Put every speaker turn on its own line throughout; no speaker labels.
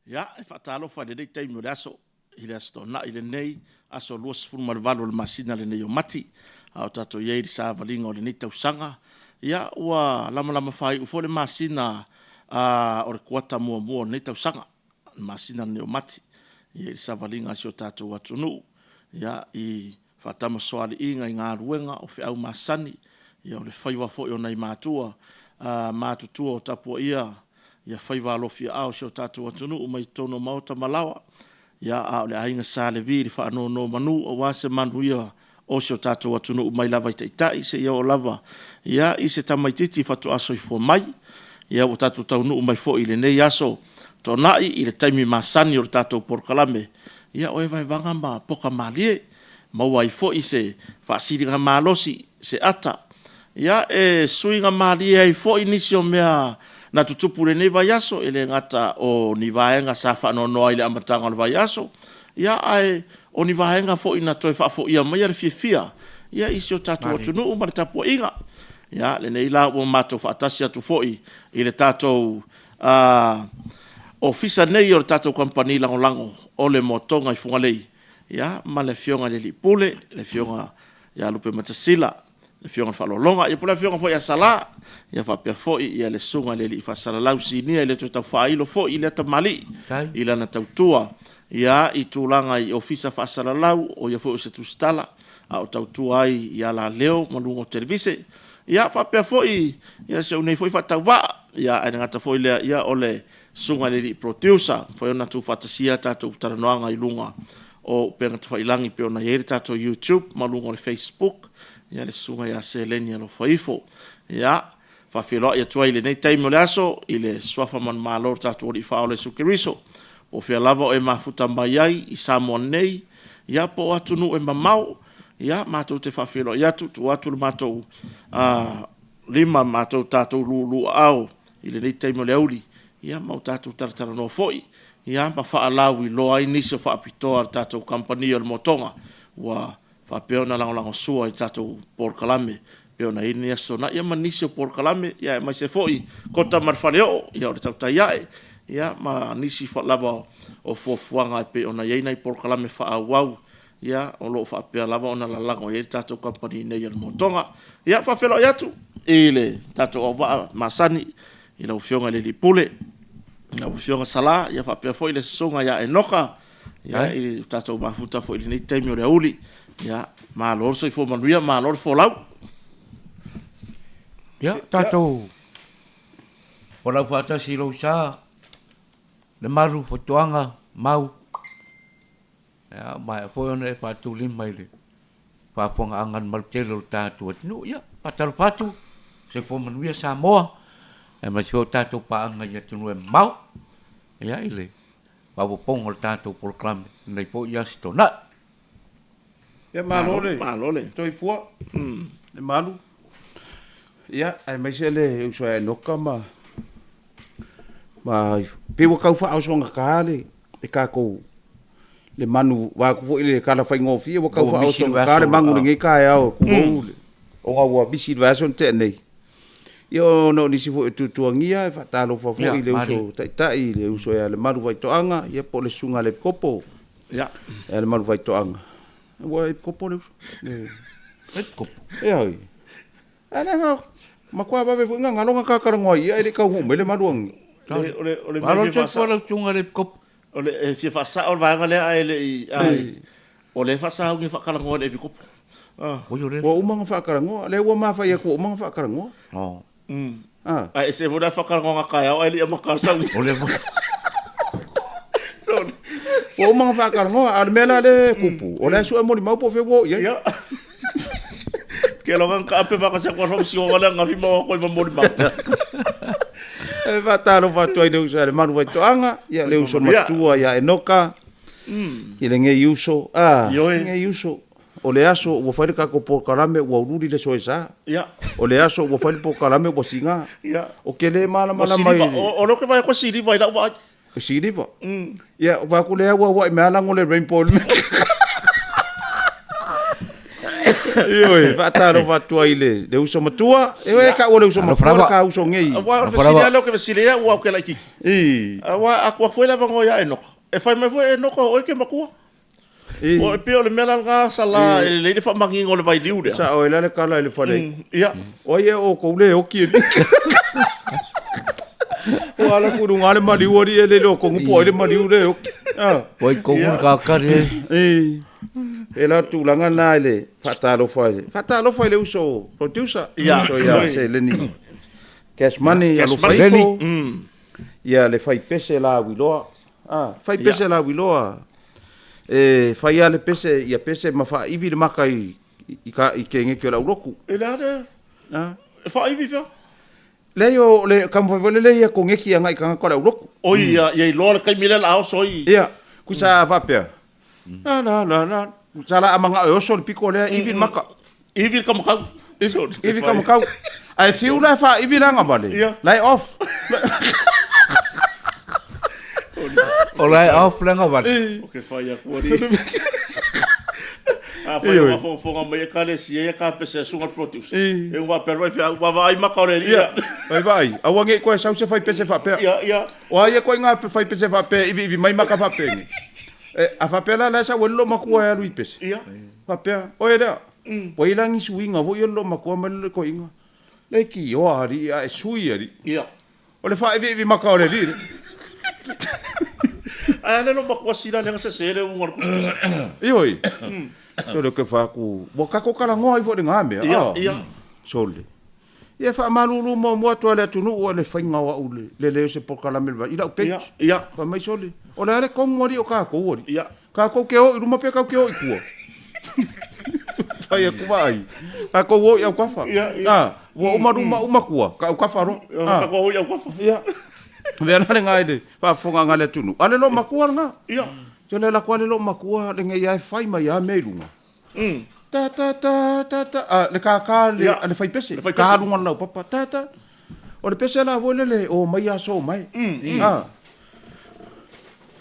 Ia, e faatalofa i lenei taimi o le aso, i le Aso Toonai lenei, aso 28 o le masina lenei o Mati, a o tatou i ai i le savaliga o lenei tausaga. Ia, ua lamalama faaiu foi le masina o le kuata muamua o lenei tausaga, le masina lenei o Mati, i le savaliga a si o tatou atunuu, ia, i faatamasoaliiga i galuega, o feau masani, ia o le faiva foi o nai matua matutua o tapuaia ia faiva alofiaao o si o tatou atunuu mai totonu o maota ma laoa, ia a o le Aiga Sa Levi i le faanonomanu aua se manuia o si o tatou atunuu mai lava i taitai seia oo lava i se tamaitiiti faatoa soifua mai. Ia ua tatou taunuu mai foi i lenei aso Toonai i le taimi masani o le tatou polokalame, ia o evaevaga ma poka malie, maua ai foi se faasiligamalosi, se ata e suiga malie ai foi nisi o mea na tutupu i lenei vaiaso, e le gata o ni vaega sa faanoanoa i le amataga o le vaiaso, ae o ni vaega foi na toe faafoia maia le fiafia i si o tatou atunuu ma le tapuaiga. Ia, lenei la ua matou faatasi atu foi i le tatou Ofisa nei o le tatou Kamupani Lagolago o le Moatoga i Fugalei, ia, ma le Afioga i le Alii Pule, le Afioga ia Lupematasila, le Afioga i le Faaaloaloga, ia po o le Afioga foi ia Sala, ia faapea foi le Susuga i le Alii Faasalalau Sinia, e le toe tau faailo foi lea tamalii i lana tautua i tulaga i Ofisa Faasalalau, o ia foi o se tusitala a o tautua ai i alaleo ma luga o televise. Ia faapea foi si ou nei foi faatauvaa, ae le gata foi i lea o le susuga i le alii producer, ua mafai ona tuufaatasia a tatou talanoaga i luga o upega tafailagi pei ona i ai le tatou YouTube ma luga o le Facebook, ia le susuga ia Seleni Alofaifo. Ia, faafeiloai atu ai i lenei taimi o le aso i le Suafa manumalo o le tatou Alii Faaola Iesu Keriso, po o fea lava o e mafuta mai ai i Samoa nei, ia po o atunuu e mamao, ia matou te faafeiloai atu, tuu atu le matou lima matou tatou luuluaao i lenei taimi o le aoauli, ia ma o tatou talatalanoa foi, ia ma faalauiloa ai nisi o faapitoa a le tatou kamupani o le Motoga ua faapea ona lagolagosua i le tatou polokalame e pei ona i ai lenei Aso Toonai, ia ma nisi o polokalame, ia aemaise foi Kota ma le Faleoo, ia o le tautai ae, ia ma nisi lava o fuafuaga e pei ona i ai nai polokalame faaauau, ia o lo o faapea lava ona lalago i ai le tatou kamupani nei o le Motoga. Ia, e faafeiloai atu i le tatou auvaa masani i lau Afioga i le Alii Pule, lau Afioga Sala, ia faapea foi le Susuga ia Enoka, ia, i le tatou mafuta foi i lenei taimi o le aoauli. Ia, malo le soifua manuia, malo le folau.
Ia, tatou folau faatasi i lou sa, Lemalu, Fotuaga, Mau, Ia, ua maea foi ona e faatulima i le faafofogaaga a le malu tele o le tatou atunuu. Ia, faatalofa atu, soifua manuia Samoa, aemaise foi o tatou paaga i atunuu e mamao, ia, i le faaopoopoga o le tatou polokalame i lenei foi Aso Toonai.
Ia, malo le malo le toifua, le malu, ia, aemaise le uso ia Enoka ma, ma pei ua tau faaosogata le tatou le manu vaeatu foi le tala faigofie ua tau faaosogata le manu i lenei taeao tulou le ona ua misi i le vaiaso na tea nei. Ia ona o nisi foi o tuatuagia e faatalofa foi i le uso taitai i le uso ia Lemalu Vaitoaga ia po o le susuga i le Epikopo ia Lemalu Vaitoaga. Ua Epikopo le uso?
Epikopo?
Ea oi. Ae leaga matua vave foi gagalo na talatalanoa ai ia ae le i taunuu mai le malu
agi. O le mea e fia faasao.
Lau susuga i le Epikopo.
O le e fia faasao le vaega lea ae le i o lea e faasauni e faatalanoa i le Epikopo.
Ua uma ona faatalanoa, lea ua ma fai atu ua uma ona faatalanoa.
Ae ese foi la le faatalanoaga taeao ae le i amata le sauni.
Ua uma ona faatalanoa, a o le mea la lea e tupu, o la e sue molimau po o fea ua oo i ai.
Ke loga ka ape whakasi aku alfa sio wala ngafi ma ko ma molimau.
E faatalofa atu ai le uso ia Lemalu Vaitoaga, ia le uso matua ia Enoka, i lenei uso, a, lenei uso, o le aso ua fai le tatou polokalame ua uliuli le soesa. O le aso ua fai le polokalame ua siga. Ou te le malamalama i le...
O lea ou te vaai atu e siliva i lau vaai.
E siliva? Ia, vaai atu lea ua auai mai lava lago le rainbow i le mea. Ioe, faatalofa atu ai i le uso matua. Ioe, e taua le uso matua le ta uso nei.
Aua o le fesili lava lea ou te fesili ai au aua ou te laitiiti. Aua a tuu atu foi le avanoa ia Enoka, e fai mai foi Enoka o oe e te matua. E pei o le mea la lena Sala e lelei le faamanino o le vailiu lea.
Sao ai la le tala i le fale. Ia. O ai ea outou le oti e Ua ala atu i luga le maliu alii e le iloa tonu po o ai le maliu le oti.
Ua i tonu le kakali e.
E la tulaga lena i le faatalofa i le faatalofa i le uso producer.
Ia.
Uso ia Seleni Cash Money
Cash
alofa
Money.
ifo. Ia le faipese lauiloa. Faipese lauiloa. E fai lava le pese, ia pese ma faaivi le maka i, i, ka, i kegeke o le aulotu.
E le a le... E faaivi fea?
Leai, o le taumafai foi lele ia kogeki agai i tagata o le aulotu.
Oi, ia, ia iloa le taimi lea o le a oso ai.
Ia, tusa a faapea, la la la la, tusa la a manao e oso le pito lea, ivi le maka.
Ivi le kamakau.
Ivi kamakau. Ae fiu la e faaivi le agavale, la e off.
O la e off le agavale.
O ke whai aku ari. A whai o whafonga mai e kalesia ia ka pese a sunga produce. E ua pera vai whia, ua vaai maka o le
ria. Vai vaai, aua ngei koe sau se whai pese whapea.
Ia, ia.
O a ia koe ngā whai pese whapea, ivi ivi mai maka whapea ngi. E, a whapea la la sa ua lilo makua e alu i pese.
Ia.
Faapea, Oe lea, ua i lagi suiga foi o le loomatua ma le toeaina, le kioa alii a e sui alii.
Ia.
O le faaeviivi maka o le alii lea.
Ae a le loomatua sila lea na sese le uga o le tusitusi.
Ioe. Sole ke fai atu, ua tatou talanoa ai foi i lena mea.
Ia, ia.
Sole. Ia e faamalulu muamua atu lava i le atunuu le faiga o au le lelei o se polokalame i lau page.
Ia, ia.
Fai mai sole, o le a le tonu alii o tatou alii?
Ia.
Tatou te o i luma pe tatou te o i tua? Fai atu vaai, tatou o i autafa.
Ia, ia.
A, ua uma luma uma tua, ka autafa loa.
A, tatou o i autafa.
Ia. Mea la lena i le faafofogaaga a le atunuu, a le loomatua lena.
Ia.
Sole lako a le loomatua lenei lava e fai mai lava mea i luga. Ta ta ta ta ta a le kākā le
Ia.
a le faipese,
Le faipese.
ka luga o le laupapa ta ta. O le pese la foi lele o mai aso mai. A.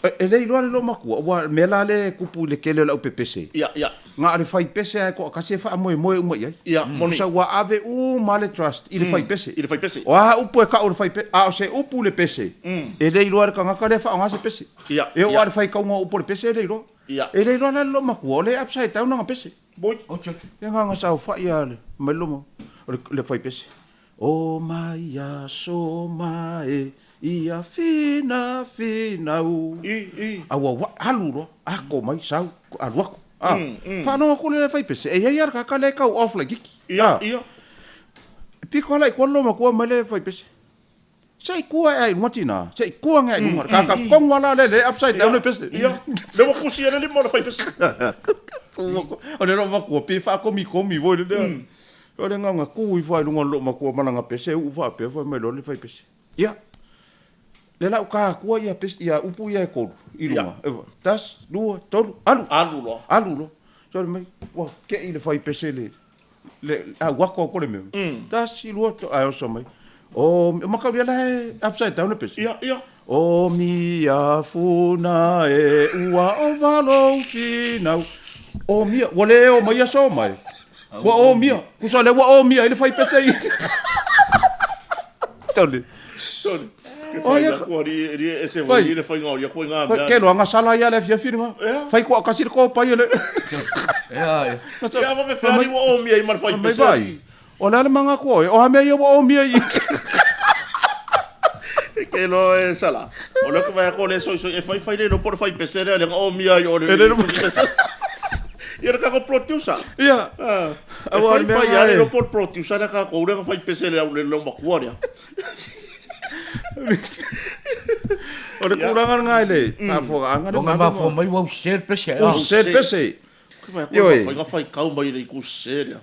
E, e le iloa le loomatua, ua mea la lea e tupu i le tele o le aupepese.
Ia, ia.
Na o le faipese lava e toatasi e faamoemoe uma i ai.
Ia, moni.
Tusa ua ave uma le trust i le faipese.
I le faipese.
O a upu e tau e le faipese, a o se upu le pese, e le iloa e le tagata lea e faaaoga se pese.
Ia,
E oo
ia.
lava i le faitauga o upu o le pese e le iloa.
Ia.
E le iloa la le loomatua, o lea e upside down lana pese.
Moi.
Le agaga saofai lava le mai le loma o le, le faipese. O mai aso mae ia fina finau.
I, i.
A ua ua alu loa, ako mai sau, alu aku. A, faalogo atu le faipese, e i ai lava le tagata lea e tau off laitiiti.
Ia,
A,
ia.
e piko lava i tua le loomatua mai le faipese. Se i kua ea i luga tina, se i kua ea i luga. Ka ka kongu ala le le upside down le pese.
Ia, le ua kusi e le lima o le faipese.
O le loomatua pe faakomikomi foi le lea. O le agaga ku ifo lava i luga o le loomatua ma lana pese uu faapea fai mai loa le faipese. Ia, le lau ka atua ia pese ia upu ia e tolu i luga. Tasi, lua, tolu, alu.
Alu loa.
Alu loa. Sole mai, ua kei le faipese le le au ako ako le mea. Tasi, lua, tolu, ae oso mai. O, makaulia la e upside down le pese.
Ia, ia.
O mia funa e ua ova lou finau. O mia, ua le o mai aso mai. Ua o mia, tusa lea ua o mia ai le faipese i. Tole.
Tole. Ke
O
whai
ia
la kua ri, ri e se
Fai.
wai le whainga o ia koe ngā
Fai
mea.
ke loa sala ia le afiafi lena.
Ea.
Fai koa kasi le kopai e le.
Ea, ea.
Ia vave whea ua o mia i ma le
Mai
faipese.
vai. O le a le manga kua oe. O a mea ia ua o mia i.
Ke loa e sala. O le ku vai ko le soi soi e fai fai le lo po le faipese le le o mia i o le.
E le lo-
Ia le kako producer.
Ia.
Ah, e
Aua
fai
le mea
fai
na
a le
e.
lo po le producer le kako le faipese le au le lo makua lea.
O le tulaga lena i le faafofogaaga le
Tonga
malo
mafua mai ua use le pese.
Ua use le pese.
Ke vai ko
Ioe.
fai fai kau mai le ku se lea.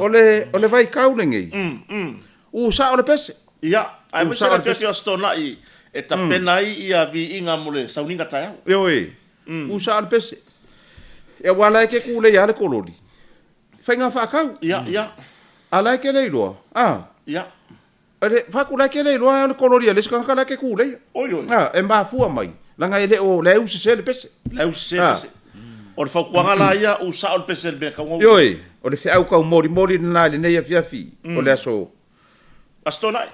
O le, o le vaitau lenei, ua sao le pese.
Ia, ae
Ua
aemaise
sao
le
le pese.
afiafi o Aso Toonai e tapena ai ia viiga mo le sauniga taeao.
Ioe, ua sao le pese. Ia aua la e ke kulei lava le kololi. Faiga faatau.
Ia, ia,
A la e ke le iloa. A,
ia.
o le fatu la e ke le iloa o le kololi a le isi tagata la e ke kuleia.
Oi, oi.
A, e mafua mai, leaga e le o, la e usese le pese.
La e usese le pese. O le fautuaga la ia, u sao le pese i le mea e tatau ona ui.
Ioe, o le feau taumolimoli lena i lenei afiafi o le aso.
Aso Toonai.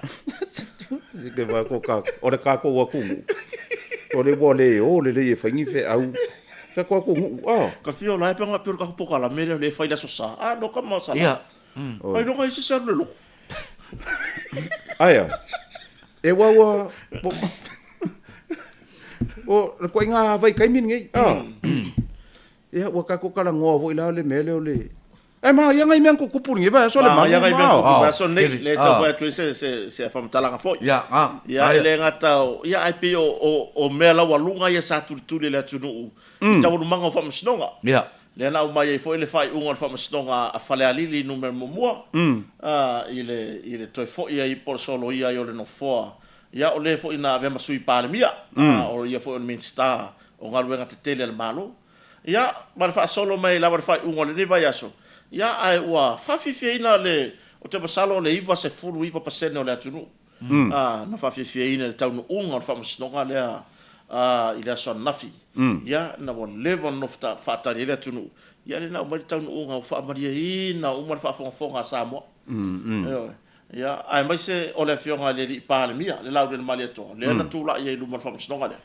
O le tatou atunuu, o le ua le o lelei e fai ni feau. Tatou atunuu, a.
Ka fia ola ai pe o le tatou polokalame lea o lea e fai i le Aso Sa. A, no ka ma Sala.
Ia.
Ailoga i se se alu le lotu.
Aia. E ua ua o le ituaiga vaitaimi lenei, a. Ia ua tatou talanoa foi la le mea lea o le Ae manaia nai mea na tutupu i lenei vaiaso le malu
Manaia nai mea na tutupu i
le
vaiaso lenei, lea e tau fai atu ai se faamatalaga foi. Ia e le gata o, ia ae pei o mea laualuga ia sa tulituli e le atunuu i taualumaga o faamasinoga. Lea na aumai ai foi le faaiuga o le faamasinoga a Falealili Nu.1 i le toe foi ai po o le soloia ai o le nofoa. Ia o le foi na avea ma Sui Palemia, o ia foi o le Minisita o Galuega Tetele a le Malo. Ia, ma le faasolo mai lava i le faaiuga o lenei vaiaso, ia ae ua faafiafiaina le, ou te masalo o le 99% o le atunuu na faafiafiaina i le taunuuga o le faamasinoga lea i le aso ananafi. Ia, ina ua leva ona nofo faatali ai le atunuu, ia lea na aumai le taunuuga ua faamalieina uma le faafogafoga a Samoa. Ioe. Ia, aemaise o le Afioga i le Alii Palemia, le Lauluailemalietoa, lea na tulai ai i luma o le faamasinoga lea.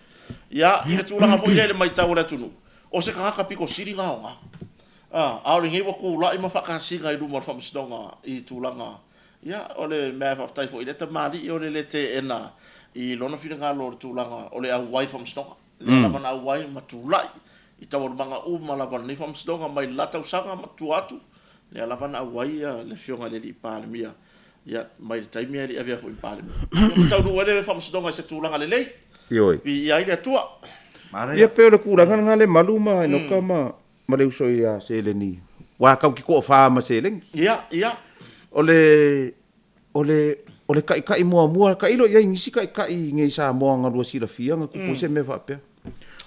Ia, i le tulaga foi lea i le matau a le atunuu, o se tagata pito sili ona aoga. A o lenei ua tulai ma faatasiga i luma o le faamasinoga i tulaga, ia, o le mea e faafetai foi i lea tamalii o le le teena i lona finagalo o le tulaga o le auai i le faamasinoga. Lea lava na auai ma tulai i taualumaga uma lava o lenei faamasinoga mai le la tausaga ma tua atu, lea lava na auai le Afioga i le Alii Palemia, ia, mai le taimi ae le i avea foi ma Palemia. Ia ma taunuu ai le faamasinoga i se tulaga lelei.
Ioe.
Viia ai le Atua.
Ia pei o le tulaga lena le malu ma Enoka ma ma le uso ia Seleni, aua tatou te toafa ma Seleni.
Ia, ia.
O le O le, o le taitai muamua, tailo i ai i nisi taitai i inei i Samoa na lua silafia na tupu ai se mea faapea.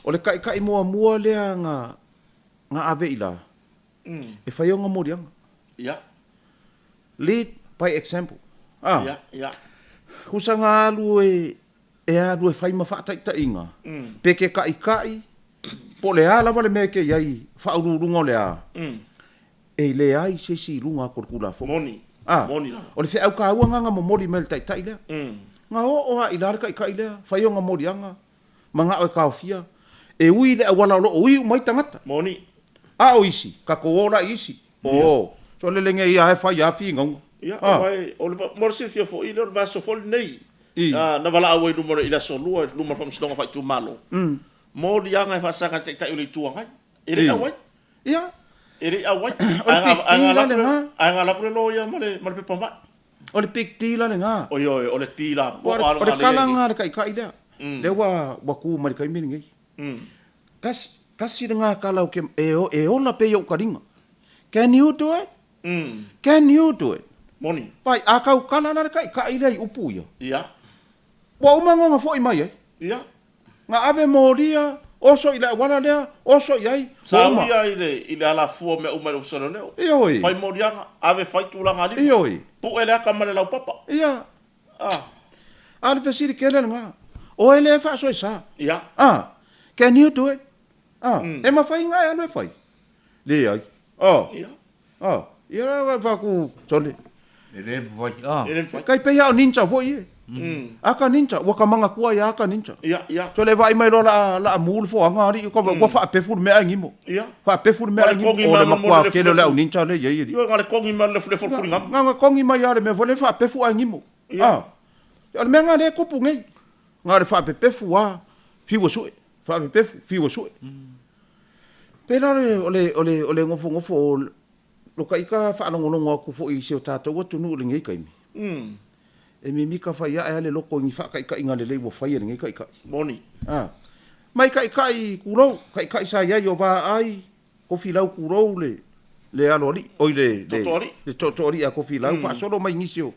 O le taitai muamua lea na, na ave i la, e fai ona moliaga.
Ia.
Lead by example. A.
Ia, ia.
Tusa na alu e, e alu e fai ma faataitaiga, pe te taitai, po o le a lava le mea e te i ai, faauluuluga o le a, E leai se isi i luga atu o le Tulafono.
Moni.
A,
Moni lava.
o le feau taua lena na momoli mai e le Taitai lea. Na oo lava i la le Taitai lea, fai ona moliaga, manao e taofia, e ui i le auala o lo o ui uma ai tagata.
Moni.
A o isi, tatou o la i isi. Oo, sole le nei ia e fai lava finauga.
Ia,
A.
aua e, o le, mo le silafia foi, o le vaiaso foi lenei,
I.
na valaau ai i luma i le aso Lua i luma o le Faamasinoga Faaitumalo, moliaga e faasaga i le Taitai o le Itu Agai. E le i auai.
Ia.
E le i auai.
O le big deal la lena.
Ae na alu atu le loia ma le pepa mai.
O le big deal la lena.
Ioe, o le deal la
po o le tala lena a le taitai lea. Lea ua tu mai i le taimi lenei. Tasi, tasi lena tala ou te, e ola pea i ou taliga. Can you do it? Can you do it?
Moni.
Pai, a tautala la le taitai lea i upu ia.
Ia.
Ua uma ona foi mai ai.
Ia.
Na ave molia, oso i le auala lea, oso i ai,
ua uma. Sa uia i le alafua o mea uma i le Ofisa o Leoleo.
Ioe.
Fai moliaga, ave fai tulaga alima.
Ioe.
Pue le aka ma le laupapa.
Ia.
Ah.
A o le fesili tele lena, oe lea e faasoesa.
Ia.
Ah. Can you do it? Ah. E mafai ona e alu e fai? Leai. Ah.
Ia.
Ah, ia la wai faku sole.
E le mafai, ah.
E le mafai.
Kai pei o ninja foi e. Aka ninja, ua ka manatua ia aka ninja.
Ia, ia.
Sole vaai mai loa la la mu le foaga ali ka ua faapefu le mea ai ngimo.
Ia.
Faapefu le mea ai ngimo. O le matua tele o le au ninja le iai ali.
Ia, na le kogi mai le lefulefu o le puligamu.
Na na kogi mai lava le mea foi lea faapefu ai ngimo.
Ia.
Ah. O le mea na lea e tupu nei. Na o le faapepefu lava, fiu e sue. Faapepefu, fiu e sue. Pei la o le, o le, o le nofonofo o lo ka ika faalogologo atu foi i si o tatou atunuu i lenei taimi, e mimita fai ae lava le loto i ni faataitaiga lelei ua fai e lenei taitai.
Moni.
A. Mai taitai tulou, taitai sa i ai o Vaai, Tofilau tulou le, le aloalii, oi le, le,
Tootooalii.
le Tootooalii a Tofilau, faasolo mai nisi o,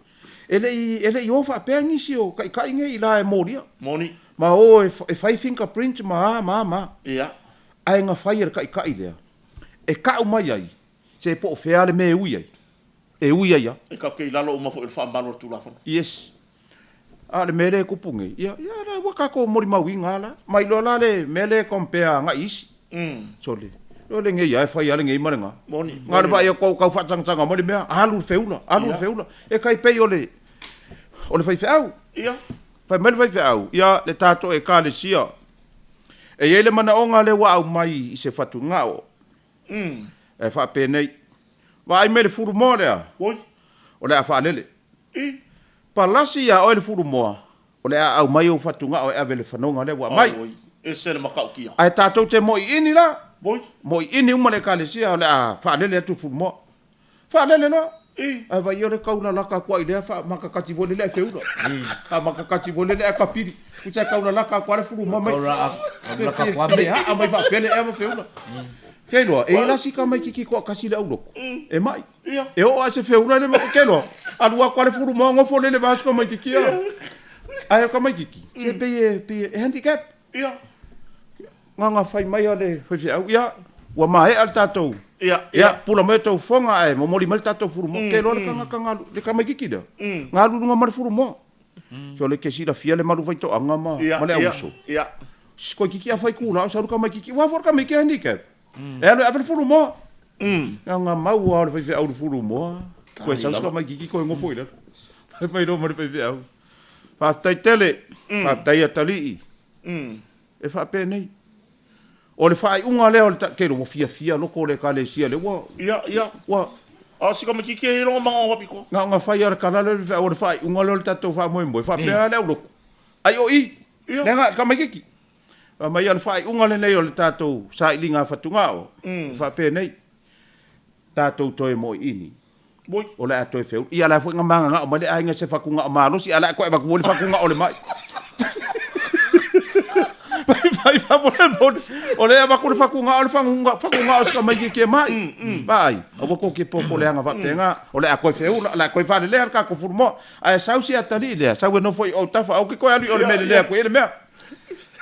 e le i, e le i o faapea nisi o taitai nei i la e molia.
Moni.
Ma o e, e fai fingerprint ma a, ma a, ma a.
Ia.
Ae na fai e le taitai lea, e kau mai ai, se po o fea le mea e ui ai, e ui ai a.
E tatou te i lalo uma foi o le faamalu o le Tulafono.
Yes. A o le mea lea e kupu nei, ia, ia la ua tatou molimauina lava la. Mai loa la le mea lea e compare agai isi. Sole. O lenei lava e fai lava lenei ma lena.
Moni.
Na o le vaai atu au tau faatagataga mai le mea, alu le feula, alu le feula. E tai pei o le o le faifeau.
Ia.
Fai mai le faifeau, ia le tatou Ekalesia, e i ai le manaoga lea ua aumai i se fatugao. E faapenei, vaai mai le fulumoa lea,
Oi.
o le a faalele.
I.
Palasi ia oe le fulumoa, o le a aumai ou fatugao e ave i le fanoga lea ua aumai.
Oi. Ese le matautia.
Ae tatou te moiini la,
Oi.
moiini uma le Ekalesia o le a faalele atu le fulumoa. Faalele loa.
I.
Ae vaai o le taulalaka atu ai lea faamakakati foi lele ae feula. Faamakakati foi lele ae kapili. Tusa e taulalaka atu lava le fulumoa mai. Pe aa mai faapele ea ma feula. Ke iloa, e i ai la si tamaititi toatasi le aulotu, e mai. E oo lava i se feula le ke iloa, alu atu lava le fulumoa nofo lele vaeatu si tamaititi a. Ae o le tamaititi, se pei e, pei e handicap. Na ona fai mai a le faifeau, ia, ua maea le tatou, ia, pula mai outou fofoga ae momoli mai le tatou fulumoa. Ke iloa le tagata na alu, le tamaititi lea, na alu i luga ma le fulumoa. Se o le te silafia le malu faitoaga ma, ma le auuso. Toeitiiti a fai kula o sau le tamaititi, aua foi le tamaiti e handicap. E alu e ave le fulumoa. Na ona mau lava o le faifeau i le fulumoa, toe sau si tamaititi toe nofo i lalo. Fai mai loa ma le faifeau, faafetai tele, faafetai atalii. E faapenei. O le faaiuga lea o le ta, tele ua fiafia loko o le Ekalesia lea ua,
Ia, ia.
ua.
A o si tamaititi e i lona manaoga faapitoa.
Na ona fai lava o le tala lea o le faifeau, o le faaiuga lea o le tatou faamoemoe, faapea lava le aulotu, ai o i, leaga le tamaititi. Fai mai o le faaiuga lenei o le tatou sailiga a fatugao, e faapenei, tatou toe moiini. O le a toe feula. Ia, o la foi na mananao mai le aiga i se fatugao malosi, ae o le a toe avatu foi le fatugao o le mai. Fai faamolemole, o lea e avatu le fatugao, le fatugao o si tamaititi e mai. Vaai, aua tou te popoleaga faapena, o le a toe feula, o le a toe faalelea le tatou fulumoa. Ae sau si atalii lea, sau e nofo i autafa, aua te toe alu i o i le mea e lelei atu i ai le mea.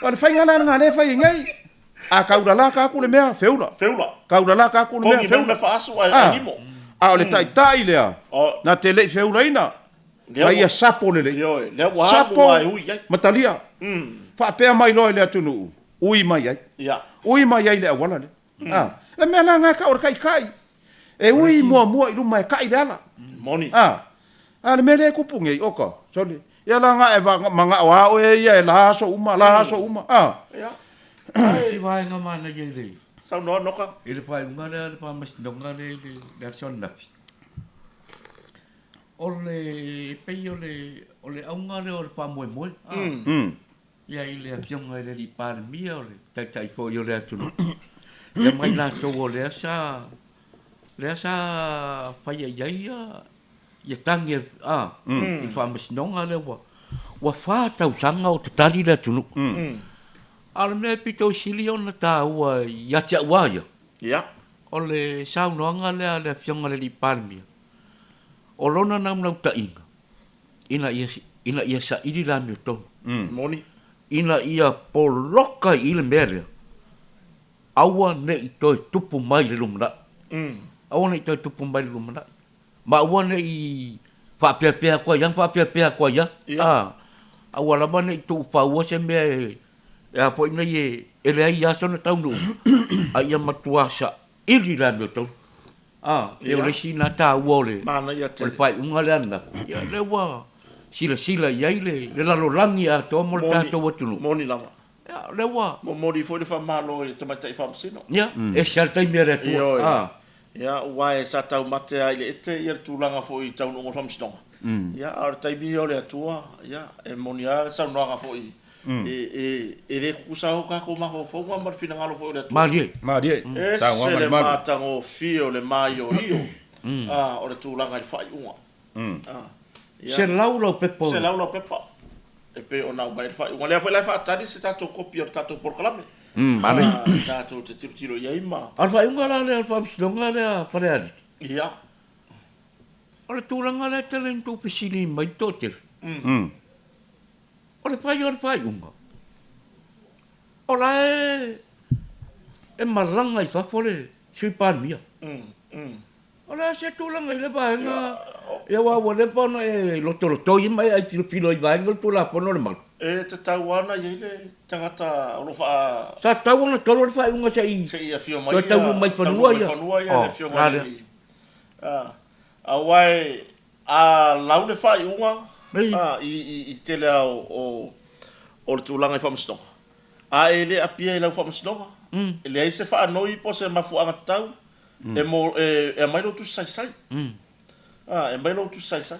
O le faiga la lena o lea e fai ai nei. A taulalata atu le mea, feula.
Feula.
Taulalata atu le mea, feula.
Kogi faasu ae ah. nimo.
A o le taitai lea, na te le i feulaina. Na ia sapo lelei.
Ioe, lea ua
sapo
alu ui ai.
Ma talia. Faapea mai loa i le atunuu, ui mai ai.
Ia.
Ui mai ai le auala lea. Ah, le mea la na e tau o le taitai. E ui muamua i luma e kai le ala.
Moni.
Ah, a le mea lea e tupu nei, oka, sole. Ia la na e manao a oe ia e la aso uma, la aso uma. Ah.
Ia.
Si vaega manaia i le
Saunoa Noka.
I le faaiuga lea le faamasinoga lea i le aso ananafi. O le e pei o le o le auga lea o le faamoemoe.
Mm.
Ia i le Afioga i le Alii Palemia o le Taitai foi o le atunuu, ia ma i latou o lea sa, lea sa faia i ai ia tagi a, i le Faamasinoga lea ua, ua fa tausaga o tatali le atunuu. A o le mea e pito sili ona taua ia te au lava ia,
Ia.
o le saunoaga lea a le Afioga i le Alii Palemia, o lona naunautaiga, ina ia, ina ia saili le amiotonu.
Moni.
Ina ia poloka i i le mea lea, aua ne i toe tupu mai i le lumanai. Aua ne i toe tupu mai i le lumanai. Ma aua ne i faapeapea atu ai lava ma faapeapea atu ai lava. A, aua lava ne i tuufaua se mea e, e a foi nei e, e leai lava sona taunuuga, a ia matua saili le amiotonu. A, e o le isi lena taua o le, o le faaiuga lea ananafi, ia lea ua silasila i ai le, le lalolagi atoa mo le tatou atunuu.
Moni lava.
Ia, o lea ua.
Momoli foi le faamalo i le tamaitai faamasino.
Ia, ese lava le taimi a le Atua.
Ioe.
A.
Ia, aua e sa taumate lava i le ete ia le tulaga foi i taunuuga o le faamasinoga. Ia, a o le taimi ia o le Atua, ia, e moni lava le saunoaga foi E, e le tutusa o tatou mafaufauga ma le finagalo foi o le Atua.
Malie.
Malie.
Ese le matagofie o le maioio o le tulaga i le faaiuga. Ia.
100 laupepa.
100 laupepa e pei ona aumai ai le faaiuga. Lea foi la e faatali se tatou kopi o le tatou polokalame.
Malie.
Tatou te tilotilo i ai ma.
A o le faaiuga la lea o le faamasinoga lea a Falealili.
Ia.
O le tulaga lea e tele ina tuufesili mai le toatele. O le fai o le faaiuga, o la e e malaga i fafo le Sui Palemia. O le a se tulaga i lea vaega, ia aua ua leva ona e lotolotoi ma e aifilofilo i vaega o le Tulafono o le Malu.
E tatau lava ona i ai le tagata o lo o faa.
Sa tatau ona tolo le faaiuga se i.
Se i afio mai
ia. Toe taunuu mai fanua ia.
Taunuu mai fanua ia le afioga i le. Aua a lau le faaiuga i tele lava o le tulaga i faamasinoga, a e le appear i lau faamasinoga, e leai se faanoi po o se mafuaaga tatau e aumai lou tusi saisai. E aumai lou tusi saisai.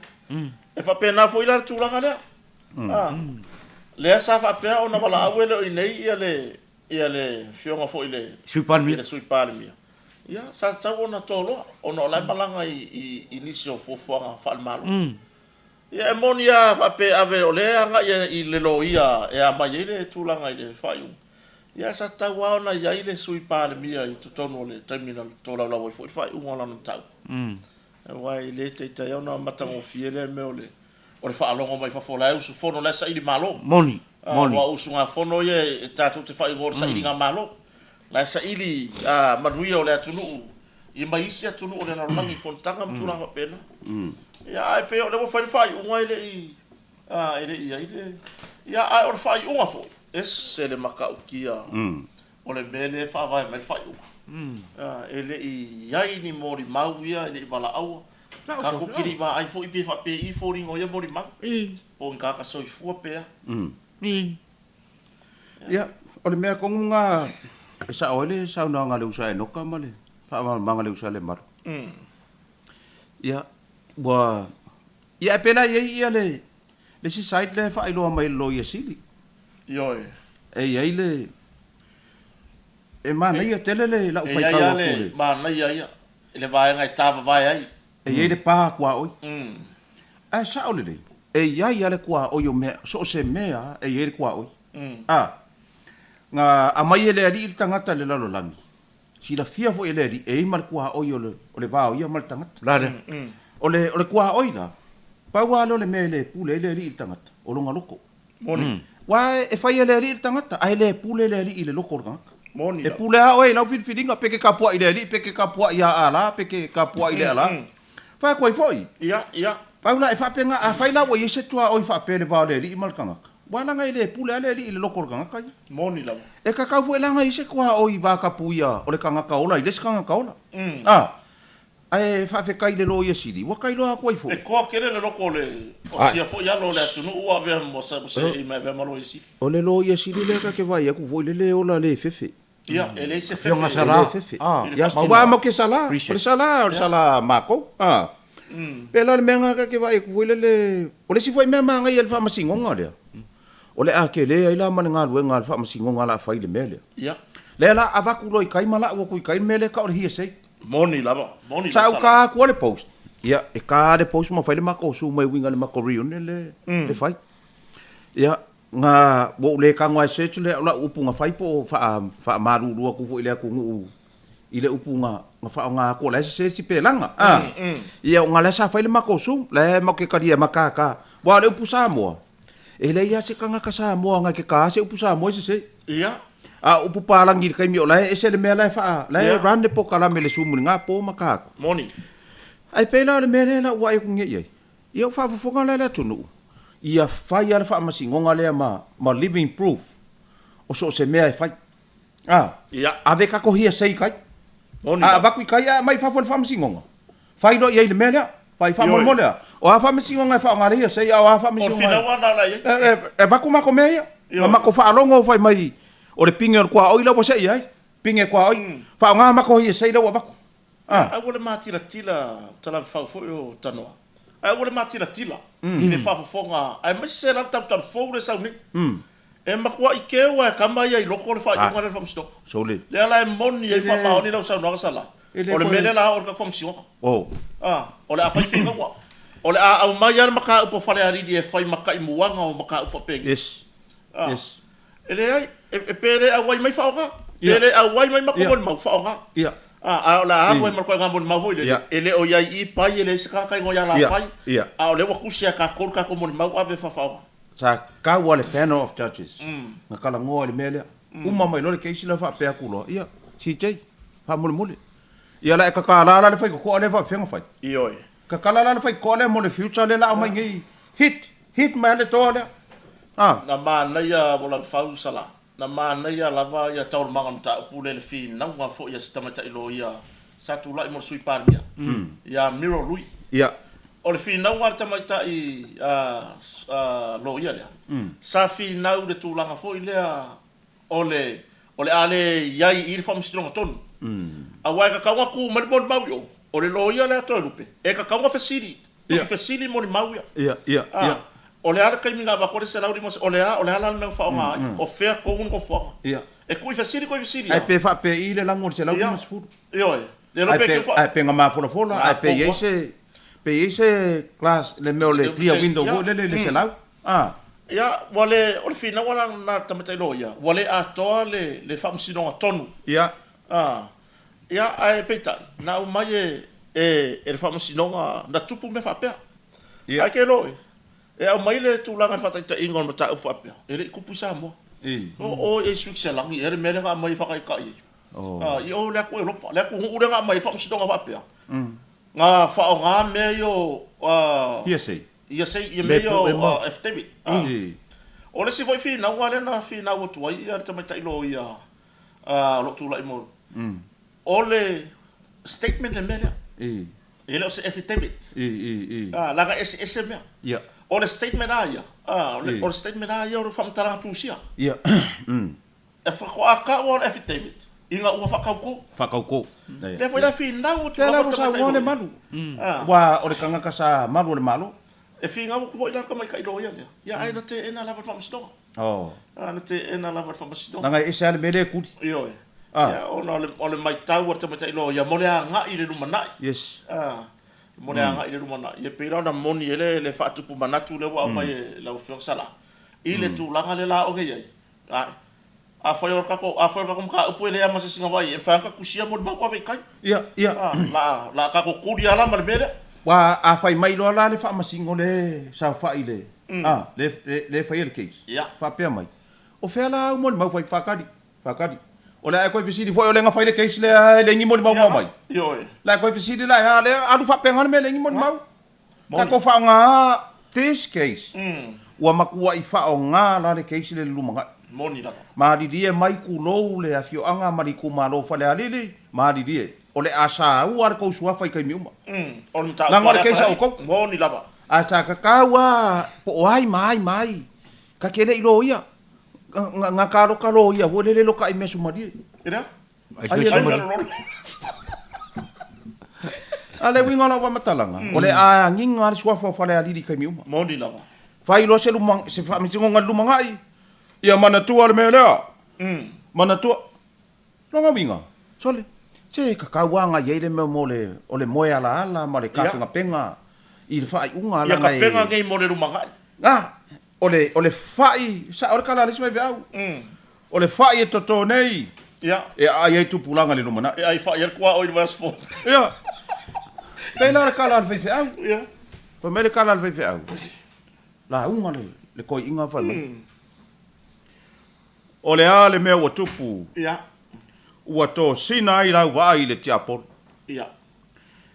E faapena foi la le tulaga lea. Lea sa faapea ona valaau e le o i inei le afioga foi i le Sui Palemia. Ia, sa tatau ona toloa, ona o la e malaga i nisi o fuafuaga faale-Malo. Ia, e moni lava faapea e ave, o lea e agai i le loia e aumai ai le tulaga i le faaiuga, ia ae sa tatau lava ona i ai le Sui Palemia i totonu o le taimi na tolaulau ai foi le faaiuga o lana mataupu. Aua e le taitai ona matagofie lea mea o le o le faalogo mai fafo o la e usufono, o la e saili malo.
Moni, moni.
Aua o usugafono ia e tatou te faaigoa o le sailiga malo. La e saili manuia o le atunuu i mai isi atunuu o le lalolagi i fonotaga ma tulaga faapena. Ia ae pei o lea ua fai le faaiuga e le i e le i i ai le ia ae o le faaiuga foi, ese le matautia o le mea lea e faavae mai le faaiuga. E le i i ai ni molimau ia, e le i valaauina. Tatou te le i vaai foi pe faapei i foliga o ia molimau, po o ni tagata soifua pe a.
Ia, o le mea tonu lena e sao ai le saunoaga a le uso a Enoka ma le faamalamalamaga a le uso a Lemalu. Ia, ua, ia ae pei la e i ai ia le, le isi side lea e faailoa mai e le Loia Sili.
Ioe.
E i ai le, e manaia tele le lau
faitau atu. E i ai lava le manaia ia i le vaega e tavavae ai.
E i ai le pa tuaoi. Ae sao lelei, e i ai lava le tuaoi o mea, so o se mea lava e i ai le tuaoi. A, na aumai e le Alii le tagata i le lalolagi, silafia foi e le Alii, e i ai ma le tuaoi o le, o le va o ia ma le tagata.
La lea.
O le, o le tuaoi la, pau lava lea o le mea e le pule ai le Alii i le tagata, o lona loto.
Moni.
Aua e fai e le Alii le tagata, ae le pule le Alii i le loto o le tagata.
Moni
E pule lava oe i lau filifiliga, pe e te tapuai i le Alii, pe e te tapuai ia Allah, pe e te tapuai i le Allah. Fai atu ai foi.
Ia, ia.
Pau la, e faapena, afai la ua i ai se tuaoi faapea i le va o le Alii ma le tagata, aua leaga e le pule lava le Alii i le loto o le tagata ia.
Moni lava.
E tatau foi la ona i ai se tuaoi vatapuia o le tagata ola i le isi tagata ola. A, Ae faafetai i le Loia Sili, ua tailoa atu ai foi.
E toa tele le loto o le o sia foi alo o le atunuu ua avea ma seei mai avea ma Loia Sili.
O le Loia Sili lea ta te vaai atu foi lele e ola le fefe.
Ia, e leai se fefe.
Afioga Sala.
E le fefe. Ia, aua ma ke Sala. O le Sala, o le Sala a matou. A. Pei la o le mea lena ta te vaai atu foi lele, o le isi foi mea manaia i le Faamasinoga lea, O le a tele ai la ma le galuega a le Faamasinoga o le a fai i le mea lea.
Ia.
Lea la avatu loa i tai ma lau atu i tai le mea lea e tau o le hearsay.
Moni lava, moni
lava. Sa ou ta atu le post. Ia, e ta le post ma fai le matou zoom e uiga i le matou reunion le le fai. Ia, na ua ou le tago lava e search le lau upu na fai po o faa faamalulu atu foi i le atunuu i le upu na na faaaoga atu o la e sese si pelaga. A. Ia, ona la sa fai le matou zoom, la e matou te talia ma ta ta. Aua o le upu Samoa, E leai lava se tagata Samoa na te ta se upu Samoa e sese.
Ia.
A o upu palagi i le taimi o la e ese le mea la e faa, la e run le pokalame i le Zoom i lena po ma ta atu.
Moni.
Ae pei la o le mea lea la ua vaai atu nei i ai, ia ua faafofoga la le atunuu, ia fai lava le faamasinoga lea ma, ma living proof o so o se mea e fai. A,
Ia.
ave tatou hearsay i tai.
Moni
A
lava.
avatu i tai ae aumai i fafo i le faamasinoga. Fai loa i ai le mea lea. Fai faamolemole a. O a faamasinoga e faaaoga le hearsay a o a
O le
faamasinoga e.
finauga lena la i ai.
E avatu matou mea ia. Ma matou faalogo fai mai o le pine o le tuaoi la ua see i ai. Pine tuaoi. Faaaoga matou hearsay la ua avatu.
A. Aua le matilatila, talafaufau foi o Tanoa. Ae aua le matilatila i le faafofoga aemaise se la tautalo fou lea e sau nei. E matuai keu lava e kama ia i loko le faaiuga lea o le Faamasinoga.
Sole.
Lea la e moni ai ma faamaoni lau saunoaga Sala, o le mea lea la a oo i le tatou Faamasinoga. A, o le a fai finauga. O le a aumai lava le mataupu a Falealili e fai ma taimuaga o mataupu faapenei.
Yes.
A.
Yes.
E leai, e, pe le auai mai faaaoga. Pe le auai mai matou molimau, faaaoga.
Ia.
A, a o le a alu ai ma le ituaiga molimau foi lele, e le o i ai i i pai, e leai se tagata igoa ia Lafai, a o lea ua tusi lava e tatou le tatou molimau ave e faafaaoga.
Sa tau a le panel of judges na talanoa i le mea lea. Uma mai loa le case lea faapea atu loa, ia, CJ, faamolemole. Ia la e tatala la le faitotoa lea faapefea ona fai?
Ioe.
Tatala la le faitotoa lea mo le future lea la aumai nei, hit, hit mai lava le toa lea. A.
Na manaia Molamafau Sala, na manaia lava ia taualumaga o le mataupu lea i le finauga foi a si tamaitai loia sa tulai mo le Sui Palemia, ia Miro Lui.
Ia.
O le finauga a le tamaitai loia lea, sa finau i le tulaga foi lea o le o le a le i ai i i le faamasinoga tonu. Aua e tatau ona tu mai le molimau i o, o le loia lea a Toelupe, e tatau ona fesili, tuu fesili molimau ia.
Ia, ia, ia.
O le a le taimi na avatu ai le 150, o le a, o le a la le mea na faaaoga ai, o fea tonu le nofoaga.
Ia.
E tuu i fesili, tuu i fesili
Ae pe faapei i le lago o le 150.
Ia, ioe. Le iloa
pe
tau
Ae pe na mafolafola, ae pe i ai se, pe i ai se class, le mea o le clear window foi lele i le 100. A.
Ia, ua le, o le finauga la lena a le tamaitai loia, ua le atoa le, le faamasinoga tonu.
Ia.
A. Ia, ae peitai, na aumai e, e, e le faamasinoga, na tupu mea faapea.
Ia.
Ae ke loe, e aumai le tulaga i le faataitaiga o le mataupu faapea, e le i tupu i Samoa.
I.
O o i Switzerland ea le mea lea na aumai e faataitai ai.
Oh.
A, i o le atu Europa, le atunuu lea na aumai ai le faamasinoga faapea, na faaaoga mea ia o, a,
Hearsay.
Hearsay, ia mea ia o affidavit.
I.
O le isi foi finauga lea na finau atu ai le tamaitai loia o lo o tulai mo, o le statement le mea lea.
I.
E le o se affidavit.
I, i, i.
Leaga e eseese mea.
Ia.
O le statement lava ia, o le statement lava ia o le faamatalaga tusia.
Ia.
E faatoa tau o le affidavit ina ua faatauto.
Faatauto.
Lea foi la finau atu
Lea la
lava
ua
tamaitai
saunoa le
loia.
malu. Aua o le tagata sa malu o le Malo.
E finau atu foi la le tamaitai loia lea, ia ae na teena lava e le Faamasinoga. Na teena lava e le Faamasinoga.
Leaga e ese lava le mea lea e tuli.
Ioe. Ia, ona o le maitau a le tamaitai loia mo le agai i le lumanai.
Yes.
Mo le agai i le lumanai. Ia pei la ona moni ai le faatupu manatu lea ua aumai e lau Afioga Sala i le tulaga lea la o i ai. Ae, afai o le tatou, afai o le tatou mataupu e leai lava ma se isi na vaai, e mafai lava ona tusia molimau ave i tai.
Ia, ia.
A, la, la tatou tuli lava la ma le mea lea.
Aua a fai mai loa la le faamasino le saofai i le, a, le, le e faia le case,
Ia.
faapea mai, o fea la au molimau fai, faatali, faatali. O le a e toe fesili foi o lea na fai le case lea e leai ni molimau na aumai.
Ioe.
O le a e toe fesili la e a lea, alu faapena le mea e leai ni molimau.
Moni.
Tatou faaaoga this case. Ua matuai faaaoga la le case lea i le lumanai.
Moni lava.
Malilie mai tulou le afioaga ma le itumalo o Falealili, malilie. O le a saua le tou suafa i taimi uma.
O le mataupu
Leaga o
a
le
le
case a
Apalai.
outou.
Moni lava.
Ae sa tatau lava po o ai ma ai ma ai. Ta te le i loia. Na taloka loia foi lele loka i mea sumalie.
E le a?
Ai e A le uiga o lau faamatalaga, o le a agiga lava le suafa o Falealili i taimi uma.
Moni lava.
Fai loa se luma, se faamasinoga i le lumanai, ia manatua le mea lea. Manatua. Lona uiga, sole, se tatau lava ona i ai le mea mo le, o le moe alaala ma le tapenapena i le faaiuga
Ia
leaga e.
tapena nei mo le lumanai.
A, o le, o le fai, sao le tala a le isi faifeau. O le fai e toto nei,
Ia.
e aai ai tupulaga i le lumanai.
E ai fai ai le tuaoi i le vaiaso fou.
Ia. Pei la le tala a le faifeau.
Ia.
Fai mai le tala a le faifeau, lauga le, le toeaina fai mai. O le a le mea ua tupu?
Ia.
Ua tosina ai lau vaai i le tiapolo.
Ia.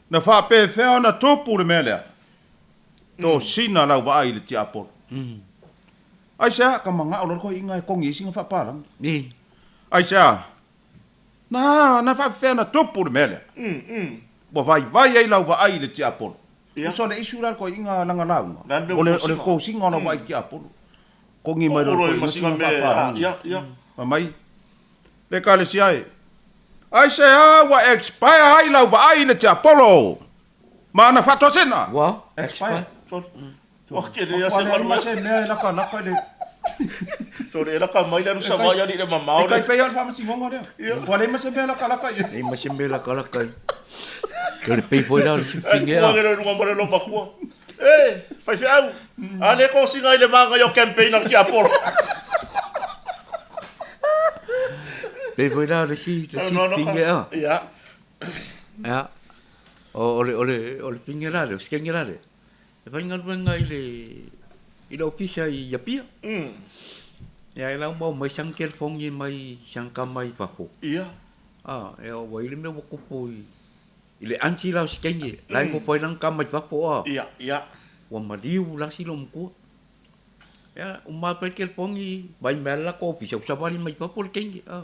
Na faapefea ona tupu le mea lea? Tosina lau vaai i le tiapolo. Aisea? Ka manao loa le toeaina e togi ai sina faapalagi. Aisea? Na, na faapefea ona tupu le mea lea? Ua vaivai ai lau vaai i le tiapolo. Uso le issue la le toeaina lana lauga, o le, o le tosina o lau vaai i le tiapolo. Togi mai loa le toeaina sina faapalagi. Fai mai le Ekalesia e, Aisea ua expire ai lau vaai i le tiapolo? Ma ana faatosina.
Ua
expire.
Ua tele ia
Matua
se
leai ma
malu.
se mea e lakalaka i le.
Sole e laka mai le alu Savaii alii le mamao
E tai
le.
pei lava o le faamasinoga lea. Ua leai ma se mea e lakalaka i ai.
Leai ma se mea e lakalaka i ai. O le pei foi la o le
Ai
sifine
tua
a.
ke luga ma le lomatua. E, faifeau. A le kosiga i le manaia o campaign a le tiapolo.
Pei foi la o le si le sifine a.
Ia.
Ia. O le o le o le pine la lea, o sikenge la lea. E faigaluega i le i le ofisa i Apia. Ia e lau mau mai sana telefoni mai sana tama i fafo.
Ia.
A, e ua i ai le mea ua tupu i i le aunty la o Sikenge, la e nofo ai lana tama i fafo a.
Ia, ia.
Ua maliu la si loomatua. Ia, uma atu ai le telefoni, vai mai lava le latou ofisa, ua savali mai fafo le teine, a.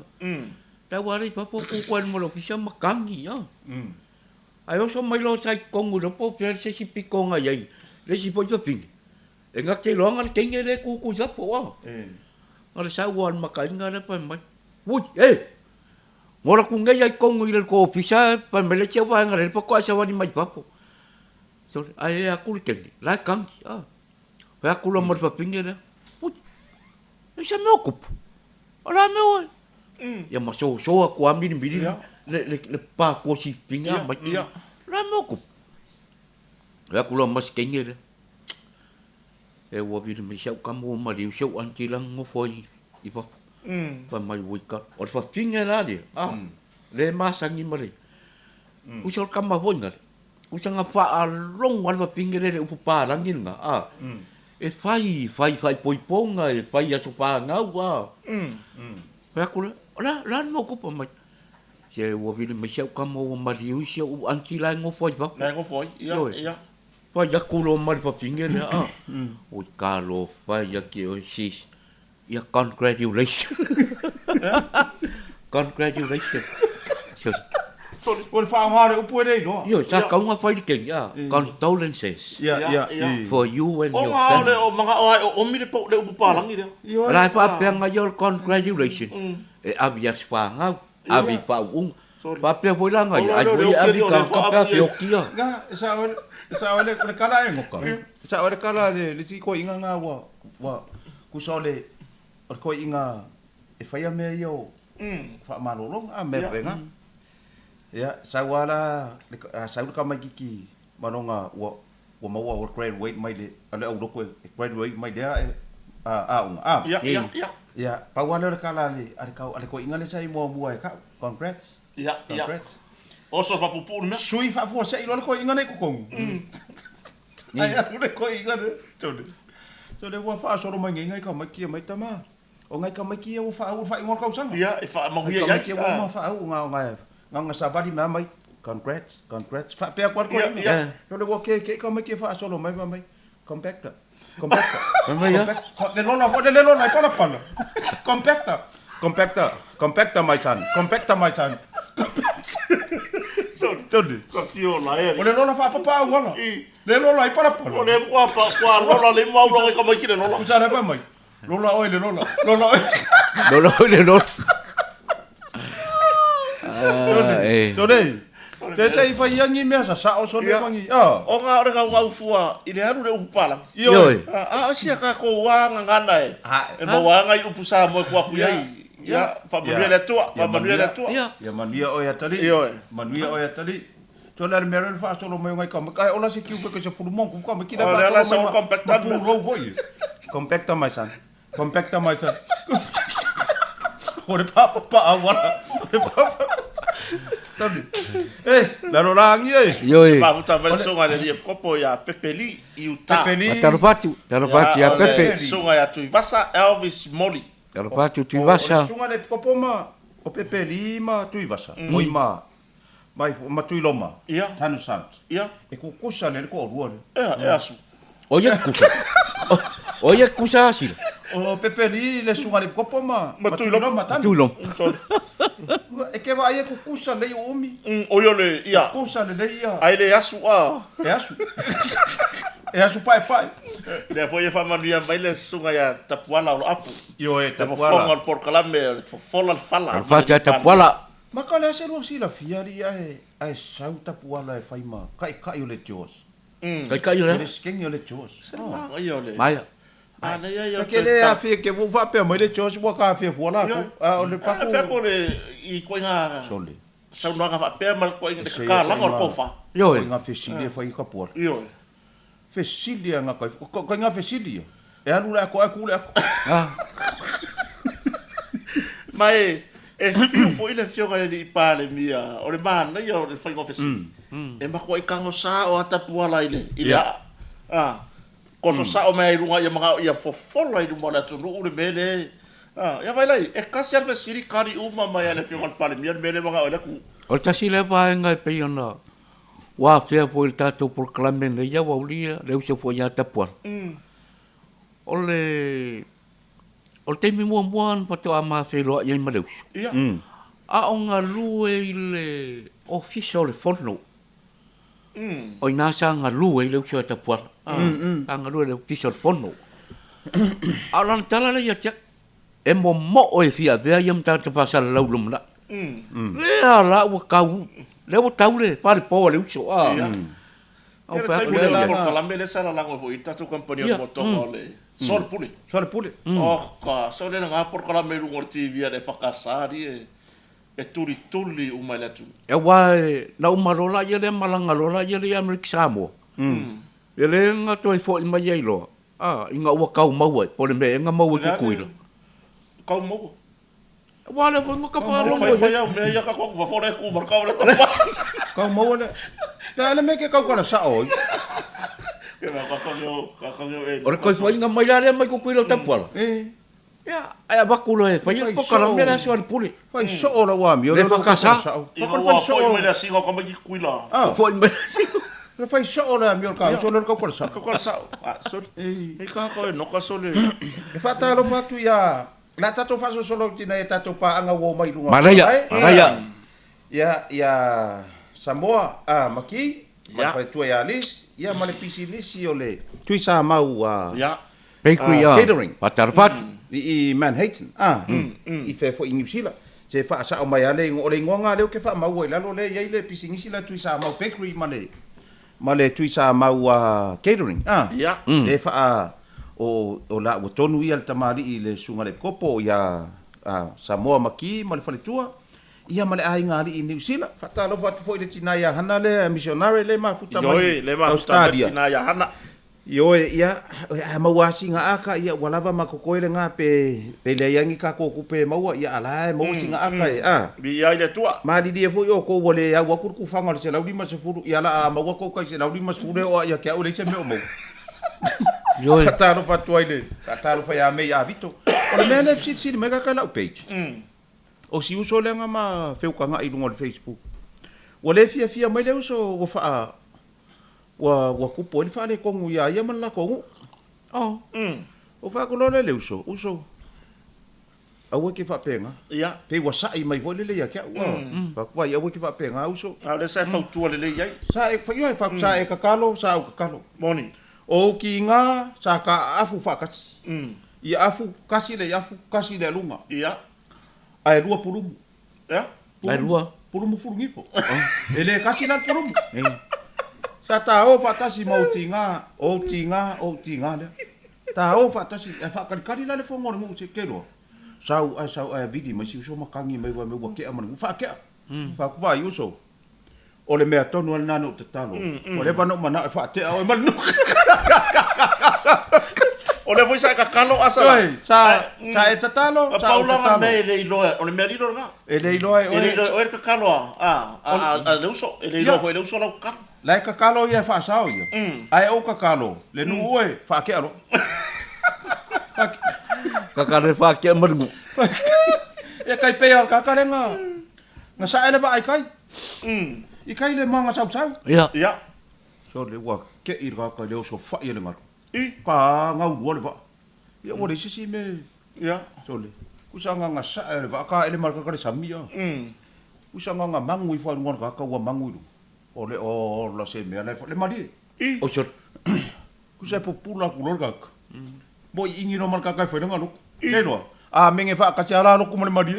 Tau lava lea i fafo, tu koe i luma o le ofisa ma tagi, a. Ae oso mai loa sa i totonu iloa po o fea se isi pito na i ai, le isi foi fafine, e na te iloaina le teine lea e tutu i fafo, a. Na o le sau lava o le mataina lea fai mai, Ui, e! Na ola atu nei lava i totonu i le tou ofisa, fai mai le isi au vaega lea faatoa e savali mai i fafo. Sole, ae atu le teine, la e tagi, a. Fai atu loa ma le fafine lea, Ui, e se mea o tupu? O le a mea oe? Ia ma soso atu lava milimili le pa atu o si fafine a mai. O le a mea o tupu? Fai atu loa ma si teine lea, E ua vili mai si au tama ua maliu si ou aunty la na nofo ai i fafo. Fai mai ua i talo. O le fafine la lea, a, lea e masani ma le uso o le tama foi na le. Usa na faalogo lava le fafine lea i le upu palagi lena, a, e fai, fai faaipoipoga, e fai aso fanau, a. Fai atu lea, o le a, o le a le mea o tupu? Fai mai, se ua vili mai si au tama ua maliu si ou aunty la e nofo ai i fafo.
La e nofo ai, ia, ia.
Fai atu loa ma le fafine lea, a, oi talofa ia te oe sis. Ia congratulations. Congratulations.
Sorry. O le faaaoga o le upu e le iloa.
Ioe, sa tatau ona fai le keni, a, condolences.
Ia, ia, ia.
For you and your family.
Ona o le manao lava e oomi le le upu palagi lea.
O la e faapea ia o le congratulations, e ave i aso fanau, ave i faauuga. Faapea foi la nai ai foi e ave i tagata pe a feoki a.
Nga, e sao e sao le le kala e ngoka. E sao le kala le le si koiinga nga ua ua kusa o le o le koiinga e faia mea ia o faamalologa a mea faapena. Ia, sau lava la le sau le tamaititi ma lona ua ua maua ua graduate mai le a le aulotu e graduate mai lea aoga a.
Ia, ia, ia.
Ia, pau lava lea o le tala a le a le a le toeaina lea sa i muamua e kau, congrats.
Ia, ia.
Congrats.
Oso faapuupuu le mea.
Sui faafuasei loa le toeaina lea i totonu. Ae alu le toeaina lea, sole, sole ua faasolo mai nei nai tamaiti ia mai tama. O nai tamaiti ia ua faauu i le faaiuga o le tausaga.
Ia, e faamanuia i ai.
Nai tamaiti ia ua uma ona faauu, na ona na ona savali mai lava mai, congrats, congrats, faapea atu lava le toeaina.
Ia, ia.
Sole ua keke'i tamaiti e faasolo mai fai mai, come back ta, come back ta,
Fai mai
come
a?
back, le lola foi, le lola e palapala, come back ta, come back ta, come back ta my son, come back ta my son.
Sole, ka fiola e.
O le lola faapapa auala.
I.
Le lola e palapala.
O le kua pa kua lola le mau lola ka mai ki le lola.
Kusa le fai mai. Lola oe le lola. Lola oe.
Lola oe le lola. Ah, eh.
Sole. Se se i fai ia ni mea sa sao sole
Ia.
mangi. Ah.
O nga o le gaugau fua i le alu le upu palagi.
Ioe.
A a sia tatou a gagana e e maua ai nai upu Samoa e kuaku i ai. Ia, faamanuia le Atua, faamanuia le Atua.
Ia.
Ia manuia oe atalii.
Ioe.
Manuia oe atalii. Sole a le mea lea le faasolo mai o ngai tama. Ae ola se kiu pe se fulu mongu ka me kila
O le ala
faasolo
sa
mai
o compact
ma
tan.
pulou foi. Compacta my son. Compacta my son. O le papa auala. O le papa. Tali. Eh, la lo langi e.
Ioe.
Mafuta mai le susuga i le alii epikopo ia Pepe Lee i Utah.
Pepe Lee.
Talofa atu, talofa atu ia
Ia, o le
Pepe.
susuga ia Tuivasa Elvis Moli.
Talofa atu
O
Tuivasa.
le susuga i le epikopo ma o Pepe Lee ma Tuivasa. Oi ma Mai ma Tuiloma.
Ia.
Tanu Sant.
Ia.
E kukusa le le toalua le.
Ea, ea asu.
O ia kusa. O ia kusa asila.
O Pepeli le suga le kopo ma
Ma Tuiloma.
Tanu.
Tuiloma.
Sorry.
E ke vaai e kukusa lei o umi.
O ia le, ia.
Kukusa le lei ia.
Ai le asu a.
E asu. E asu pae pae.
Lea foi e faamanuia mai le susuga ia Tapuala o Loapu.
Ioe,
Le
Tapuala.
fofoga o le polokalame o le fofola le fala.
Talofa atu ia Tapuala.
Maka le a se lua silafia alii ae ae sau tapuala e fai ma kaikai o le Jaws.
Kaikai o le a?
Le sikeni o le Jaws.
Se manaia o le.
Maia.
Manaia ia o
Ta ke le afia ke ua faapea mai le Jaws ua ka afia fua lakou. A o le paku.
Fea ko le i koiga
Sole.
saunoaga faapea ma koiga le kakalaga o le tofa.
Ioe.
Koiga fesili e fai i tapuala.
Ioe.
Fesili a ngaka ifo. Ko ko nga fesili ia. E alu le ako ae ku le ako.
Ma e, e fiu foi le afioga i le Alii Palemia, o le manaia o le faiga o fesili. E matuai tago sao a Tapuala i le, i le aa. A, koso sao mai ai i luga ia manao ia fofola i luma o le atunuu le mea lea. A, ia vailai, e tasi lava le fesili kali uma mai a le afioga i le Palemia le mea lea e manao ai le atunuu.
O le tasi lea vaega e pei ona Ua afea foi i le tatou polokalame nei aoauli le uso foi ia Tapuala. O le o le taimi muamua na faatoa ma feiloai ai ma le uso.
Ia.
A o galue i le Ofisa o le Fono. O i ina sa galue ai le uso ia Tapuala. Sa galue i le Ofisa o le Fono. A o lana tala lea ia te au, e momoo e fia avea ia matata faasalalau i lumanai. Lea la ua tau, lea ua tau le falepo a le uso.
Ia. Ia le taimi lea la polokalame lea sa lalago ai foi i le tatou kamupani o le motoga o le Soalepule.
Soalepule.
Oka, so le na polokalame i luga o le TV a le EFKS alii e e tulituli uma i le atunuu.
Aua na uma loa la ia lea malaga loa la ia lea i Amerika Samoa. Ia lea na toe foi mai ai loa, a, ina ua tau maua, po o le mea ea na maua i Tutuila.
Tau maua.
Aua lea foi na ta faalogo
i ai. Fai au mea ia ka koku fafo le ku ma ka le tapa.
Kau maua le. Le le mea ke kau kala sao.
Ke ma ka ka ka ka
e. O le toe foiga mai la lea mai Tutuila o Tapuala.
E.
Ia, ae avatu loa e fai le polokalame le aso a le pule.
Fai soo la ua amio
le fakasa.
Ina ua foi mai le asiga o tamaiti Tutuila.
Foi mai le asiga.
Le fai soo le amio o le ka uso le kau kala sao.
Kau kala sao. Ah, sole. E ka ka e noka sole.
E faatalofa atu ia Le a tatou faasolosolo atu i nai a tatou paaga ua omai i luga o le
Manaia,
faavae.
manaia.
Ia, ia Samoa a Maki, ma le faletua ia Liz, ia ma le pisinisi o le Tui Samau a
Bakery a
Catering.
Faatalofa atu.
I Manhattan, a, i fea foi i Niu Sila. Se faasao mai lava le igoa, o le igoa lena lea ou te faamaua i lalo lea e i ai le pisinisi lea Tui Samau Bakery ma le ma le Tui Samau Catering, a, lea e faa O, o la ua tonu ia le tamalii i le Susuga i le Epikopo ia Samoa Maki ma le faletua, ia ma le aiga alii i Niu Sila. Faatalofa atu foi i le tina ia Hana lea misionare lea e mafuta mai
Ioe, lea e mafuta mai le tina ia Hana.
Ioe, ia, a maua lava sina aka, ia ua lava ma totoe lena pe, pe leai lava ni tatou tupe e maua, ia a la e maua sina aka e, a.
Viia i le Atua.
Malilie foi outou ua le au atu le tufaga o le 150, ia la a maua tou tai 150 e oo lava ia te au e leai se mea o maua.
Ioe.
Faatalofa atu ai le faatalofa ia Mei Avito. O le mea lea e fesilisili mai kaka i lau page. O si uso lea na ma feutaga'i i luga o le Facebook. Ua le fiafia mai le uso ua faa ua ua tupu ai le faaletonu ia ia ma le latou nuu.
Oh.
Ou fai atu loa lea i le uso, uso, Aua e te faapena.
Ia.
Pei ua sa'i mai foi lele ia te au. Fai atu, Vai, aua e te faapena, uso.
A o lea sa e fautua lelei i ai.
Sa e, ioe, fai atu, sa e tatalo, sa ou tatalo.
Moni.
O ou tiga, sa ta aafu faatasi. I afu, kasi le afu, kasi le aluga.
Ia.
Ae lua pulumu.
Ia.
Ae lua.
Pulumu fulugifo. E le kasi la le pulumu. Sa ta o faatasi ma ou tiga, o ou tiga, o ou tiga lea. Ta o faatasi, ae faakalikali la le fono o le nuu se keloa. Sau ae sau ae vili mai si uso ma kagi mai fai mai ua kea ma le nuu. Faakea. Fai atu, vaai uso, o le mea tonu lava lena na ou tatalo. Ua leva ona ou manao e faatea oe ma le nuu.
O lea foi sa e tatalo Asa la.
Oi, sa, sa e tatalo, sa
Pau
ou
la
tatalo.
mea e le iloa, o le mea lilo lena.
E le iloa e oe.
E le iloa e oe le tatalo a, a, a le uso. E le iloa foi e le uso lau tatalo.
La e kakalo ia e faasao ia. Ae ou kakalo, le nuu e, faakea loa.
Kakalo e faakea ma le nuu.
Ia kai pei o le kaka lea na, na sae le vaa i kai. I kai le moana sausau.
Ia.
Ia.
Sole ua kei le kaka i le oso fai e le galu.
I.
Ka gaulua le vaa. Ia ua leai se isi mea.
Ia.
Sole, kusa agaga sae o le vaa ka ele ma le kaka le sami ia. Kusa agaga magu ifo i luga o le kaka ua magu i luga. O le ola se mea la e le malie.
I.
O sole.
Kusa e pupula atu loa le kaka. Mo i ingi loa ma le kaka e fai lana loku. Ke loa. A menge faakasi a la loku ma le malie.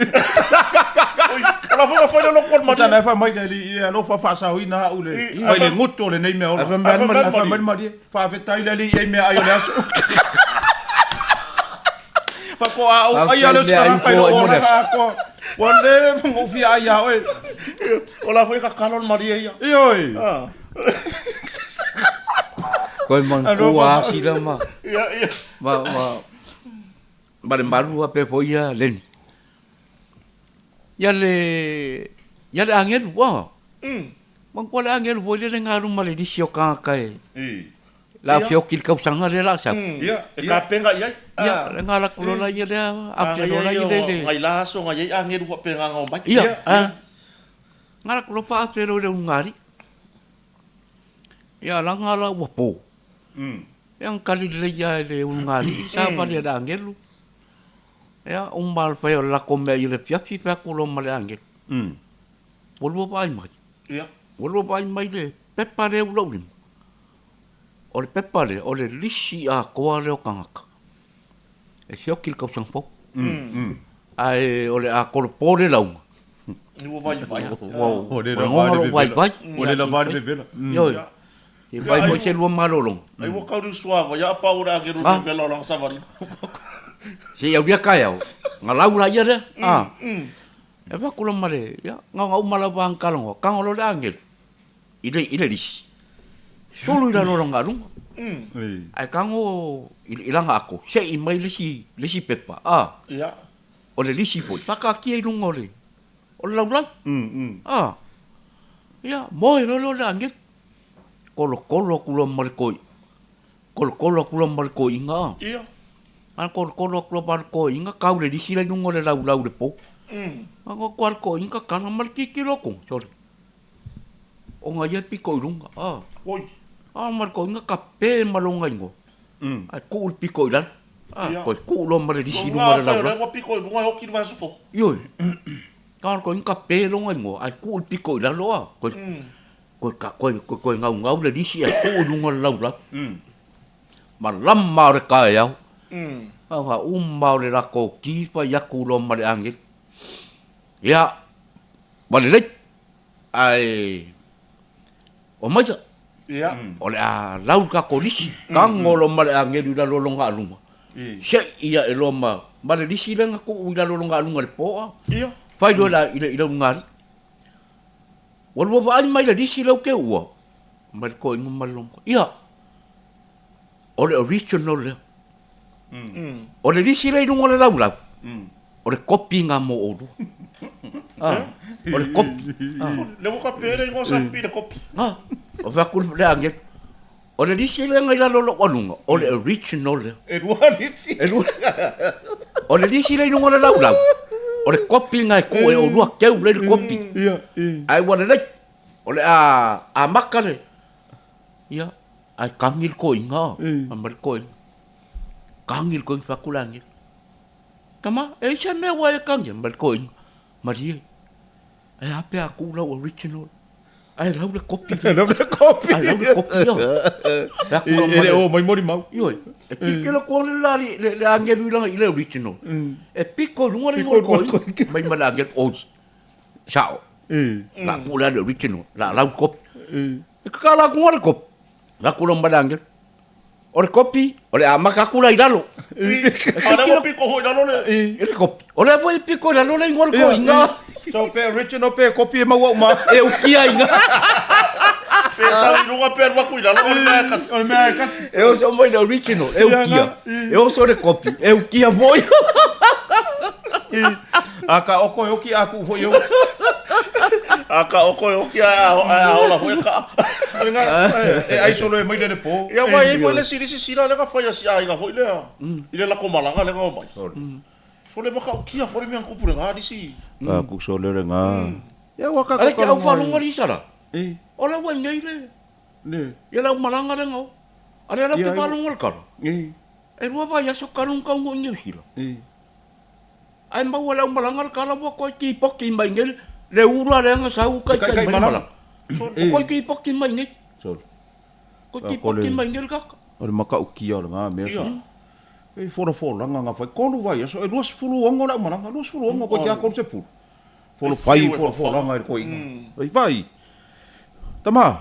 Oi, o la foi na fai le loku o le malie.
Tana e fai mai le alii e alofa faasaoina au le mai le gutu o lenei mea ola.
Ae fai mai le malie.
Fai mai le malie. Faafetai le alii e mea ai o le aso. Faatoa ou aia lea o se tagata i lou olaga atoa. Ua leva ona ou fia ai ia oe.
O la foi e tatalo le malie ia.
Ioe.
Koe manatua asila ma
Ia, ia.
ma ma ma le malu faapea foi ia Leni. Ia le ia le agelu a. Manatua le agelu foi lele na alu ma le lisi o tagata e la feoti i le tausaga lea la a sau.
Ia, e tapena i ai.
Ia, le na alu atu loa la ia lea afea loa la ia le le.
Ngai la aso ngai ai agelu faapena na omai.
Ia, a. Na alu atu loa faaafe loa i le ulugalii. Ia, laga la ua po. Ia na tali lelei lava e le ulugalii, savali a le agelu. Ia, uma lava le fai o le latou mea i le afiafi, fai atu loa ma le agelu, Ua lua vaai mai? Ua lua vaai mai i le pepa lea ua i lou lima? O le pepa lea, o le lisi atoa lea o tagata e sioki i le tausaga fou. Ae o le a tolopo le lauga,
Ua vaivai.
Ua lagona lou vaivai.
Ua le lava le vevela.
Ioe. E fai foi se lua malologa.
Ai ua kau le suava ia pau o le agelu le vevela o lana savaliga.
Se i aulia taeao, ona lau laia lea. E avatu loa ma le, ia, na ona uma lava ona talanoa, tago loa le agelu i le, i le lisi, sulu i lalo o lana aluga. Ae tago i lana ato, sei mai le isi, le isi pepa, a, o le lisi foi, faataatia i luga o le, o le laulau. A, ia, moe loa lea o le agelu. Tolotolo atu loa ma le toi, tolotolo atu loa ma le toeaina a.
Ia.
A tolotolo atu loa ma le toeaina, tau le lisi la i luga o le laulau i le pou. Alu atu lava le toeaina tatala ma le tilotilo atu, sole, ona ia e pito i luga, a.
Oi.
A ma le toeaina tape ma lona igoa, ae tuu le pito i lalo, a, toe tuu loa ma le lisi i luga o le laulau.
O lena ua pito i luga e oti le vaiaso fou.
Ioe. A o le toeaina tape lona igoa, ae tuu le pito i lalo, a, toe Toe toe gaugau le lisi ae tuu i luga o le laulau. Malama o le taeao, a uma o le latou ki fai atu loa ma le agelu, Ia, ua lelei, ae omaia, o le a lau le tatou lisi. Tago loa ma le agelu i lalo o lona aluga, sei ae loa ma le lisi lea na tuu i lalo o lona aluga i le po a, fai loa i le ulugalii. Ua lua vaai mai le lisi lea ou te uua mai le toeaina ma le loma. Ia, o le original lea. O le lisi lea i luga o le laulau, o le kopi lena mo oulua. Ah, o le kopi. Ah.
Lea ua tape le igoa sa pi le kopi.
Ah, o fai atu le agelu. O le lisi lea na i lalo o lou aluga, o le original lea.
E lua lisi.
E lua. O le lisi lea i luga o le laulau, o le kopi na e tuu e oulua, keu lelei le kopi.
Ia, ia.
Ae ua lelei, o le a amata le, ia, ae kagi le toeaina, fai mai le toeaina. Kagi le toeaina, fai atu le agelu, Tama, e i ai se mea ua e kagi ai? Fai mai le toeaina, Malie, Ae a pe a tuu lau original ae lau le kopi
lea. Lau le kopi.
Ae lau le kopi lea.
E le o mai molimau.
Ioe. E tilotilo atu le la le agelu i lana i le original. E pito i luga le igoa o le toeaina. Mai ma le agelu, oi, sao. La tuu lea le original, la lau le kopi. E tatala atu le kopi. Fai atu loa ma le agelu, O le kopi, o le amata atu la i lalo.
A lea ua piko foi i lalo le...
I le kopi. O lea foi e piko i lalo le igoa o le toeaina.
So pe original pe kopi e maua uma.
E ukia i ina.
Pe sau i luga pe alu atu i lalo, o le mea e kasi.
O le mea e kasi.
E oso mai le original, e ukia. E oso le kopi, e ukia foi.
A ka oko e oki a kuu foi au.
A ka oko e oki a a ola foi ka.
E ai solo e mai le po.
Ia wa e foi le siri sisila le ka fai a si aiga foi lea. I le lako malaga le ka o mai. Sole maka ukia foi le mea kupu le ngā nisi.
A ku sole le ngā.
Ia wa ka
ko.
Ai te au whalunga li sara. O le wa nei le.
Le.
Ia lau malaga le ngau. A le lau te whalunga le kala. E lua vaiaso kalu na taunuu i Niu Sila. Ae maua e le aumalaga le tala ua toe tipoti mai nei le ula lea na sau taitai mai le malaga. Ua toe tipoti mai nei. Toe tipoti mai nei le kaka.
O le matautia o lena mea sa. E folafolaga na fai, tolu vaiaso, e 26 le aumalaga, 26 koe te a 30. Folo fai folafolaga i le toeaina. Ai vai. Tama,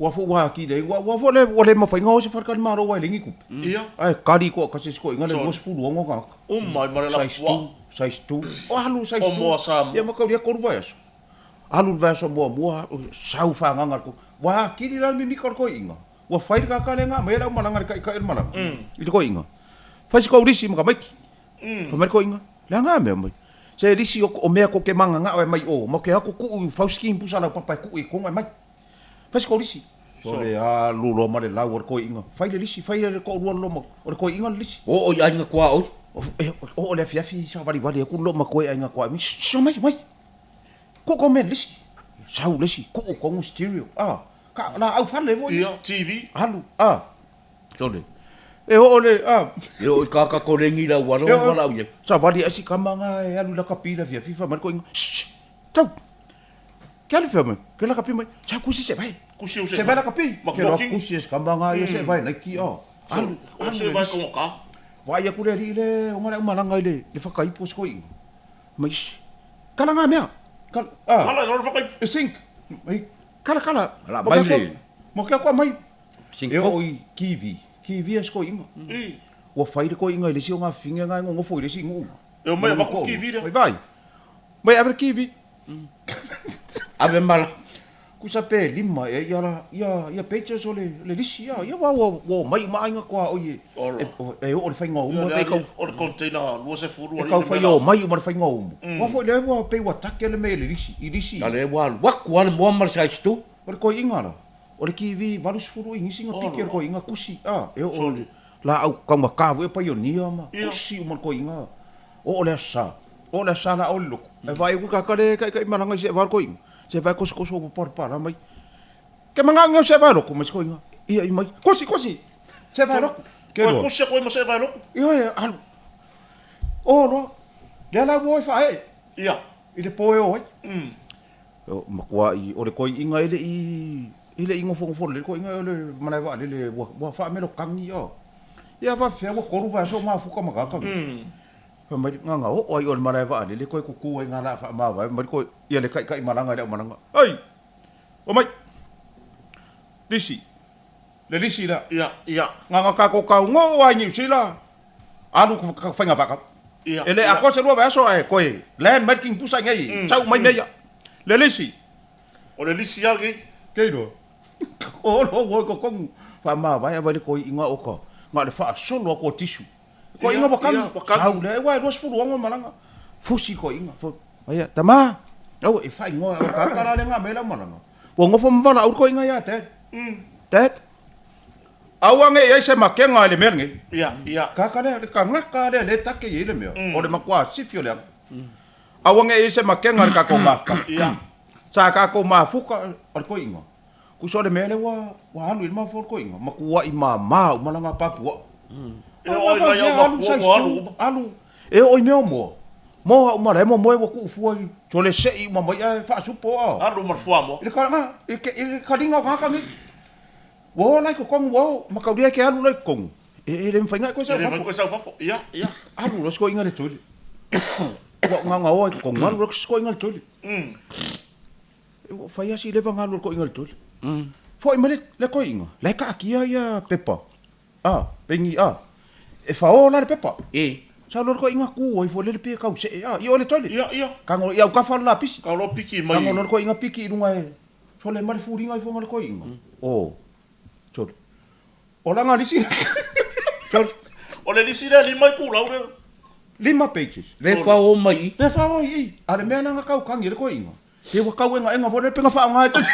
ua fo ua atili ai, ua ua fo le ua le mafai ona o se faletalimalo aua e leai ni tupe.
Ia.
Ae kali toatasi si toeaina le 26 tagata.
Uma ai ma le
Size
lafupuaa.
2, size 2. O alu size 2.
O moa Samoa.
Ia ma taulia tolu vaiaso. Alu le vaiaso muamua, sau fagaga le to. Ua atili la le mimita o le toeaina. Ua fai le kaka lea na aumai ai le aumalaga i le taitai o le malaga i le toeaina. Fai si kou lisi ma tamaiti. Fai mai le toeaina, Le aga mea mai? Se lisi o mea kou te magagao e mai o, ma ke aku kuu i fausking pusa lau papa e kuu i konga e mai. Fai si kou lisi. Sole alu loa ma le lau o le toeaina. Fai le lisi, fai le toalua le loma o le toeaina le lisi.
Oo i aiga tuaoi.
Oo le afiafi savalivali aku le loma koe aiga tuaoi. Shh, omai, omai. Kuu kou mea i le lisi. Sau le isi, kuu kongu stereo. Ah, ka laau fale foi.
Ia, TV.
Alu, ah. Sole. E oo le, a.
E oo i kaka koleni le auala ua valaau i ai.
Savali ae si kama nga e alu i lakapi i le afiafi fai mai le koiga, Shh! Tau! Ke alu fea mai? Ke lakapi mai, Sa kusi se vae.
Kusi u
se vae lakapi. Ke loa kusi e si kama nga ia se vae naiki a.
Alu, alu se vae kongaka.
Vaai aku le alii le onga le aumalaga i le whakaipo si koiga. Mai, Shh! Kala nga mea.
Kala, a. Kala i lalo whakaipo.
E sink. Mai, kala, kala.
Ala mai le.
Mo ke akua mai. E oo i Kivi, Kivi e si koiga. Ua fai le koiga i le isi o nga figa nga e gogofo i le isi gu'uga.
E omai avatu Kivi lea.
Mai vaai. Mai ave le Kivi.
Ave ma la.
Kusa pe lima ea ia la ia ia pages o le le lisi a ia ua ua ua omai uma aiga koa oi e e oo le faiga o umu
e kau o le container 20
e kau fai omai uma le faiga o umu. Ua foi lea ua pei ua take le mea i le lisi i lisi.
A lea ua alu atu lava le moa ma le size tu.
O le koiga la. O le kivi 80 inisi na piki o le koiga kusi a e oo i le laau taugata foi o paionia ma kusi uma le koiga oo le aso sa oo le aso sa laau le lotu ae vaai atu le tagata lea e taitai malaga i se'eva o le koiga se'eva e kosokoso ua palapala mai ke manao i se'eva e lotu mai se koiga ia i mai kosi kosi se'eva e lotu
ke loa kosi atu ai ma se'eva e lotu
ioe alu o loa lea la ua o e faaee
ia
i le po e o ai. Matua i, o le koiiga e le i, e le i nofonofo lelei le koiiga o le malae vaalele ua, ua faamelokagi a. Ia faapefea ua tolu vaiaso o mafuta ma tagata nei. Fai mai le gaga oo ai o le malae vaalele toe tutu ai ga la faamavae fai mai le toe, ia le taitai malaga i le aumalaga. Oi! Omai! Lisi! Le lisi lea.
Ia, ia.
Gaga tatou taunuu lava i Niu Sila, alu ka faiga faatau.
Ia.
E le atoa se lua vaiaso ae toe land mai le King Pusa i nei, sau mai mea ia. Le lisi.
O le lisi lava lenei.
Ke iloa. O lo ua i totonu. Faamavae ava i le toeiina o ka, na o le faasolo atu o tissue. Toeiina ua kagi. Sau lea, aua e 26 malaga. Fusi toeiina. Aia, tama, aua e faaigoa, o le tagata la lea na aumai lau malaga. Ua nofo ma valaau le toeiina ia Dad. Dad, aua ne i ai se makega i le mea lenei.
Ia, ia.
Tagata lea, le tagata lea lea e take i ai le mea, o le matua sifi o le aga. Aua ne i ai se makega i le tatou mafutaga.
Ia.
Sa tatou mafuta, o le toeiina. Tusa o le mea lea ua ua alu i le mafaufau o le toeaina, matuai mama uma lana pa puaa.
E oo i nai au matua ua alu uma.
Alu, e oo i mea o moa, moa uma la e momoe ua tuu fua i sole sei uma mai ae faasupo a.
Alu ma le fuamoa.
I le ka, i le kaliga o tagata nei. Ua o la i totonu ua o, mataulia e te alu la i totonu, e le mafai ona e toe sau
i fafo. E le mafai ona toe sau i fafo, ia, ia.
Alu loa si toeaina i le toilet. Ua gaogaoa i totonu, alu loa si toeaina i le toilet. Ua fai lava si leva ona alu a le toeaina i le toilet. Foi mai le toeaina, la e taatia ia pepa, a, peni, a, e fao la le pepa. Sau loa le toeaina tu ai foi lele pe tau see, a, i o i le toilet.
Ia, ia.
Tago i autafa o le lapisi.
Tago loa piki mai.
Tago loa le toeaina piki i luga e sole ma le fuliga ifoga le toeaina. O, sole. O lana lisi.
Sole. O le lisi lea lima itulau lea.
Lima pages.
Le fao mai i i.
Le fao i i. A le mea lea na kaukagi e le toeaina. He ua kau engaenga foi le pega faaaoga e tasi.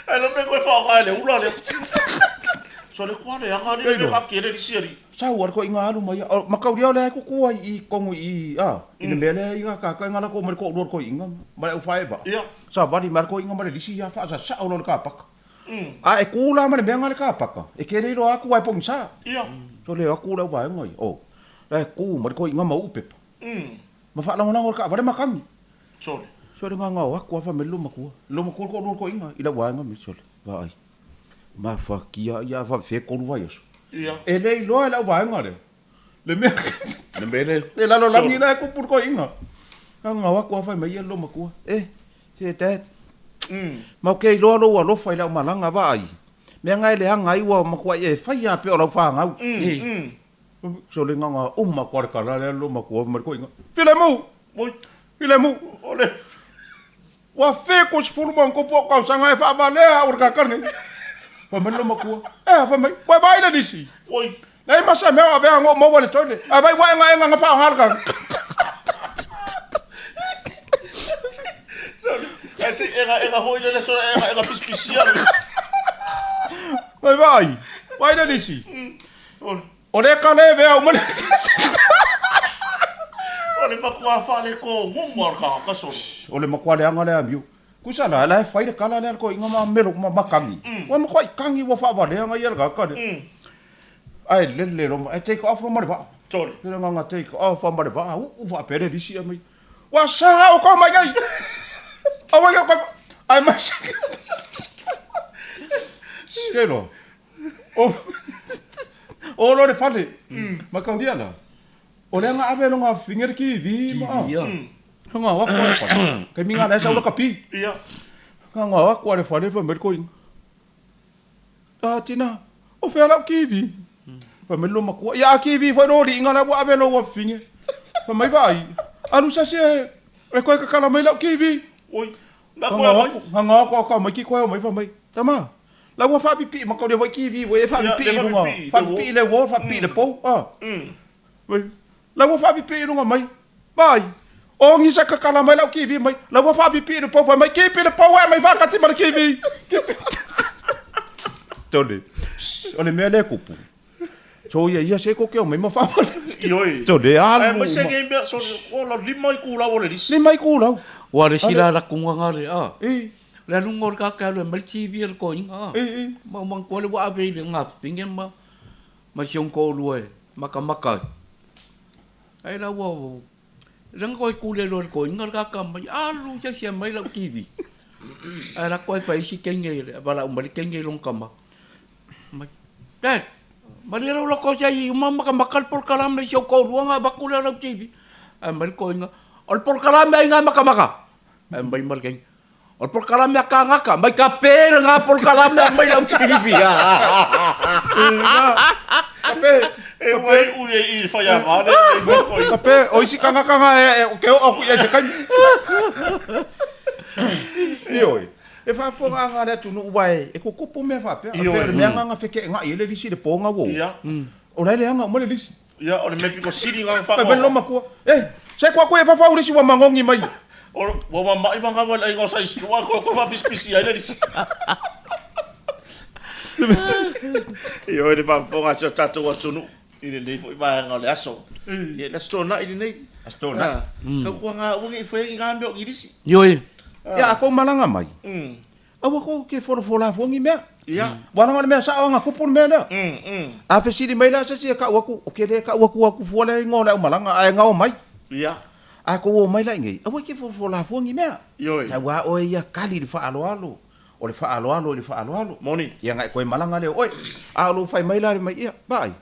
Ai le mea koe faaaoga e le ula lea. So le kua le anga le le ka kele lisi ali.
Sau ar ko inga alu mai. Makauria o le ai kuku ai i kongu i a i le mea lea i ka ka inga la ko mai ko ulu ko inga ma le ufae ba.
Ia.
Sa vali mai ko inga ma le lisi ia fa sa sa o le ka paka. A e ku la ma le mea nga le ka paka. E kele ilo aku ai pongisa.
Ia.
So le aku le vaenga i. O. La e ku ma ko inga ma u pepa. Ma faalagolago le taavale ma kagi.
Sole.
Sole gagao atu lava fai mai le loomatua. Loomatua le toalua o le toeaina i lau vaega mea sole. Vaai. Mafakia ia faapefea e tolu vaiaso.
Ia.
E le iloa e lau vaega lea le mea
Le mea lea.
Le lalolagi la e tupu le toeaina. Gagao atu lava fai mai ia le loomatua. Eh, se Dad. Ma ou te iloa lou alofa i lau malaga vaai. Mea na e leaga ai ua matuai e fai lava pea o lau fanau. Sole gaga uma atu a le tala lea lo matua ma le koiga. Filemu!
Oi.
Filemu!
Ole.
Ua 70 ma ona tupu o'u tausaga e faavalea a'u i le tagata lenei. Fai mai le loomatua, Ea, fai mai, ua e vaai i le lisi?
Oi.
Leai ma se mea o avea na ou maua i le toilet. Ae vaai ua egaega na faaaoga le tagata.
Ae se egaega foi lele sole egaega pisipisia.
Vai vaai, vaai le lisi. O le kale vea uma le.
O le matua faaleto gumu o le tagata sole.
O le matua leaga lea Amiu. Kusa la, la e fai le kala lea le toeaina ma melo ma matagi. Ua matuai tagi ua faavalea na ia le tagata lea. Ae lele loa, ae take off loa ma le vaa.
Sorry.
Le agaga take off ma le vaa, uu faapea le lisi ae mai, ua sa outou mai nei! Aua ne i outou, ae mai se loa. O, o loa le fale, mataulia la, o lea na ave lona afafine le TV ma, Hanga o aku a le fale. Taimi nga la e sau lakapi.
Ia.
Hanga o aku a le fale fai mai le toeaina. A tina, o fea lau TV? Fai mai le loomatua, ia a TV foi lou alii nga la ua ave lou afafine. Fai mai vaai, alu sasi e e toe tatala mai lau TV.
Oi, la koe aumai.
Hanga o aku a mai ki koe aumai fai mai, tama, la ua faapipii ma kaulia foi TV ua e faapipii i luga, faapipii i le wall, faapipii i le pou. Ah. La ua faapipii i luga mai. Vaai, o gisa kakala mai lau kivi mai. La ua faapipii i le pou fai mai, kipi le pou ae mai faakati ma le kivi. Tole, o le mea lea e kupu. So ia ia se koke o mai ma faavale.
Ioe.
Tole, alu.
Ae mai se ngei mea, so, o la lima ikulau o le lisi.
Lima ikulau.
Ua le sila la kunga ngale, a.
I.
Le aluga o le kaka alu e mai le TV a le toeaina, a.
I, i.
Ma o manatua le ua ave i le ngafafine ma ma si ona toalua e makamaka ai. Ae la ua leaga toe tule loa e le toeaina le kaka mai, alu siasia mai lau TV. Ae la toe fai isi teine, valaau mai le teine i lona tama. Mai, Dad, malie lou loto se i uma makamaka le polokalame i si ou toalua ona avatu lea o lau TV. Ae mai le toeaina, o le polokalame ai na makamaka? Ae mai ma le teine, O le polokalame a kānaka, mai ka pē lena polokalame a mai lau TV.
Ka pē,
E ua iu i i le faiava le i mea koe.
Ka pē, o isi kānaka ngā e, e, ke oo aku i ai se kaimi. Ioe, e faafofogaaga le atunuu aua e, e tutupu mea faapea.
Ioe.
Pei o le mea nga na fekeegai ai le lisi i le po nga ua
Ia.
O la e leaga uma le lisi.
Ia, o le mea pito sili na
Fai mai le loomatua, Eh, se koa koe e fafau lisi ua magogi mai.
O, ua mamai ma gawa i le aiga o Sai Stewart, koe koe faapisipisi ai le lisi. Ioe le faafofoga a si o tatou atunuu i lenei foi vaega o le aso. Ia, le Aso Toonai lenei.
Aso Toonai.
Ah, Tautuaga aua ne i faia ni na mea o ni lisi.
Ioe.
Ia, a kou malaga mai, Aua kou ke folafola fua ni mea.
Ia.
Ua leaga o le mea sao aga kupu le mea lea. A fesili mai la se isi e kau aku, o ke le kau aku aku fua lea ingoa o le aumalaga ae gao mai.
Ia.
A kou o mai la i nei, aua ke folafola fua ni mea.
Ioe.
Tau a oe ia kali i le faaaloalo, o le faaaloalo i le faaaloalo.
Moni.
Ia na e toe malaga lea o oe. A o lou fai mai la mai ia, vaai,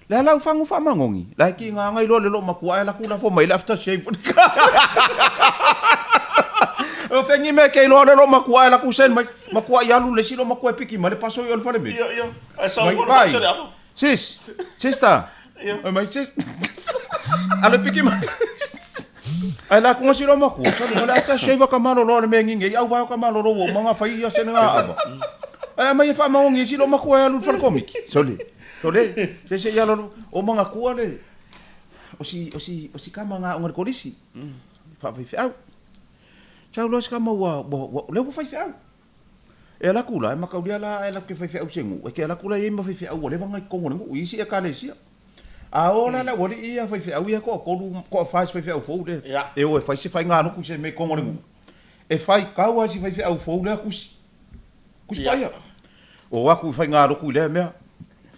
Le a lau fagu faamagogi, la e kiga aga iloa le loomatua ae laku lafo mai le after shave. O fengi mea ke iloa le loomatua ae laku send mai, matua i alu le isi loomatua e piki mai le paso i o le fale meli.
Ia, ia. Ae sau
Mai,
koe
vai.
le ava.
Sis, sister.
Ia.
Oi mai sis. Alu e piki mai. Ae la kunga si loomatua, salu ma le after shave ka malolo le mea ngingi ai au vai o ka malolo ua uma nga fai ia sene nga ava. Ae mai e faamagogi e si loomatua e alu i le fale komiki. Sole. Sole, se se ia lolo, o manga kua le, o si, o si, o si kama nga onga le kolisi, whaawhaiwheau. Tau loa si kama ua, ua, ua, lea ua whaiwheau. E ala ku la, e makaulia la e la ke whaiwheau se ngu, e ke ala ku la e ma whaiwheau ua lewa ngai kongo le ngu, isi e kalesia. A o la la ua li ia whaiwheau ia ko kolu, ko whais whaiwheau fou le, e o e whai se whai ngā nuku se me kongo le ngu. E whai kau a si whaiwheau fou lea kusi. Kusi paia. O aku i whaingāroku i lea mea,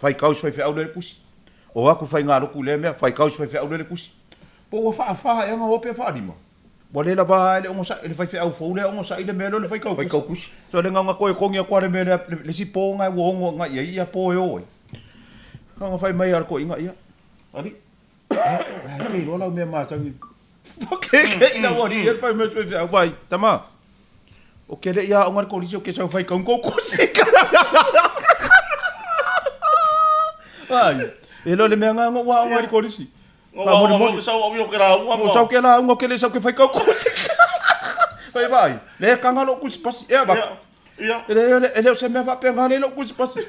whai kau si whaiwheau lea le kusi. O aku i whaingāroku i lea mea, whai kau si whaiwheau lea le kusi. Po ua whaawha e anga o pea whaalima. Ua le lava ae le ogosaʻi, le faifeau fou lea ogosaʻi le mea lea o le faikau
Faikau kusi.
So le gaga koe kongi aku a le mea lea, le isi po ga ua ogo agai i ai ia po e o ai. Gaga fai mai a le koiga ia, alii, ia, e ke iloa lau mea matagi. Ke ina ua alii ia le fai mai o si faifeau, vai, tama, o ke le i aoga le kolisi o ke sau faikau kou kusi. Ai, e le o le mea ga ngou aoga i le kolisi.
Faamolemole. Sau au ke lauga ma.
Sau ke lauga ke le sau ke fai kau kusi. Fai vai. Le kanga lo kusi pasi. Ea va.
Ia.
E le e le o se mea faapea le lo kusi pasi.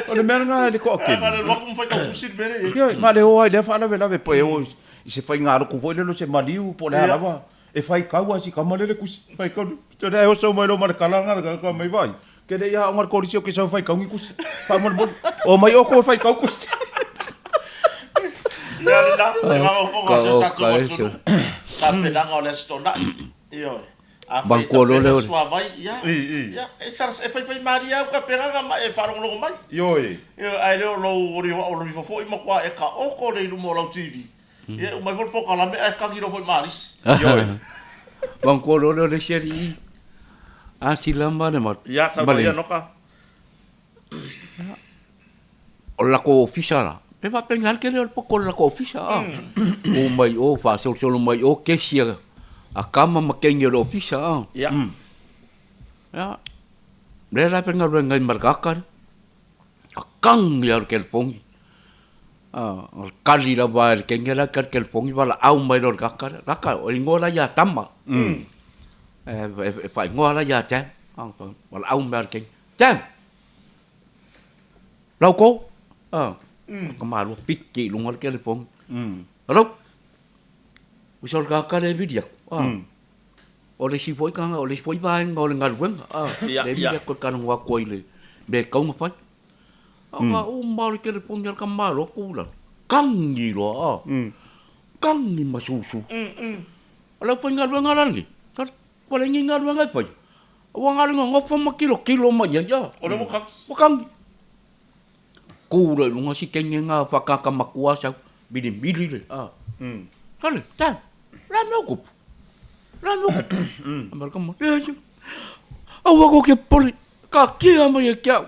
O le mea nga le ko
ke. Nga le loku fai kau kusi le.
Ia, nga le o ai le faalavelave po e o i se faigaloku foi lele o se maliu po o le a lava e fai kau a si kama lele kusi fai kau te le oso mai lo ma le kala nga ka mai vai ke le ia onga le kolisi o ke sau fai kau ngi kusi faamolemole o mai o ko fai kau kusi.
Ia le na, le mafaufauga o si o tatou atunuu, tapenaga o le Aso Toonai. Ioe. Afai e tapena le suavai, ia, ia, e sala, e faifai malie au tapenaga ma e faalogologo mai.
Ioe.
Ioe, ae le o lou o lou ifo foi matua e taoto le i luma o lau TV. Ia, e uma ifo le polokalame ae tagi loa foi ma alisi.
Ioe.
Manatua loa lea o le isi alii Asila ma le
Ia, saunoa ia Noka.
O le latou ofisa la, pe faapena le tele o le poto o le latou ofisa a. O mai o, faasolosolo mai o kesi a tama ma teine o le ofisa a.
Ia.
Ia, lea la e faigaluega ai ma le tagata lea. A kagi lava o le telefoni. A, o le kali lava e le teine la e tali telefoni, valaau mai loa i le tagata lea. Tagata, o le igoa la ia Tama. E faaigoa la ia Sam. Valaau mai lava e le teine, Sam! Lau ko? A, ka malua piki i luga o le telefoni. Hello? Uso le tagata lea e vili atu. A, o le isi foi tagata, o le isi foi vaega o le galuega. A, lea e vili atu e talanoa atu ai i le mea e tatau ona fai. A na uma o le telefoni a le tamaloa tu i lalo, kagi loa, a, kagi ma susu. O le aufaigaluega la lenei, ua leai ni galuega e faia. Ua na o le nonofo ma tilotilo mai ai, a.
O lea ua kagi.
Ua kagi. Tu loa i luga si teine na whakaata matua sau, milimili le, a. Sole, Dad, o le a mea o tupu? O le a mea o tupu? A mai le tama, leai se, aua tou te popole, taatia mai ia te au.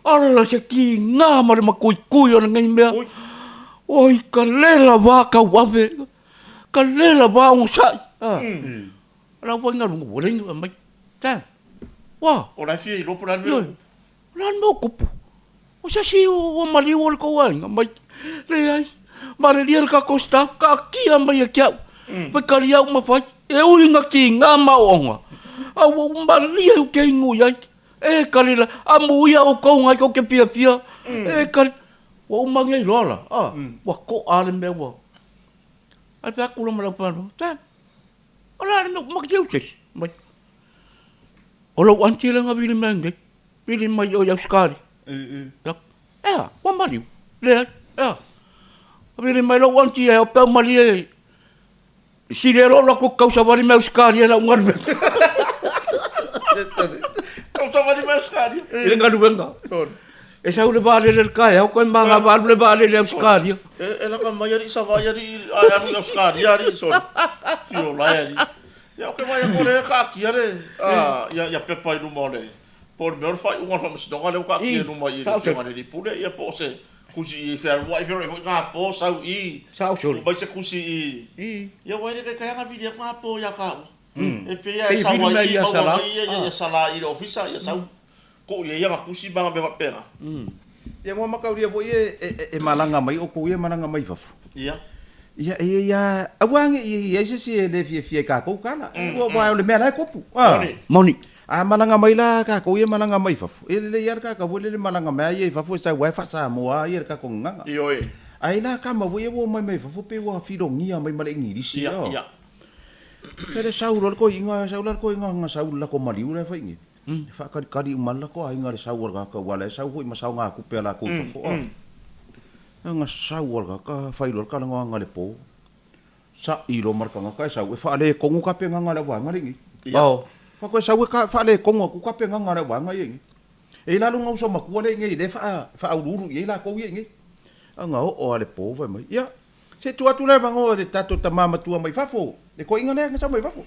Ala se tiga ma le matuitui o lenei mea. Oi, ka le lava tauave, ka le lava onosai. A. O lau faigaluega ua leai ni aumai. Dad, ua.
O la e fia iloa po o le a le mea o tupu.
O le a le mea o tupu? O se isi ua maliu o le tou aiga mai. Leai, malilie le tatou staff, taatia mai ia te au. Faitali au ma fai, e ui ina tiga ma aoaoga, a ua ou malie ou te inu i ai. E kali la, amuia outou nai tou te fiafia. E kali, ua uma nei loa la, a, ua toa le mea ua. Ae fai atu loa ma lau faigaluega, Dad, O le a le mea ua matou se isi? Mai. O lou aunty lea na vili mai nei, vili mai i o i Ausetalia. E a, ua maliu? Leai, e a? Vili mai lou aunty e ope au malie e sili ai loa alu atu tausavali mai Ausetalia i lau galuega.
Tausavali mai Ausetalia?
I le galuega. E sau le vaalele i le taeao toe manava alu le vaalele i Ausetalia.
E laka mai alii Savaii alii ae alu i Ausetalia alii sole. Fio lae alii. Ia ou te vaai atu o lea e taatia le ia pepa i luma o le po o le mea o le faaiuga o le faamasinoga lea ua taatia i luma i le afioga i le alii pule ia po o se tusi i fealuai feoai foi na po sau i tuu mai se tusi i ia aua e le taitai lava ona vili atu na po ia taua. E pei lava e sau ai i maua mai ia Sala i le ofisa ia sau Tuu i ai ana tusi ma ana mea faapena.
Ia ua mataulia foi e malaga mai outou ia malaga mai fafo.
Ia.
Ia e i ai lava, aua ne i i ai se isi e le fiafia i tatou tala. Aua o le mea la e tupu.
Moni. Moni.
A malaga mai la tatou ia malaga mai fafo, e lelei lava le tagata foi lele malaga mai lava ia i fafo e sau lava e faa-Samoa ia le tatou gagana.
Ioe.
Ae la tama foi ia ua omai mai fafo pei ua filogia mai ma le Igilisi.
Ia, ia.
E le sau loa le toeaina, sau la le toeaina na sau i le latou maliu la e fai nei. E faakalikali uma lava le latou aiga i le sau a le tagata aua o la e sau foi ma saogatupe a latou i fafo. Na sau a le tagata fai loa le talanoaga i le po, sa'i loa ma le tagata e sau e faaletonu tapenaga a le auvaega lea i inei. Faatoa e sau e faaletonu atu tapenaga a le auvaega ia i inei. E i ai la lona uso matua lea i inei lea e faauluulu i ai latou ia i inei. A na oo lava i le po fai mai, ia, Se i tuu atu le avanoa i le tatou tama matua mai fafo, le toeaina lea na sau mai fafo.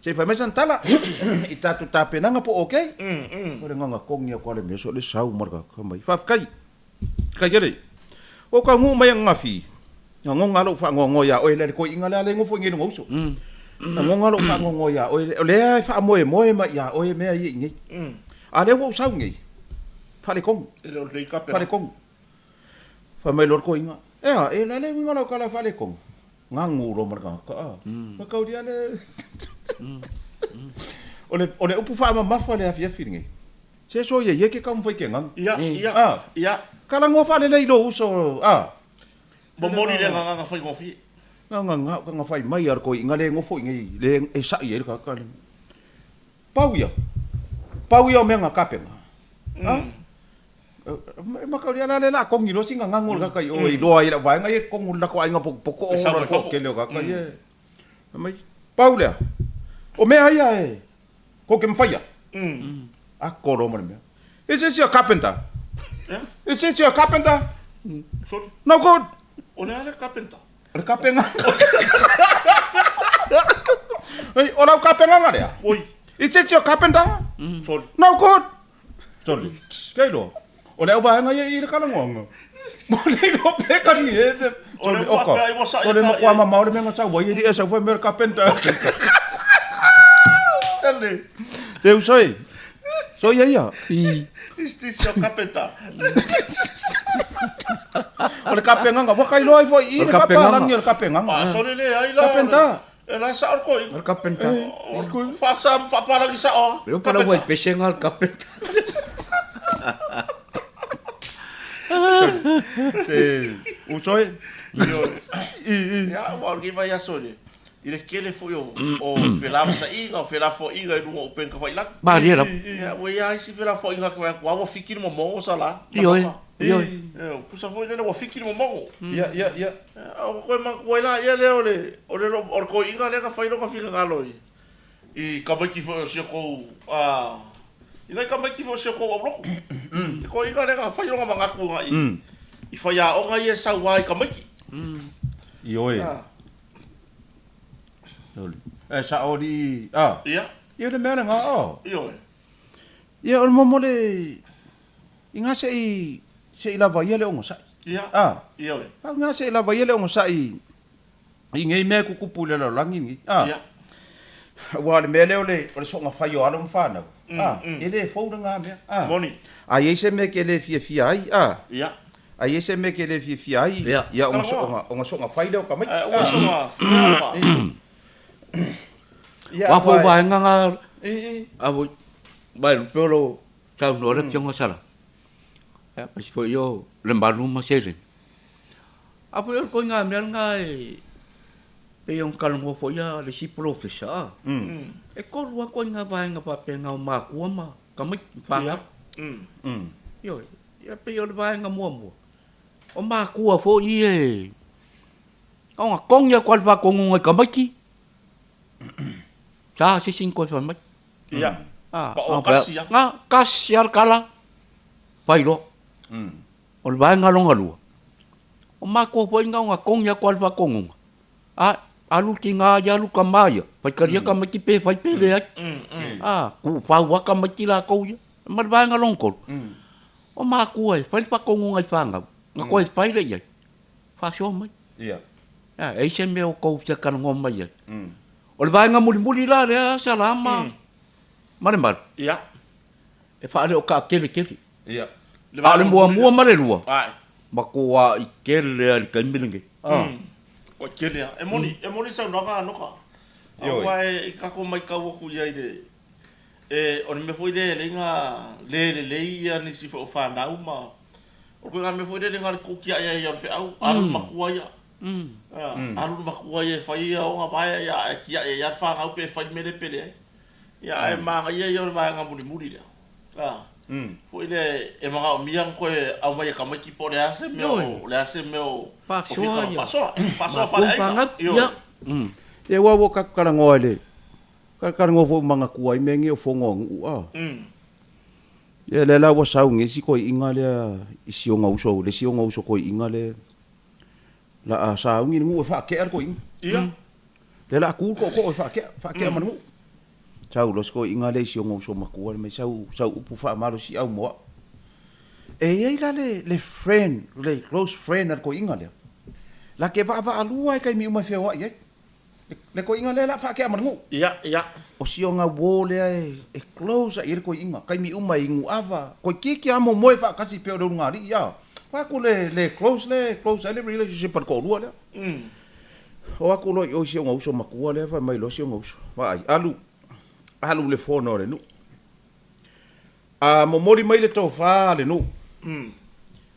Se i fai mai sana tala i tatou tapenaga po o ok. O le gaga togi atu lava le mea so le sau ma le kaka mai. Faafetai. Faafetai tele. Ua ou taunuu mai ananafi, lagona lava lou faanoanoa ia oe le toeaina lea lea e nofo i inei i lona uso. Lagona lou faanoanoa ia oe, o lea e faamoemoe mai ia oe mea ia i inei. A o lea ua ou sau nei, faaletonu. Faaletonu. Fai mai loa le toeaina, Ea, e la le uiga o lau tala e faaletonu? Ganu loa ma le tagata, a. Mataulia le... O le, o le upu faamamafa i le afiafi lenei, se soia ia e ke taumafai ke ganu.
Ia, ia, ia.
Talanoa faalelei i lou uso, a.
Momoli le agaga faigofie.
Gagagau, gaga fai mai a le toeaina le nofo i inei, le e sa'i ai le tagata lenei. Pau ia, pau ia o mea na tapena. A? E mataulia la lea o le a togi loa sina gago o le tagata i o e iloa ai e le auvaega ia e totonu o le latou aiga potopoto ona o le toatele o tagata ia. Fai mai, pau lea. O mea ia e kou ke mafaia. A kolo ma le mea. Is this your carpenter? Is this your carpenter?
Sorry.
No good.
O le a le carpenter?
O le kapenga. Ei, o lau kapengaga lea.
Oi.
Is this your carpenter?
Sorry.
No good. Sorry. Kei loa. O le au vaega ia i le kalagoaga. Mo le iloa pe kali e te.
O le faapea ai ua sa'i
O le matua mamao le mea na sau ai e le sau fai mai o le carpenter. Ele. Te uso e. So ia ia.
Is this your carpenter?
O le kapengaga. Ua kailoa ai foi i le kapalangi o le kapengaga.
Ah, sorry le ai la.
Carpenter.
E la sao le koiga.
O le carpenter.
Faasa ma faapalagi sao a.
Leo pala ua i pesega le carpenter.
Se uso e.
Ia, ua o lenei vaiaso i le i le tele foi o o felafosaiga, o felafoaiga i luga o upega tafailagi.
Malie lava.
Ia, ua i ai isi felafoaiga ke vaai atu, a ua fiki le momogo sa la.
Ioe, ioe.
Ia, tusa foi lele ua fiki le momogo.
Ia, ia, ia.
Ia, o koe manatua ai la ia lea o le o le o le toeaina lea na fai lona finagalo i i tamaiti foi o si o tou a i nai tamaiti foi o si o tou aulotu. Le toeaina lea na fai lona manatu agai i faiaoga ia e sau lava i tamaiti.
Ioe. E sao alii, a.
Ia.
Ia le mea lena, a.
Ioe.
Ia o le momo le i nga se i se i lava ia le ogasai.
Ia.
A.
Ioe.
A nga se i lava ia le ogasai i nei mea e tutupu i le lalolagi lenei. A.
Ia.
Aua o le mea lea o le o le soona fai o alo ma fanau. A. E le fou lena mea. A.
Moni.
A i ai se mea e te le fiafia ai, a.
Ia.
A i ai se mea e te le fiafia ai, ia ona ona soona fai lea o tamaiti.
Ae ua soona fea pa.
Ia
Aua foi vaega nga a foi mai lupe o lo saunoa le Afioga Sala. Ia aemaise foi o le malu ma seleni. A foi o le ituaiga mea lena e pei ona talanoa foi a le isi polofesa a. E tolu lava ituaiga vaega faapena o makua ma tamaiti ma fanau. Ioe. Ia pei o le vaega muamua, o makua foi ia e ona togi atu lava le faatonuga i tamaiti, sa se isi na toe fai mai.
Ia, pa o kasi lava.
Na, kasi lava le tala, fai loa. O le vaega lona lua, o makua foi na ona togi atu lava le faatonuga, a, alu le tina ia, alu tama ia, faitalia tamaiti pe fai pe leai. A, tuufau lava tamaiti latou ia. Ma le vaega lona tolu, o makua e fai le faatonuga i fanau, na toe fai lea i ai, faasoa mai.
Ia.
E ai se mea o tou fia talanoa mai ai. O le vaega mulimuli la lea, Sala ma, ma Lemalu.
Ia.
E faaleotaatele tele.
Ia.
A o le muamua ma le lua,
Ae.
matuai tele lava i le taimi lenei.
Ua tele lava. E moni, e moni saunoaga a Noka. Aua e tatou matau atu i ai i le, E, o le mea foi lea e alai na le lelei ia nisi foi o fanau ma, o le ituaiga mea foi lele na o le tuutiai ai o le feau, alu le matua ia. Alu le matua ia e fai ia ona vaea ia ae tiai ai lava le fanau pe fai le mea lea pe leai. Ia ae manaia ia o le vaega mulimuli lea. Foi lea e manaomia ona toe aumai e tamaiti po o le a se mea o le a se mea o
Faasoa ia.
Faasoa, faasoa faaleaiga.
Ioe.
Ia aua ua tatou talanoa i le Talanoa foi ma matua i mea nei o fono a nuu a. Ia lea la ua sau nei si toeaina lea i si ona uso, le isi ona uso toeaina lea la a sauni le nuu e faakea le toeaina.
Ia.
Lea la a tu le tootoo e faakea, faakea ma le nuu. Sau loa si toeaina lea i si ona uso matua lea mai sau, sau upu faamalosiau mo au. E i ai la le, le friend, le close friend a le toeaina lea, la ke vaavaalua i taimi uma e feoai ai. Le koiga lea la faakea ma le nuu.
Ia, ia.
O si ona uo lea e close ai le koiga, taimi uma e inu ava, toeitiiti a momoe faatasi pei o le ulugalii a. Fai atu le le close le close ai le relationship a le toalua lea. O atu loa i o i si ona uso matua lea fai mai loa si ona uso, vaai, alu, alu i le fono a le nuu. A momoli mai le tofa a le nuu,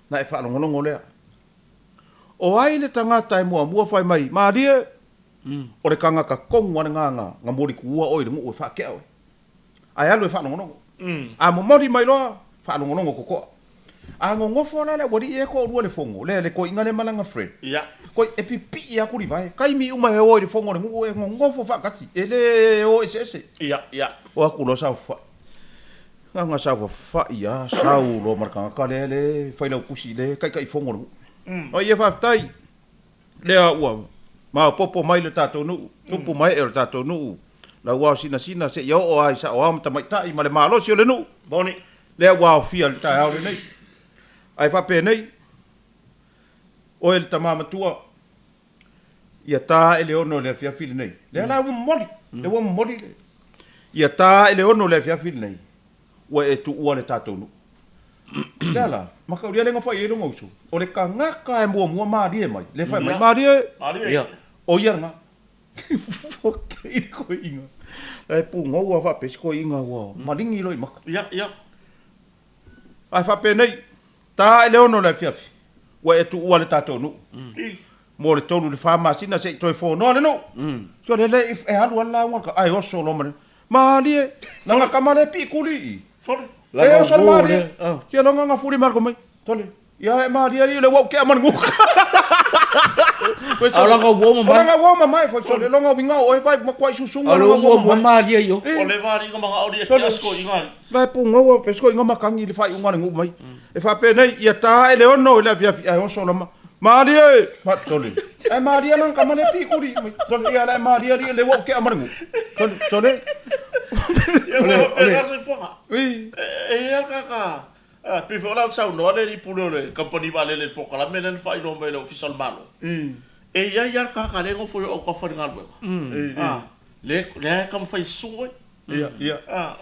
na e faalogologo lea. O ai le tagata e muamua fai mai, Malie, o le tagata tonu a le na na moli tuua oe i le nuu e faakea oe. Ae alu e faalogologo. A momoli mai loa, faalogologo totoa. A gogofo la le aualii ia e toalua i le fono, lea le toeaina lea ma lana friend.
Ia.
Koi, e pipii atu Livae. Taimi uma e o ai i le fono a le nuu e gogofo faatasi, e le o eseese.
Ia, ia.
O atu loa saofafai. Na ona saofafai lava, sau loa ma le tagata lea le failautusi le taitaifono o le nuu. Oi ia faafetai, lea ua maopoopo mai le tatou nuu, tupu ma ee o le tatou nuu, lau ao sinasina seia oo lava i saoao ma tamaitai ma le malosi o le nuu.
Moni.
Lea ua aofia i le taeao lenei. Ae faapenei, oe le tama matua, ia ta ae le 6 i le afiafi lenei. Lea la ua momoli, lea ua momoli le, ia ta ae le 6 i le afiafi lenei, ua e tuua le tatou nuu. Lea la, mataulia lea na fai ai lona uso, o le tagata e muamua malie mai, lea fai mai, malie,
Malie.
o ia lena. Okei le toeaina. E pugou lava faapea si toeaina ua maligi loa i maka.
Ia, ia.
Ae faapenei, ta ae le 6 i le afiafi, ua e tuua le tatou nuu. Mo le 3 i le 4 masina se i toe fonoa le nuu. Sole lea e alu lava le lauga ae oso loa ma le, malie, lana tama lea e piikuli i i.
Sole.
E oso le malie. Tia loa na fuli mai mai. Sole, ia e malie alii, o lea ua ou tea ma le nuu.
A o lana uo mamae.
O lana uo mamae foi sole, lona uiga o oe vai matuai susuga
lona uo mamae. O le uo malie i o.
O le va alii na manao lia tea sikoiga alii.
La e pugou a pe sikoiga matagi i le faaiuga a le nuu mai. E faapenei, ia ta ae le 6 i le afiafi ae oso loa ma, Malie! Sole, ae malie lana tama lea e piikuli mai. Sole, ia la e malie alii, lea ua ou tea ma le nuu. Sole, sole.
Ia ua faapena soifuaga.
Ui.
E i ai le tagata, pei foi o le a saunoa le alii pule o le kamupani vaalele i le polokalame lea na faailoa mai e le Ofisa o le Malo. E i ai lava le tagata lea e nofo i ou autafa i le galuega, lea e taumafai e sue ai.
Ia, ia.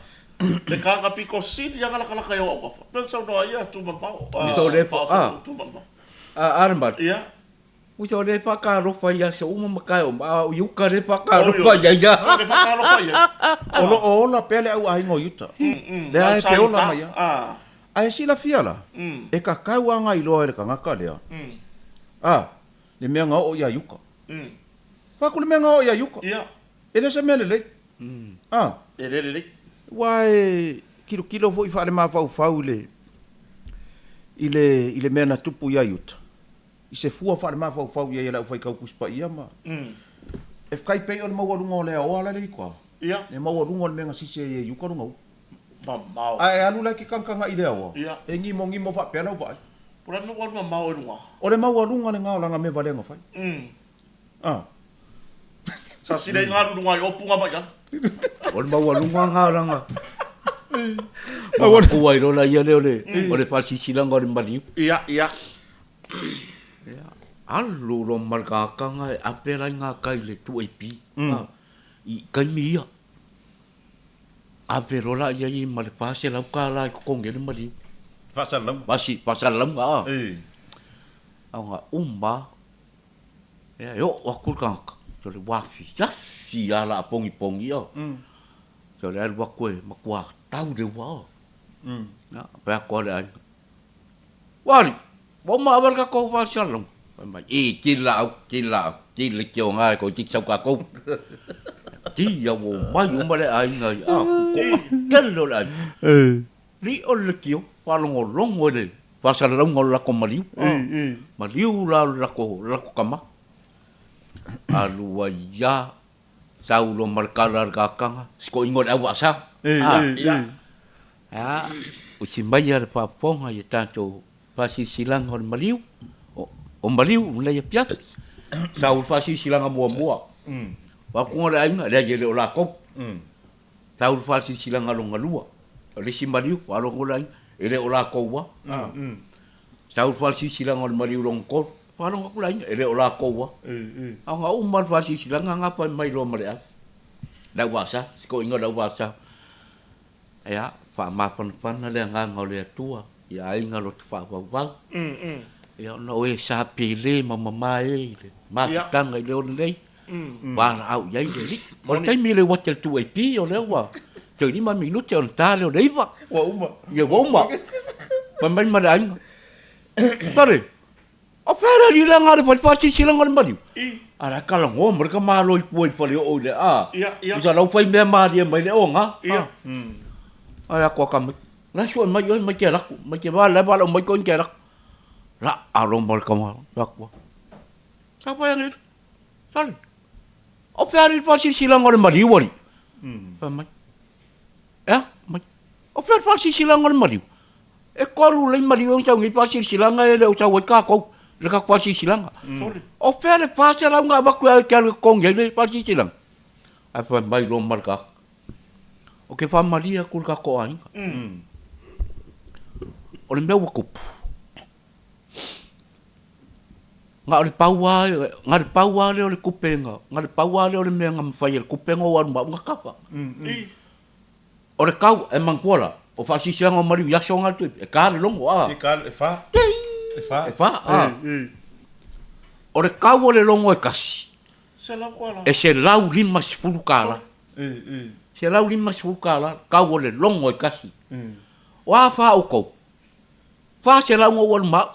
Le tagata pito sili lava na latalata i ou autafa. Pei ona saunoa ai ia Tumanuvao.
Uso le fa, a.
Tumanuvao.
A, a le malu.
Ia.
Uso le faatalofa i aso uma ma taeao uma, a o Iuta le faatalofa i ai.
Uso le faatalofa i ai.
O lo o ola pea le au aiga o Iuta. Lea e feola mai lava. Ae silafia la, e tatau lava ona iloa e le tagata lea, a, le mea na oo ia Iuta. Fai atu le mea na oo ia Iuta. E le o se mea lelei. A.
E le lelei.
Aua e tilotilo foi faalemafaufau i le, i le, i le mea na tupu ia Iuta, i se fua faalemafaufau i ai a le Aufaitau Tusi Paia ma, e tai pei o le maualuga o le aoa la le i tua, le maualuga o le mea na sisi ai e Iuta lona ulu.
Mamao.
A e alu la e te tagataga'i i le aoa, e gimogimo faapea lau vaai.
Po o le a le mea ua alu mamao ai luga?
O le maualuga lena o lana mea valea na fai. Ah.
Sa sila i ngalu luga i opu nga mai lalo.
O le maualuga nga o langa. Maualuga ai lola ia le o le o le faasisilanga o le maliu.
Ia, ia.
Ia, alu loa ma le kakanga e ape la i ngā kai le 2AP. I kaimi ia. Ave loa la ia i ma le $400 e totogi ai le maliu.
Faasalalauga.
Faasalalauga, a. A ona uma Ia, e oo atu le tagata, so le ua afiafi lava o le a pogipogi o. So le alu atu e matua tau le ua o. Ia, fai atu lava le aiga, Ua alii, ua uma ave le tatou faasalalauga. Fai mai, E, tele laau, tele laau, tele leitioga e toeitiiti sau tatou. Tia ua omai uma le aiga i a, toatele o le aiga. Lio le leitio, faalogologo i le faasalalauga o le latou maliu. Maliu la o le latou tama. Alu ai lava, sau loa ma le tala a le tataga, si toeaina o le auvaasa. Ia, usi maia le faafofoga i a tatou faasilasilaga o le maliu, o maliu i lenei afiafi. Sau le faasilasilaga muamua, o atu le aiga, leai e le o latou. Sau le faasilasilaga lona lua, o le isi maliu, faalogo le aiga, e le o latou lava. Sau le faasilasilaga o le maliu lona tolu, faalogo atu le aiga, e le o latou lava. A ona uma le faasilasilaga, gafa mai loa ma le au, le auvasa, si toeaina o le auvasa. Ia, faamafanafana le agaga o le Atua i aiga loto faavauvau. Ia, ona o e sa pele ma mama e i le mafutaga i le ola nei. Valaau i ai le alii. O le taimi le uati a le 2AP, o lea ua toe 5 minute ona ta lea o le 9.
Ua uma.
Ia ua uma. Fai mai ma le aiga. Tale, o fea le alii lea na le fai faasilasilaga o le maliu? A la e talanoa mai le tamaloa i tua i le faleoo i le a.
Ia, ia.
Tusa la ua fai mea malie mai le oga.
Ia.
Ae atu a tamaiti. La sue mai oe mai te alu atu, mai te va la e valaau mai koe te alu atu. La alo ma le tama fai atu ai, Sa fai ane, sole, o fea alii le faasilasilaga o le maliu alii? Fai mai, E a? Mai, o fea le faasilasilaga o le maliu? E tolu lei maliu e ona sau nei faasilasilaga e le o sau ai tatou i le tatou faasilasilaga. O fea le 400 na avatu ia oe e te alu e totogi ai le faasilasilaga? Ae fai mai loa ma le tagata, Ou te faamalie atu i le tatou aiga. O le mea ua tupu, na o le pau lava, na o le pau lava lea o le tupe na, na o le pau lava lea o le mea na mafai e le tupe na ou alu ma au na kava. O le tau, e manatua la, o faasilasilaga o maliu i aso na e ta le logo a.
E ta, e fa.
Ting! E fa. E fa, a. O le tau o le logo e tasi, e $150. $150 tau o le logo e tasi. O a fa outou? 400 na ou alu ma au.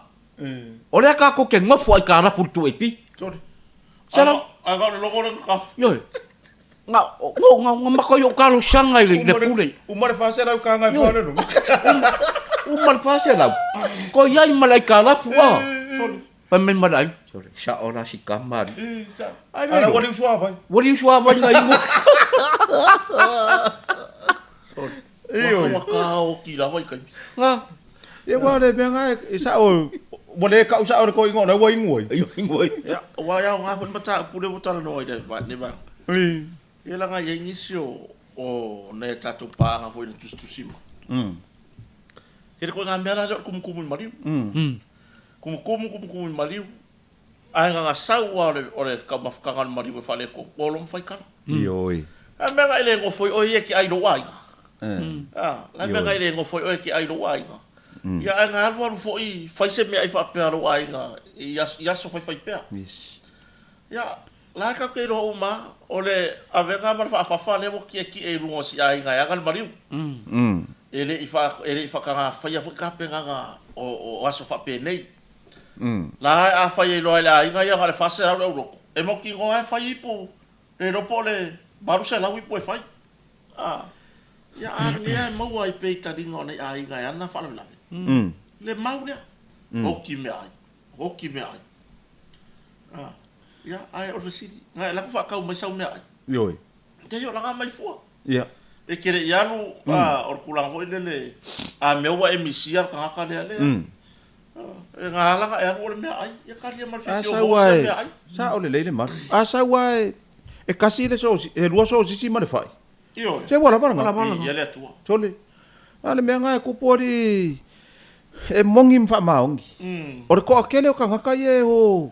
O lea tatou te nofo aitalafu i le 2AP. Selau.
Ae na o le logo lea na kava.
Ioe. Na, na, na matua i ou talosaga i le, i le pule.
Uma le 400 tala e fa le logo.
Uma le 400. Toe i ai ma le aitalafu a. Fai mai ma le aiga, sole, sao la si tama alii.
Ai le ua liu suavai.
Ua liu suavai na inu.
Ioe. Ua taoki lava i taimi.
Nga.
Ia ua le mea nga e sao ua le kau sao le koinga ona ua inu ai.
Inu ai.
Ia, aua e aoga foi le mataupu lea ua talanoa ai lenei vaega. Ia leaga e i ai nisi o nai a tatou paaga foi na tusitusi mai. Ia le ituaiga mea la lea o le tumutumu i maliu. Tumutumu, tumutumu i maliu, ae na sau lava o le taumafataga o le maliu e faaletonu, o lo ma fai tala.
Ioe.
A mea na e le nofo ai oe ia e te ai i lou aiga. A, la mea na e le nofo ai oe e te ai i lou aiga. Ia ae na alu alu foi fai se meaai faapea a lou aiga i aso faifai pea.
Yes.
Ia, la tatou te iloa uma lava, o le avega ma le faafafa lea ua tietie i luga o si aiga e ana le maliu. E le i e le i faatagafaia foi tapenaga o aso faapenei. La afai e iloa e le aiga ia na o le 400 le aulotu, e mautinoa lava e fai ipu, le iloa po o le 800 ipu e fai. Ia a lea e maua ai pea i taliga o nai aiga e ana faalavelave, le mau lea, oti meaai, oti meaai. Ia, ae o le fesili, na e alu atu faatau mai sau meaai?
Ioe.
Te o laga mai fua.
Ia.
E te le i alu, o le tulaga foi lele, a mea ua e misia le tagata lea, lea. E na ala ona e alu o le meaai. Ia talia ma le fiafia o maua sia meaai.
Sao lelei le malu. A sau lava e kasi le sosi, e lua sosisi ma le fai.
Ioe.
Se ua lava lena.
Viia le Atua.
Sole. A o le mea lena e tupu alii e moni ma faamaoni. O le toatele o tagata ia e o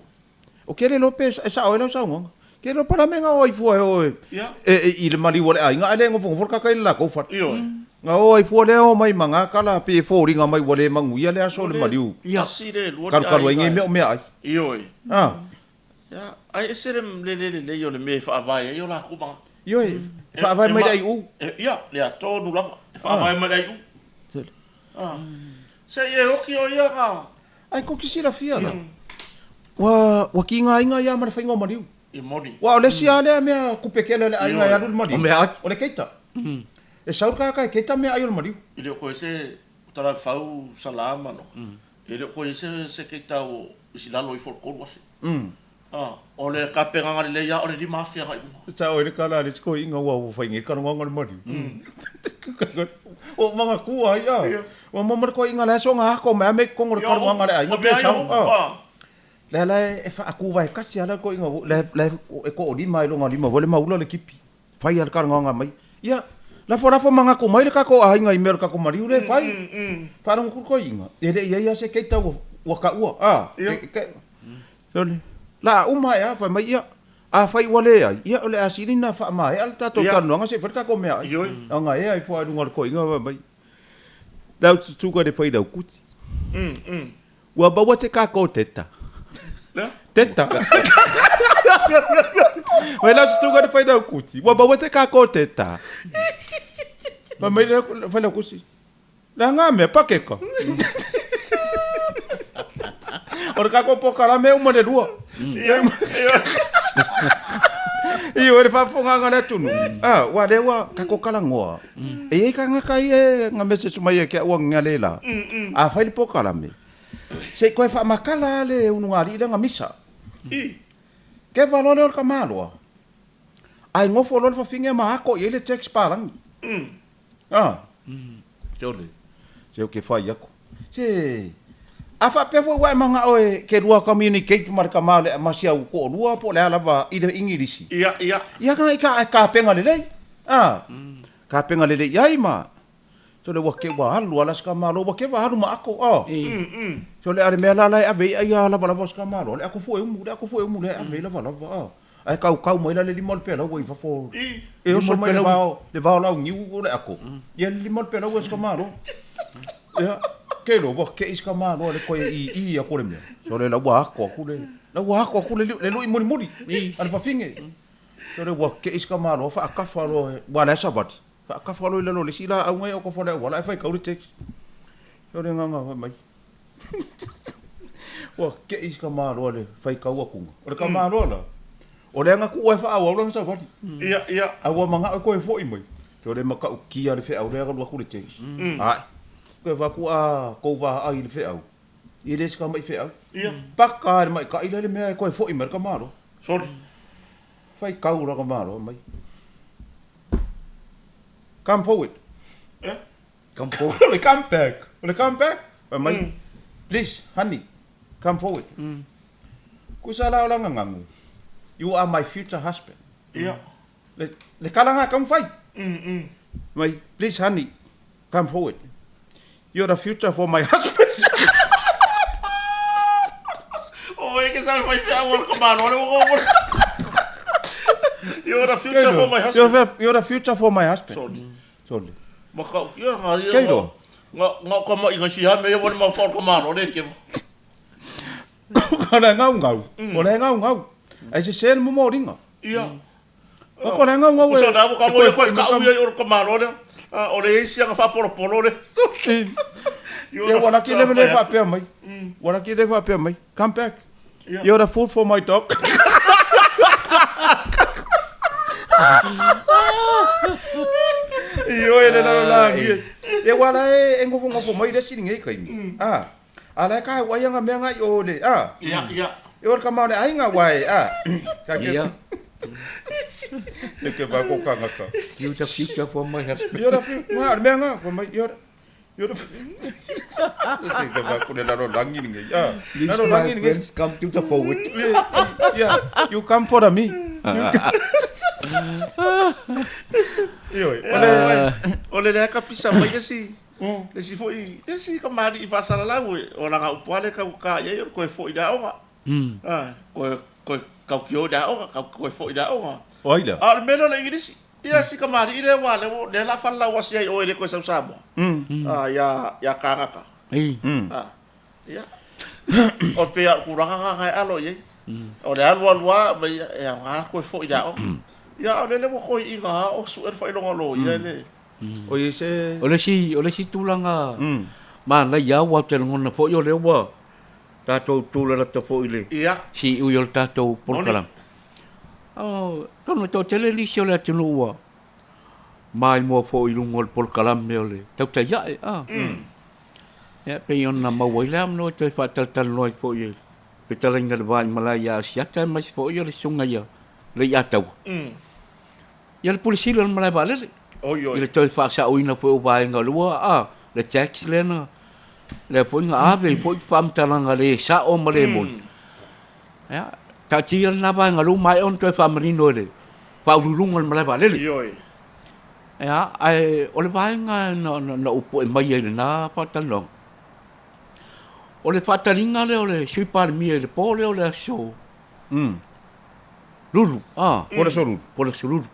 O ke le iloa pe e sao ai lau saunoaga. Ke iloa pala mea na o ai fua e o e i le maliu o le aiga ae le nofonofo le tagata i le latou fale. Na o ai fua lea o mai ma na tala pei e foliga mai ua le manuia le aso o le maliu. Kalukalu ai nei mea o meaai.
Ioe. Ae ese le le lelei o le mea e faavae ai o latou manatu.
Ioe, e faavae mai le aiu.
Ia, lea tonu lava. E faavae mai le aiu. Se i e oki o ia na.
Ae tou te silafia la, ua, ua tigaina ia ma le faiga o maliu.
E moni.
Aua o le isi lava lea mea tupe tele a le aiga e alu i le maliu,
O meaai.
o le keita. E sau le tagata e keita meaai o le maliu.
E le o toe se Tarafau Salama Manoka, e le o toe i ai se, se keita o i lalo ifo o le 3,000. O le tapenaga lelei lava o le 5,000 agai i luga.
E sao ai le tala a le isi toeaina aua ua fai nei le talanoaga o le maliu. Ua ou manatua ai a. Ua maua mai le toeaina la e soona ato mai a mea i totonu o le talanoaga a le aiga pe sau a. Lea la e faatuvae tasi lava le toeaina la e toalima lava i lona lima foi lea ma ula le tipi. Fai lava le talanoaga mai. Ia, lafo lafo manatu mai le tatou aiga i mea o le tatou maliu lea e fai. Faalogo atu le toeaina, e le i i ai lava se keita ua taua a. Sole, la a uma ae a, fai mai, ia, afai ua leai, ia o le a sili ona faamaea le tatou talanoaga se i fai le tatou meaai. Ona ea ifo lava i luga o le toeaina fai mai, Lau susuga i le Failautusi, ua maua se tatou teta. Teta. Fai lau susuga i le Failautusi, ua maua se tatou teta. Fai mai le Failautusi, Le aga mea, pakeka. O le tatou polokalame e uma i le 2. Ioe, le faafofogaaga a le atunuu, a, aua o lea ua tatou talanoa, e i ai tagata ia na message mai ia te au analeila, a fai le polokalame, se i toe faamatala lava le ulugalii lea na misa. Keva loa lea o le tamaloa, ae nofo loa le fafine ma ato i ai le tax palagi. A, sole, se ou te fai atu. Se, a faapea foi ua e manao e te lua communicate ma le tama o le, ma si au toalua po o le a lava i le Igilisi,
Ia, ia.
ia na i ka tapena lelei, a, tapena lelei i ai ma, sole ua te ua alu lava la si tamaloa, ua keva alu ma ato, a. Sole a o le mea la la e ave ai ai a lavalava o si tamaloa, o le ato fue umu, le ato fue umu lea e ave ai lavalava, a. Ae kaukau mai la le lima o le pelau i fafo. E oso mai le vao, le vao launiu o le ako. Ia le lima o le pelau e si tamaloa. Ia, ke iloa ua kei si tamaloa le koe i i aku o le mea. Sole la ua ako aku le, la ua ako aku le, le lui mulimuli a le fafine. Sole ua kei si tamaloa faakafa loa, ua leai savali. Faakafa loa i lalo o le isi laau na e okafa le auala ae faitau le text. Sole gaga fai mai. Ua kei si tamaloa le faitau atuga. O le tamaloa la, o lea na tuu e faaauau lana savali.
Ia, ia.
A ua manao e toe foi mai. Sole matautia le feau lea alu atu le text. Ae. Toe avatu a tou vaai i le feau, e le si tamai feau.
Ia.
Paka i le maitai lea le mea e toe foi mai le tamaloa.
Sole.
Faitau la tamaloa mai. Come forward.
Ia.
Come forward.
O le come back. O le come back. Fai mai, please, honey, come forward. Kusa la o la gagagu, you are my future husband.
Ia.
Le, le kala nga kau fai. Mai, please, honey, come forward. You're the future for my husband.
O e ke sa fai fea o ka malo le o o. You're the future for my husband.
You're the, you're the future for my husband.
Sorry.
Sorry.
Ma ka ia nga ia.
Kei roa.
Nga nga ka mai nga si ha me ia wale mau fa ka malo le ke.
O le ngaungau. O le ngaungau. Ai se se le momoringa.
Ia.
O le ngaungau e.
Usa na ka mo ia ka u ia o ka malo le. O le isi nga fa polo polo le.
Ia ua laki le le faapea mai. Ua laki le faapea mai. Come back. You're the food for my dog. Ioe le lalolagi e. E ua la e nofonofo mai le isi lenei taimi. A, a la e ka uai anga mea nga i o le, a.
Ia, ia.
E o le kama o le aiga ua e, a. Ka ke.
Ia.
E ke va ko kangaka.
You're the future for my husband.
You're the future. Nga, le mea nga, fai mai, you're You're the Te va ko le lalolagi lenei. A,
Please, my
lalolagi lenei.
friends, come to the forward.
Yeah, you come for me. Ioe, o le
O le lea ka pisa mai le isi, le isi foi, le isi kamali'i faasalalau e, o lana upu lava lea e taugata i ai o le toe foi i le aoga. A, koe, koe tautio i le aoga, kau toe foi i le aoga.
O ai lea?
A o le mea lea o le Igilisi, ia si kamali'i lea aua lea o lea o le a falelauasi ai oe e le toe sau Samoa, a, iā, iā Kānata. A, ia, o pei lava o le tulaga lena na e alo i ai. O le alu alu lava aumai e aoga le toe foi i le aoga. Ia, a o lele ua toeaina lava o sue le faailoga loia e le...
O i ai se...
O le isi, o le isi tulaga manaia aua ou te lagona foi o lea ua tatou tulalata foi i le siui o le tatou polokalame. Atonu e toatele nisi o le atunuu ua maimoa foi i luga o le polokalame o le tautai ae. Ia, pei ona maua ai le avanoa e toe faatalatalanoa ai foi e fetalaiga i le va i malae ia Asiata aemaise foi o le susuga ia Leiataua. Ia le Pule Sili o le malae vaalele.
Oi, oi.
I le toe faasaoina foi o vaega o le ua, a, le tax lea na, lea foi na ave ai foi faamatalaga le sao ma le moni. Ia, taatia lena vaega lea ua maea ona toe faamanino e le Faauluuluga o le malae vaalele.
Ioe.
Ia, ae o le vaega na, na, na ou poe mai ai i lena faatalanoaga, o le faataliga lea o le Sui Palemia i le po lea o le aso Lulu, a.
Po o le aso Lulu.
Po o le aso Lulu.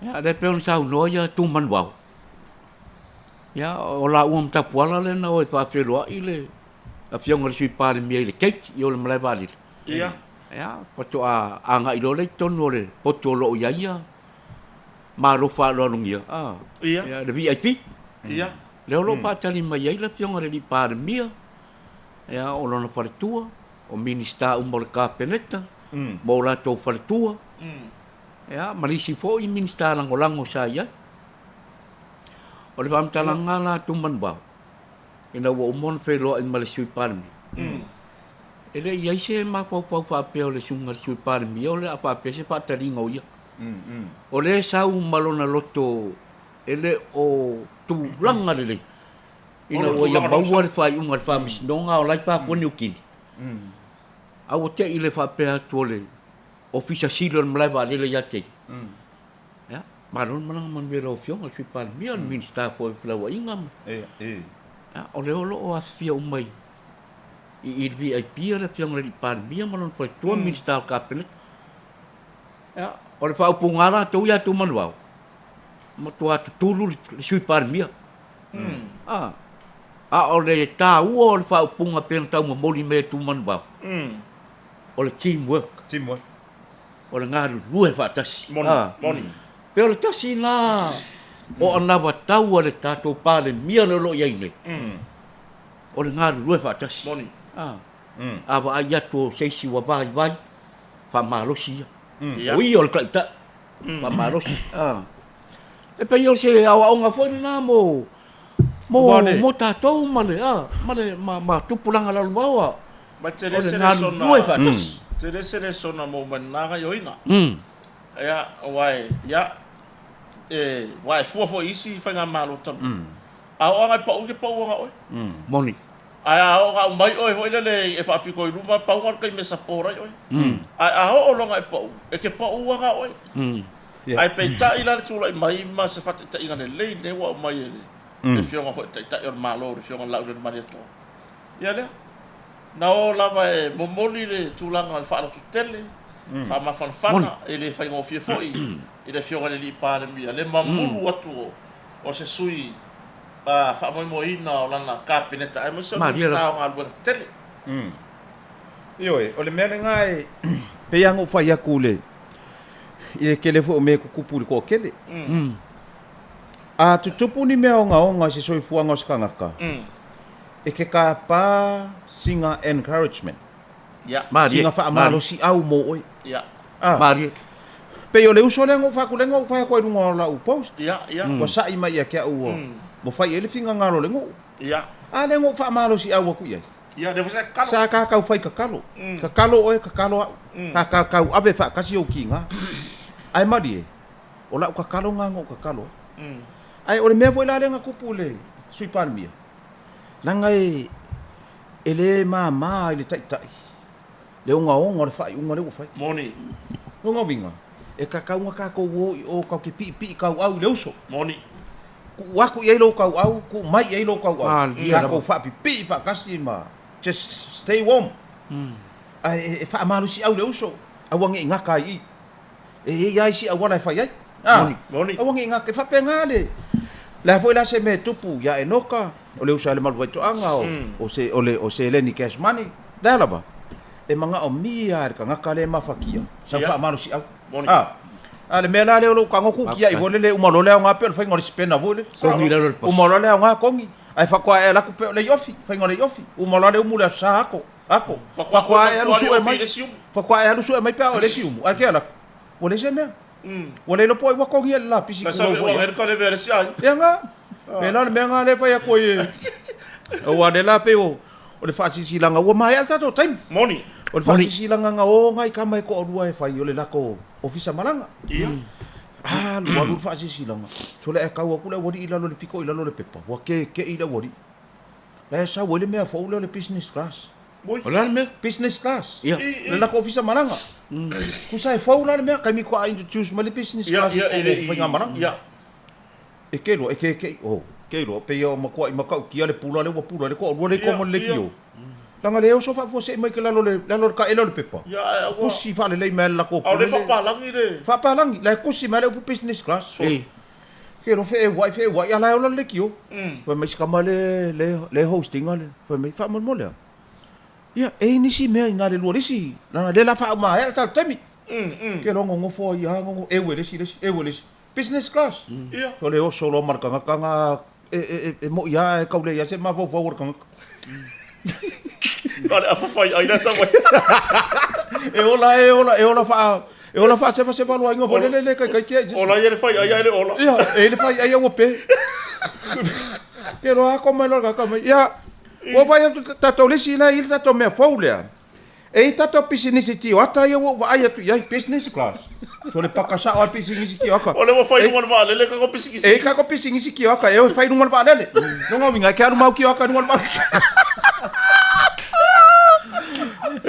Ia, lea e pei ona saunoa ia Tumanuao. Ia, o laua ma Tapuala lea na o e faafeiloai le Afioga i le Sui Palemia i le gate i o le malae vaalele.
Ia.
Ia, faatoa agai loa lea i totonu o le potu o lo o i ai ia Malo faaaloalogia, a.
Ia.
Ia, le VIP.
Ia.
Lea o lo o faatali mai ai le Afioga i le Alii Palemia, ia, o lona faletua, o Minisita uma o le Kapeneta, ma o latou faletua. Ia, ma le isi foi Minisita Lagolago sa i ai. O le faamatalaga la a Tumanuvao, ina ua uma ona feiloai ma le Sui Palemia, e le i i ai se mafaufau faapea o le Susuga i le Sui Palemia o le a faapea se faataliga o ia. O lea e sau ma lona loto e le o tulaga lelei ina ua ia maua le faaiuga a le Faamasinoga a o la e i Papua Niu Kini. A ua te i le faapea atu o le Ofisa Sili o le Malae Vaalele ia te ia, ia, malo le malaga manuia i lau Afioga i le Sui Palemia, o le Minisita foi o Felauaiga ma, ia, o lea o lo o afifio uma i i le VIP le Afioga i le Palemia ma lona faletua, Minisita o le Kapeneta. Ia, o le faaupuga lava latou ia Tumanuvao, matua tutulu le Sui Palemia. A, a o le taua o le faaupuga pei ona taumomoli mai e Tumanuvao, o le team work.
Team work.
O le galulue faatasi.
Moni, moni.
Pe o le tasi la o anavatau a le tatou Palemia lea o lo o i ai nei, o le galulue faatasi.
Moni.
A vaai atu o se isi ua vaivai, faamalosi ia. O ia o le taitai, faamalosi. E pei o se aoaoga foi lena mo mo tatou ma le ma le ma tupulaga lalovaoa.
Ma tele se lesona, tele se lesona mo mai lena gaioiga. Ia, aua e, ia, e, aua e fua foi i isi faigamalo talu ai. A oo lava ina e pau, e pau lava oe.
Moni.
Ae a oo ina aumai oe foi lele e faapito i luma, pau lena o le taimi e support ai oe. Ae a oo loa ina e pau, e te pau lava oe. Ae peitai la le tulai mai ma se faataitaiga lelei lenei ua aumai e le Afioga foi i le Taitai o le Malo, le Afioga ia Laaulialemalietoa. Ia lea. Na o lava e momoli le tulaga o le faalototele, faamafanafana, e le faigofie foi i le Afioga i le Alii Palemia le mamulu atu o se sui faamoemoeina o lana Kapeneta aemaise o le Minisita o Galuega Tetele.
Ioe, o le mea lena e pei lava ona ou fai atu i le i le tele foi o mea e tutupu i le toatele. A tutupu ni mea ogaoga i se soifuaga o se tagata, E te kāpā sina encouragement.
Malie.
Sina faamalosiau mo oe. A.
Malie.
Pei o le uso lea na ou fai atu, lea na ou fai atu ai i luga o lau post. Ua sa'i mai ia te au ua, ua fai i ai le finagalo o le nuu. A lea na ou faamalosiau atu i ai. Sa ka tau fai tatalo. Tatalo oe, tatalo au. Sa ka tau ave faatasi ou tiga. Ae malie, o lau tatalo lena na ou tatalo ai. Ae o le mea foi la lea na tupu i le Sui Palemia, Leaga e e le mama i le Taitai le ogaoga o le faaiuga lea ua fai.
Moni.
Lona uiga, e tatau ona tatou o i o tatou te piipii tauau i le uso.
Moni.
Tuu atu i ai lou tauau, tuu mai i ai lou tauau. Tatou faapipii faatasi ma just stay warm. Ae e faamalosiau le uso, aua ne i gata ai i i. E i ai lava isi auala e fai ai.
A, Moni.
Aua ne i gata, e faapena le, le a foi la se mea e tupu ia Enoka, o le uso a Lemalufaitoaga, o, o se, o le, o seleni cash money, le a lava, e manaomia lava e le tagata lea e mafatia sau faamalosiau.
Moni.
A, a le mea la lea o lou tago tuu tiai foi lele, uma loa le aoga pei o le faiga o le sipena foi lele.
Togi i lalo o le pasi.
Uma loa le aoga togi, ae faatoa e alu atu pei o le iofi, faiga o le iofi, uma loa le umu i le Aso Sa ato. Ako, faatoa e alu sue mai, faatoa e alu sue mai pe a oo i le isi umu, ae te alu atu, ua leai se mea. Ua le iloa po o ai ua togia i le lapisi
tulou foi ia.
Ia na, pela le mea na lea e fai atu ai e, aua lea la pei o le faasilasilaga ua maea le tatou taimi.
Moni.
O le faasilasilaga na o nai tama e toalua e fai o le latou ofisa malaga.
Ia.
Alu alu le faasilasilaga, sole ae tau atu le aualii i lalo i le pito i lalo o le pepa, ua keke'i le aualii. La e sau ai le mea fou lea o le business class.
O le a le mea?
Business class.
Ia.
Le latou ofisa malaga. Tusa e fou la le mea, taimi faatoa introduce mai le business class i totonu o faigamalaga.
Ia.
E ke loa, e keke'i, oh, ke loa, pei ua matuai matautia le pula lea ua pula ai le toalua lea i totonu o le leitio. Leaga le oso faafuasei mai ke lalo le lalo o le taele o le pepa.
Ia, ae ua.
Tusi faalelei mai e le latou
pule. A o lea e faapalagi le.
Faapalagi, la e tusi mai le upu business class.
Ei.
Ke loa feeuai feeuai a la e ola le leitio. Fai mai si tama le le le host ina le fai mai faamolemole a. Ia e i nisi mea ina le lua lisi leaga lea la faaumaea le tatou taimi. Ke loa nonofo ai a nonofo eu e le isi le isi eu e le isi business class.
Ia.
O le oso loa ma le tagata na e e e moi a e tau leai a se mafaufau o le tagata.
Na o le afa fai ai la sau ai.
E ola e ola e ola faa. E ola faasevaseva loa aiga foi lele le kaikai kia i
Ola ia le fai ai ai le ola.
Ia, e le fai ai ua pe. Ke loa ko mai loa ka mai. Ia, ua fai atu tatou le isi la i le tatou mea fou lea. E i tatou pisinisi tioata ia ua ou vaai atu i ai, business class. So le paka sao a pisinisi tioata.
O lea ua fai i luga o le vaalele tatou pisinisi.
E i tatou pisinisi tioata e o e fai i luga o le vaalele. Lona uiga e te alu mau tioata i luga o le vaalele.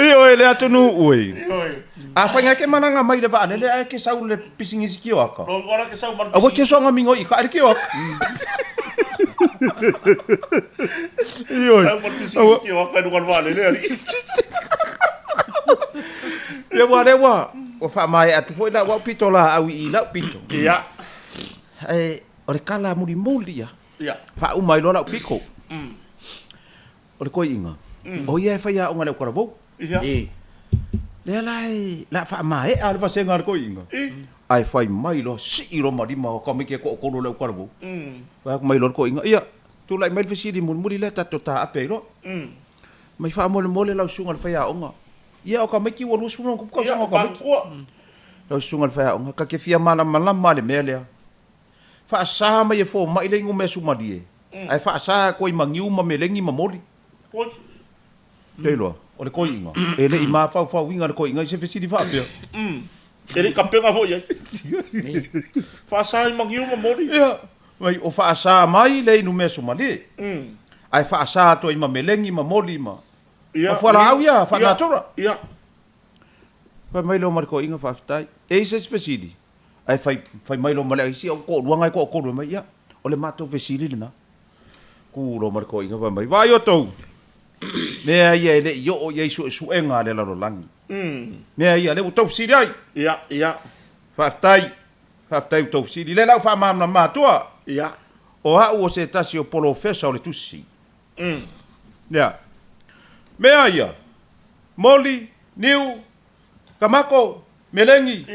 Ioe le atunuu e.
Ioe.
Afai e te malaga mai i le vaalele ae e te sau i le pisinisi kioaka,
aua
e te soona migoi i ka i le kioaka. Ioe. Ia aua o lea ua ua faamaea atu foi lau au pito laau i i lau pito.
Ia.
Ae o le tala mulimuli ia.
Ia.
Faauma ai loa lau pito. O le toeaina, o ia e faiaoga i le autalavou.
Ia.
Lea la e, la faamaea le vasega a le toeaina. Ae fai mai loa, sii loa ma lima o tamaiti e toatolu o le autalavou. Fai atu mai loa le toeaina, ia, tulai mai le fesili mulimuli lea tatou taape ai loa. Mai faamolemole lau susuga i le faiaoga. Ia, o tamaiti ua 20 ma ona tupu tausaga o tamaiti. Lau susuga i le faiaoga, ta te fia malamalama i le mea lea. Faasa mai e fomai le inumea sumalie, ae faasa atu ai ma niu ma melegi ma moli. Te iloa, o le toeaina, e le i mafaufauina le toeaina i se fesili faapea.
E le i tapena foi i ai. Faasa i ma niu ma moli.
Ia, mai o faasa mai le inumea sumalie, ae faasa atu ai ma melegi ma moli ma fualaau ia faa-natura.
Ia.
Fai mai lea ma le toeaina, faafetai. E i ai se isi fesili? Ae fai, fai mai loa ma le isi, au toalua nai toatolu e mai, ia, o le matou fesili lena. Ku loa ma le toeaina fai mai, vaai outou, mea ia e le i oo i ai suesuega a le lalolagi. Mea ia, lea ua outou fesili ai.
Ia, ia.
Faafetai, faafetai ua outou fesili. Lea la ua faamalamalama atua.
Ia.
O au o se tasi o polofesa o le tusi. Ia. Mea ia, moli, niu, Kamako, Melegi,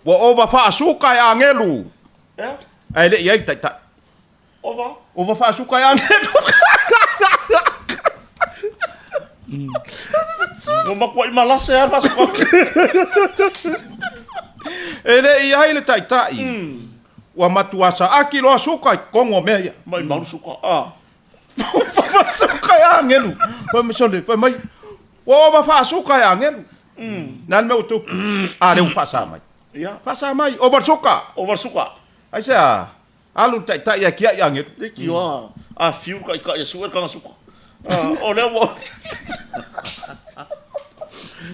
ua ova faasuka e agelu, ae le i ai le taitai.
Ova?
Ova faasuka e agelu.
Ua matuai malase lava le faasuka.
E le i ai le taitai. Ua matua saaki loa suka i totonu o mea ia.
Maimau le suka. Ah.
Faasuka e agelu. Fai mai sole, fai mai, ua ova faasuka e agelu. Le a le mea ua tupu? A lea ua faasa mai.
Ia.
Faasa mai, ova le suka.
Ova le suka.
Aisea? Alu le taitai ae tiai agelu.
Le tioa a fiu le taitai e sue le taga suka. O lea ua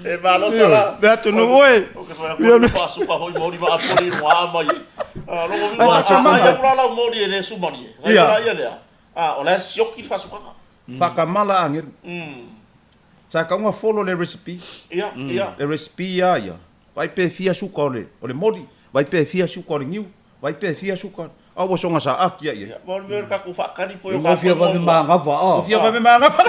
E malosi la.
Le atunuu e.
Ou te fai atu ai faasuka foi moli ma apoli no a mai. Logo vi ma a ia ula lau moli e le sumali. Ia ia lea. A o la e sioki le faasukaga.
Faakamala agelu. Sa tau ona follow le recipe.
Ia, ia.
Le recipe a ia. Vaai pe fia suka o le, o le moli, vaai pe fia suka o le niu, vaai pe fia suka, a ua soga saaki a i ai.
Ia, ma o le mea o le tatou faatali po i o
Ua fia vave magava, a.
Ua fia vave magava.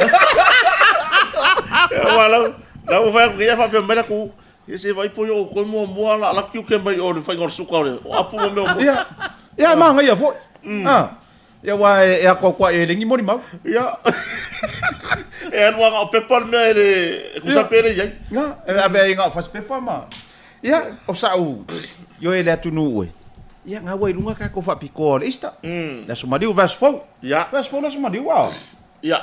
Ia, aua lau, lau ua fai atu kei a faapea mai la ku, ia se vaai po i o outou muamua la la tiute mai o le faiga o le suka o le o apu ma mea o.
Ia, ia e manaia foi. A. Ia aua e atoatoa i elegi molimau.
Ia. E alu lava na o pepa le mea e le e tusa pe le i ai.
Ia, e ave ai na o fasipepa ma Ia, o sa'u ioe le atunuu e. Ia, na ua i luga tatou faapitoa o le Easter. Le Aso Maliu, vaiaso fou.
Ia.
Vaiaso fou le Aso Maliu a.
Ia.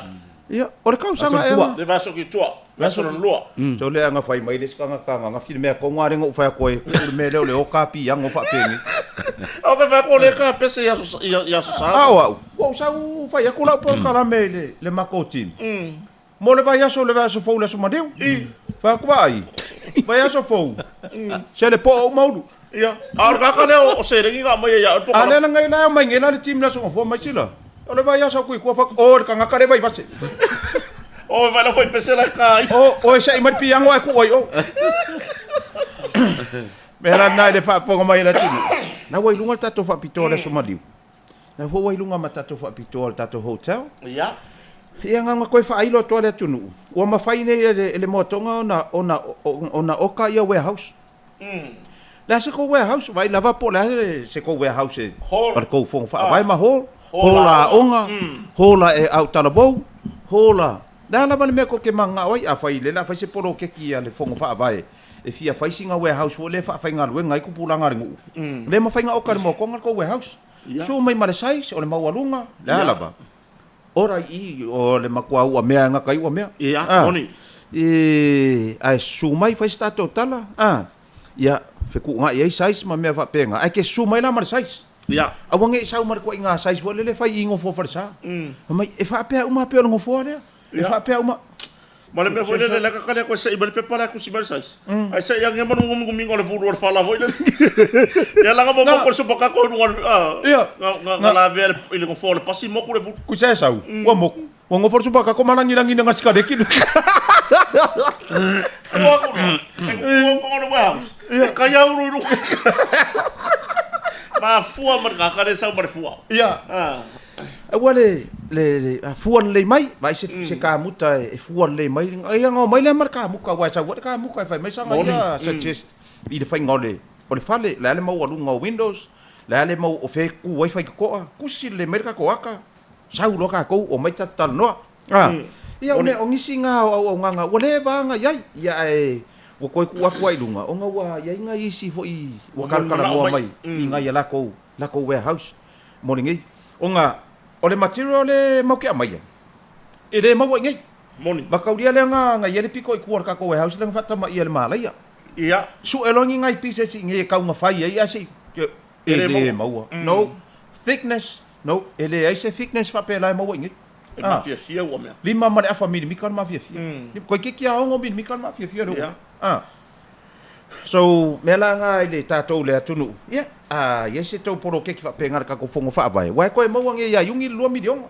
Ia, o le tausaga ea.
Le vaiaso ki tua, vaiaso lona lua.
So lea na fai mai le isi tagata ananafi le mea tonu lava lea na ou fai atu ai e tuu le mea lea o le oka piano faapenei.
Ou te fai atu o lea e kapese i aso i aso Sa.
A o au, ua ou sau fai atu lau polokalame i le le matou team. Mo le vaiaso le vaiaso fou le Aso Maliu. Fai atu vaai, vaiaso fou, se le po'o uma ulu.
Ia, a o le tagata lea o seleni na aumaia ia oe le
polokalame. A lea la nei la e aumai nei la le team i le Aso Gafua mai sila. O le vaiaso atu i tua fai atu, o le tagata lea e vaivase.
O, vai lau faipese la e ka ai.
O, o e se'i mai le piano ae tuu ai i o. Mea la lena i le faafofoga mai a le atunuu, la ua i luga le tatou faapitoa o le Aso Maliu. La foi ua i luga ma tatou faapitoa o le tatou hotel.
Ia.
Ia na ona toe faailo atu lava le atunuu, ua mafai nei e le Moatoga ona, ona, ona oka ia warehouse. Le a se kou warehouse? Vaai lava po o le a se kou warehouse e
Hall.
o le kou fono faavae ma hall, hall a aoga, hall a e autalavou, hall a. Le a lava le mea tou te mananao ai, afai lea o le a fai se poloketi a le Fono Faavae e fia fai sina warehouse foi lea e faafaigaluega ai tupulaga a le nuu, lea e mafai ona oka e le Moatoga le tou warehouse. Sue mai ma le size, o le maualuga, le a lava. Ora i i, o le matua uamea e gata ai uamea.
Ia, moni.
Ae susu mai fai se tatou tala, a, ia, fetuunai ai size ma mea faapena, ae te susu mai la ma le size.
Ia.
Aua ne i sau ma le ituaiga size foi lele e fai i nofoa falesa. Fai mai, e faapea uma pei o le nofoa lea. E faapea uma.
Ma le mea foi lele, lea ka kali atu e sei mai le pepa lea e tusi mai le size. Ae sei ane ma le gumiga o le pulu o le fala foi lele. Ia leaga mo moku o le supakako i luga o le,
Ia.
Na lavea i le nofoa o le pasi moku le pulu.
Kusa e sau, ua moku. Ua nofo le supakako ma lagilagi i le sikaleki.
Fua aku loa, e kuku au le warehouse. E kaiaulu i luga. Mafua ma le kaka le sau ma le fua.
Ia. Aua le, le, le a fua lelei mai, vaai se, se kamuta e fua lelei mai. Ia na omai lea ma le kamuta, aua e sau foi le kamuta e fai mai sana ia suggest i le faiga o le, o le fale, le a le maualuga o windows, le a le mau, o fea e tu ai faitotoa. Tusi lelei mai le tatou ata, sau loa tatou, omai tatou talanoa. A, ia o, o nisi na o auaunaga ua leva lava ona i ai, ia ae ua toe tuu atu lava i luga, ona ua i ai nai isi foi ua talatalanoa mai i nai a latou, latou warehouse mo lenei. Ona o le material lea matou te aumaia, e le maua i inei.
Moni.
Mataulia lea na i ai le pito i tua o le tatou warehouse lea na faatamaia e le malaia.
Ia.
Sue loa ni nai pieces i inei e tau na fai ai ae se i, e le maua. No thickness, no, e leai se thickness faapela e maua i inei.
E mafiafia ua mea.
5 ma le afa milimita le mafiafia. Toeitiiti lava 6 milimita le mafiafia o le upu. So, mea la na i le tatou le atunuu, ia, a i ai se tou poloketi faapena i le tatou Fono Faavae, aua e toe maua nei ia Iuni le 2 miliona.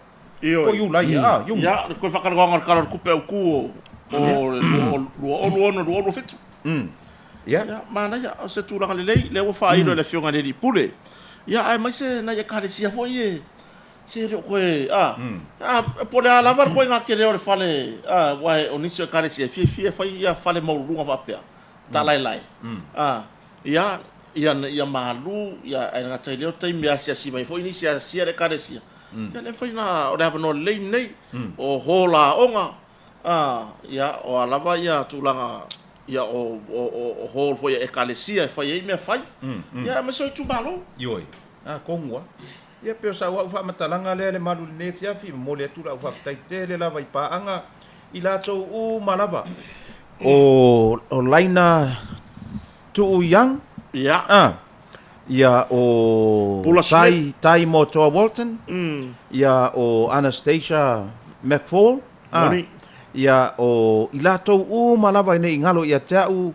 Ioe.
Po o Iulai, a, Iuni.
Ia, le toe faatalanoaga o le Tala o le Tupe Autu o le 2026/2027.
Ia.
Ia, manaia, o se tulaga lelei, lea ua faailo e le Afioga i le Alii Pule. Ia, aemaise nai Ekalesia foi e Se le o toe, a, a, po o le a lava le ituaiga tele o le fale, a, aua o nisi o Ekalesia e fiafia e fai ia fale maualuluga faapea, taalaelae, a, ia, ia, ia malu, ia, ae le gata i lea o le taimi e asiasi mai foi nisi e asia le Ekalesia, ia le mafai ona, o le avanoa lelei lenei, o hall aoga, a, ia, o a lava ia tulaga, ia, o, o, o hall foi a Ekalesia e fai ai mea fai, ia, aemaise o itumalo.
Ioe, atonu lava. Ia pei o sau au faamatalaga lea le malu i lenei afiafi, e momoli atu lau faafetai tele lava i paaga i latou uma lava o o Laina Tuu Young,
Ia.
a, ia o
Pula Smith.
Tai Tai Motoa Walton, ia o Anastasia McFall, a,
Moni.
ia o i latou uma lava ina i galo ia te au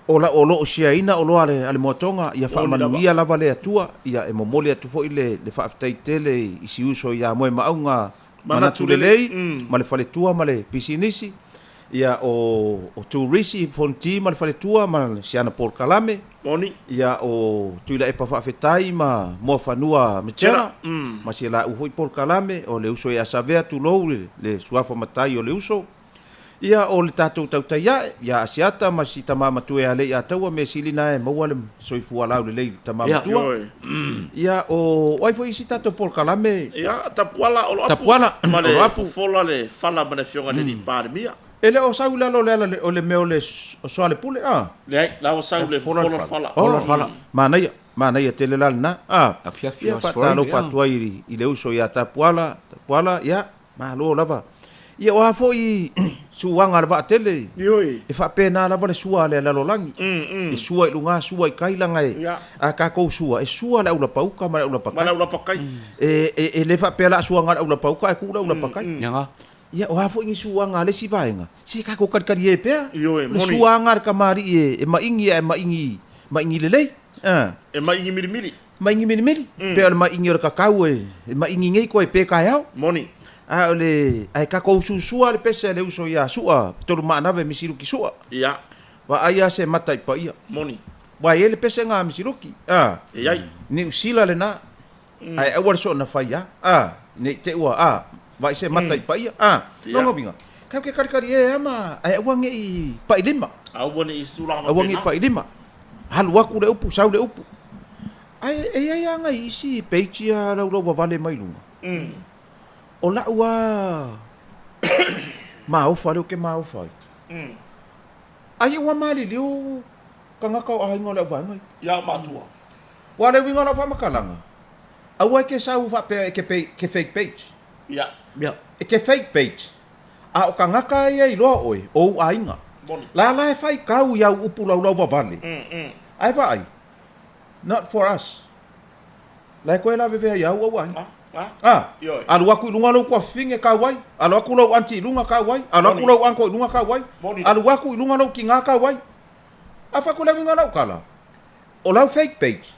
O la, o lo o siaina oloa a le, a le Moatoga, ia faamanuia lava le Atua, ia e momoli atu foi le, le faafetai tele i si uso ia Moemauga Manatu Lelei, ma le faletua ma le pisinisi, ia o, o Turisi Fonti ma le faletua ma si ana polokalame,
Moni.
ia o Tuilaepa Faafetai ma Moafanua Mechela, ma si a laua foi polokalame, o le uso ia Savea tulou le, le suafa matai o le uso, Ia, o le tatou tautai ae, ia Asiata ma si tama matua ia Leiataua, mea sili na e maua le soifua laulelei i le tama matua. Ia, o ai foi isi tatou polokalame?
Ia, Tapuala Oloapu.
Tapuala
Ma le Fofola le fala ma le Afioga i le Alii Palemia.
E le o sau i lalo o le ala o le mea o le soalepule, a?
Leai, la ua sau le Fofola le fala.
Fofola le fala. Manaia, manaia tele la lena, a? Ia, faatalofa atu ai i le uso ia Tapuala, Tapuala, ia, Malo lava. Ia o a foi suaga a le vaatele,
Ioe.
e faapena lava le sua a le lalolagi. E sua i luga, sua i tai, leaga e, a tatou sua, e sua le aulapauka ma le
aulapakai. Ma le aulapakai.
E le faapea la suaga a le aulapauka ae tuu le aulapakai.
Ia.
Ia o a foi ni suaga a le isi vaega, se tatou kalikalie pea.
Ioe,
moni.
Le
suaga a le kamalii e maigi ae maigi, maigi lelei.
E maigi milimili.
Maigi milimili, pei o le maigi o le kakau e maigi nei koe pe kaeao.
Moni.
A o le, ae takou susua le pese a le uso ia Su'a, Tolumaanave Misiluki Su'a.
Ia.
Vaai a se mata i paia.
Moni.
Ua i ai le pese nga Misiluki, a.
E i ai.
Niu Sila lena, ae aua le soona fai a, a, ne i te ua, a, vaai se mata i paia, a.
Ia.
Lona uiga, kau ke kalikali e a ma, ae aua ne i pai lima.
Aua ne i se tulaga faapena.
Aua ne i pai lima. Alu atu le upu, sau le upu. Ae e i ai lava nai isi page ia laulauavale mai luga. O la'u lava Maofa lea ou te maofa ai. Ai ua maliliu tagata o aiga o le auvaega ia.
Ia matua.
Ua le uiga o lau faamatalaga, aua e te sau faapea e te ke fake page.
Ia.
Ia.
E te fake page, a o tagata ia e iloa oe, o ou aiga.
Moni.
La la e faitau i au upu laulau vavale, ae vaai, not for us. La e toe lavevea ia au ou aiga. A, alu atu i luga lou tuafafine kau ai, alu atu lou aunty i luga kau ai, alu atu lou uncle i luga kau ai, alu atu i luga lou tina kau ai. A fai atu le uiga o lau tala, o lau fake page,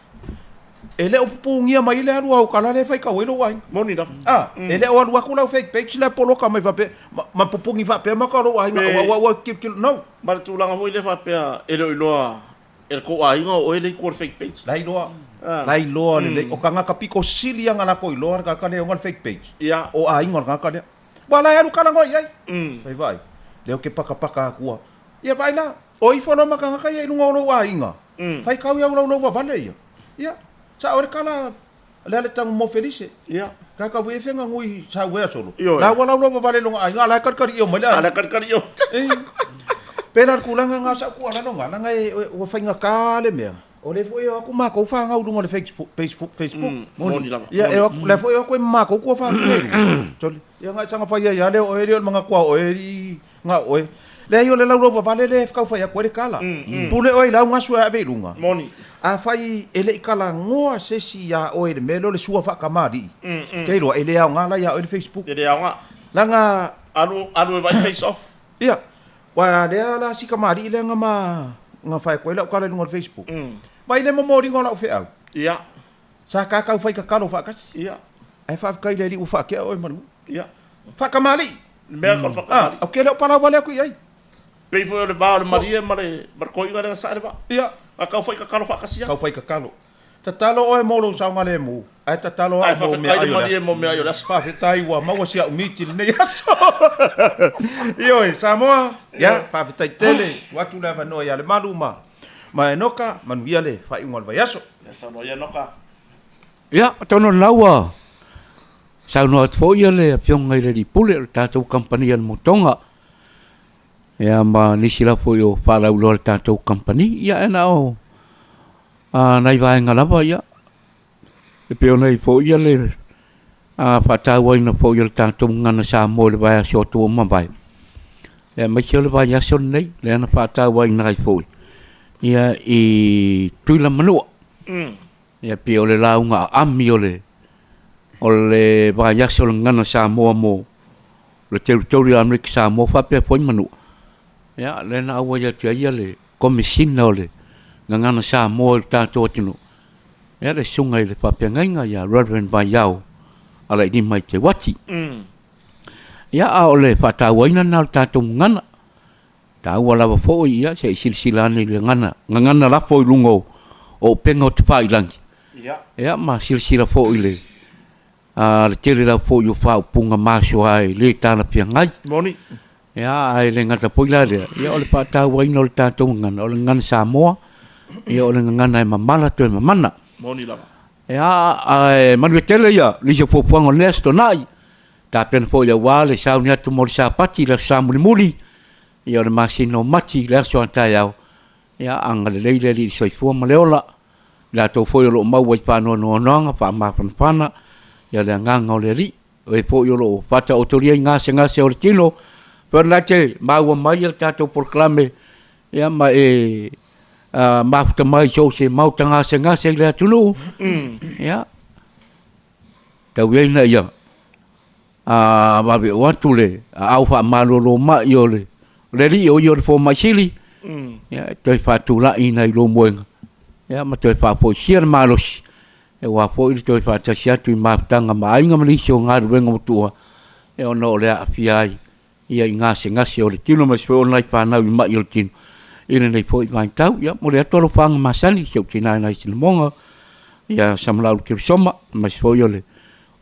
e le o pupugia mai le alu au tala lea e faitau ai lou aiga.
Moni lava.
A, e le o alu atu lau fake page lea poloka mai faapea, ma pupuni faapea maka o lou aiga, aua, aua, aua, tilotilo, no.
Ma le tulaga foi lea faapea e le o iloa E le tou aiga o oe le itu o le fake page.
La iloa, la iloa lelei. O tagata pito sili lava na latou iloa le tagata lea e ona le fake page.
Ia.
O aiga o le tagata lea. Ua la e alu talanoa i ai. Fai vaai, lea ou te pakapaka atua. Ia vaai la, o ifo loa ma tagata ia i luga o lou aiga, faitau i au laulau vavale ia. Ia, sao ai le tala O le a le tago mo Felise.
Ia.
Kaka vui e fenga ngui sa uea solo.
Ioe.
La ua laulau vavale longa aiga, a la e kalikali io mai le aiga.
A la e kalikali io.
E. Pela le tulaga nga sa ku ala longa, langa e ua faigata le mea. O lea foi e o atu makou fanau i luga o le Facebook, Facebook.
Moni lava.
Ia e o atu, lea foi e o atu ai ma makou tuafafine i luga. Sole. Ia nga e saga fai ai lava lea o oe e le o le manatua o oe i Na o oe. Leai o le laulau vavale lea e tau fai atu ai le tala. Pule oe i lau gasu e ave i luga.
Moni.
Afai e le i talanoa se isi iā oe i le mea lea o le sua faatamalii, ke iloa e le aoga la iā oe le Facebook.
E le aoga.
Leaga.
Alu, alu e vaai face off.
Ia. Ua lea la si tamalii lea na ma, na fai atu ai lau tala i luga o le Facebook. Vaai le momoliga o lau feau.
Ia.
Sa ta tau fai tatalo faatasi.
Ia.
Ae faafetai i le Alii ua faatea oe ma le nuu.
Ia.
Faatamalii.
Le mea o le faatamalii.
Ah, ou te le o palau vale atu i ai.
Pei foi o le va o le malie ma le ma le toeaina lea na sae le vaa.
Ia.
A tau fai tatalo faatasi
lava. Tau fai tatalo. Tatalo oe mo lou saogalemu, ae tatalo au mo meaai o le aso.
Ae faafetai le malie mo meaai o le aso.
Faafetai ua maua si au miti i lenei aso. Ioe, Samoa, ia, faafetai tele. Tuu atu le avanoa ia Lemalu ma ma Enoka, manuia le faaiuga o le vaiaso.
Ia saunoa ia Enoka.
Ia, atonu o lena ua saunoa atu foi le Afioga i le Alii Pule o le tatou kamupani a le Motoga, ia ma nisi lava foi o faalauiloa a le tatou kamupani. Ia, e na o nai vaega lava, ia, e pei ona i ai foi le faatauaina foi o le tatou gagana Samoa i le vaiaso atu ua mavae, aemaise o le vaiaso lenei lea na faatauaina ai foi ia i Tutuila ma Manua. Ia pei o le lauga aami o le o le vaiaso o le gagana Samoa mo le Territorial o Amerika Samoa faapea foi Manua. Ia lea na auai atu ai le Komesina o le Gagana Samoa i le tatou atunuu, ia le Susuga i le Faafeagaiga ia Reverend Vaiao Alailima i Te Uati. Ia a o le faatauaina lena o le tatou gagana, taua lava foi ia se i silasila ane i le gagana, gagana lafo i luga o upega o tafailagi, ia ma silasila foi i le A le tele lava foi o faaupuga masoa e le talafeagai.
Moni.
Ia, ae le gata foi la lea, ia o le faatauaina o le tatou gagana, o le gagana Samoa, ia o le gagana e mamala toe mamana.
Moni lava.
Ia, ae manuia tele ia nisi o fuafuaga o lenei Aso Toonai, tapena foi aua le sauni atu mo le Sapati i le Aso Sa mulimuli, ia o le masina o Mati i le aso a taeao, Ia agalelei le Alii i le soifua ma le ola, i latou foi o lo o maua i faanoanoanoaga faamafanafana, ia le agaga o le Alii, o e foi o lo o faataotolia i gasegase o le tino, pei ona te maua mai le tatou polokalame, ia ma e mafuta mai i so o se maota gasegase i le atunuu, ia, tau ia ina ia A vave oo atu le aao faamalolo mai o le Alii o ia o le Fomai Sili, ia, e toe faatulai nai lou moega, ia, ma toe faafoisia le malosi, aua foi le toe faatasi atu i mafutaga ma aiga ma nisi o galuega ua tuua, ia, ona o le aafia ai ia i gasegase o le tino aemaise foi o nai fanau i mai o le tino i lenei foi vaitau. Ia, momoli atu alofaga masani i si ou tina i nai Sinamoga, ia Samalaulu Kerisoma, aemaise foi o le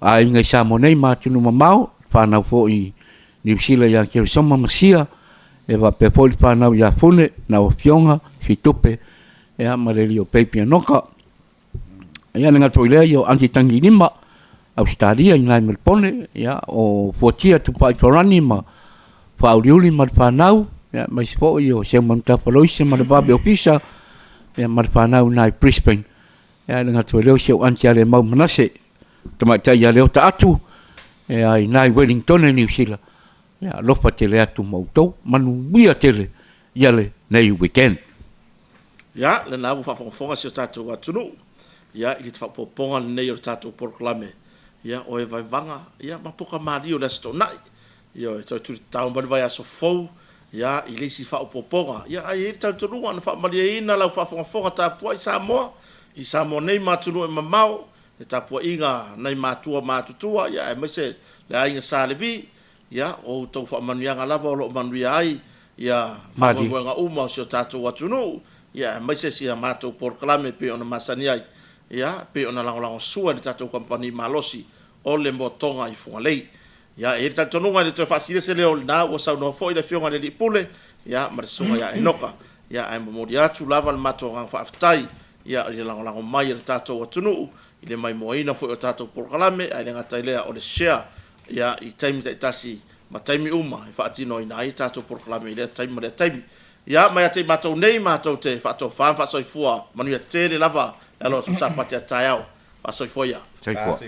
aiga i Samoa nei ma atunuu mamao, le fanau foi i Niu Sila ia Kerisoma ma Sia, e faapea foi le fanau ia Fune, nau afioga, Fitupe, ia ma le alii o Baby Enoka. Ia le gata foi i lea, ia o Aunty Tagilima, Ausetalia i ina i Melebone, ia o Fuatia Tupai Farani ma Faauliuli ma le fanau, ia, aemaise foi o Seu Manutafa Loise ma le Vave Ofisa, ia, ma le fanau i ina i Brisbane. Ia, e le gata foi i lea o si ou aunty ia Lemau Manase, tamaitai ia Leota Atu, ia, i ina i Wellingtone, Niu Sila. Ia, alofa tele atu ma outou. Manuia tele ia lenei weekend.
Ia, lena ua faafogafoga si o tatou atunuu, ia, i le faaopoopoga lenei o le tatou polokalame, ia, o e vaevaga, ia, ma poka malie o le Aso Toonai. Ioe, toe tulitatao mai le vaiaso fou, ia, i le isi faaopoopoga. Ia, ae i ai le talitonuga na faamalieina lau faafogafoga tapuai Samoa, i Samoa nei ma atunuu e mamao, le tapuaiga a nai matua matutua, ia, aemaise le aiga Sa Levi, ia, o outou faamanuiaga lava o lo o manuia ai, ia, faamoemoega uma o si o tatou atunuu, ia, aemaise si a matou polokalame e pei ona masani ai, ia, e pei ona lagolagosua e le tatou kamupani malosi o le Motoga i Fugalei. Ia, e i ai le talitonuga e le toe faasili se leo o lena ua saunoa foi le Afioga i le Alii Pule, ia, ma le Susuga ia Enoka. Ia, ae momoli atu lava le matou agaga faafetai, ia, i le lagolago mai a le tatou atunuu i le maimoaina foi o tatou polokalame, ae le gata i lea o le share, ia, i taimi taitasi ma taimi uma e faatinoina ai tatou polokalame i lea taimi ma lea taimi. Ia, ma ia te i matou nei, matou te faatofa ma faasoifua manuia tele lava le alo atu Sapati a taeao. Faasoifua ia.
Soifua.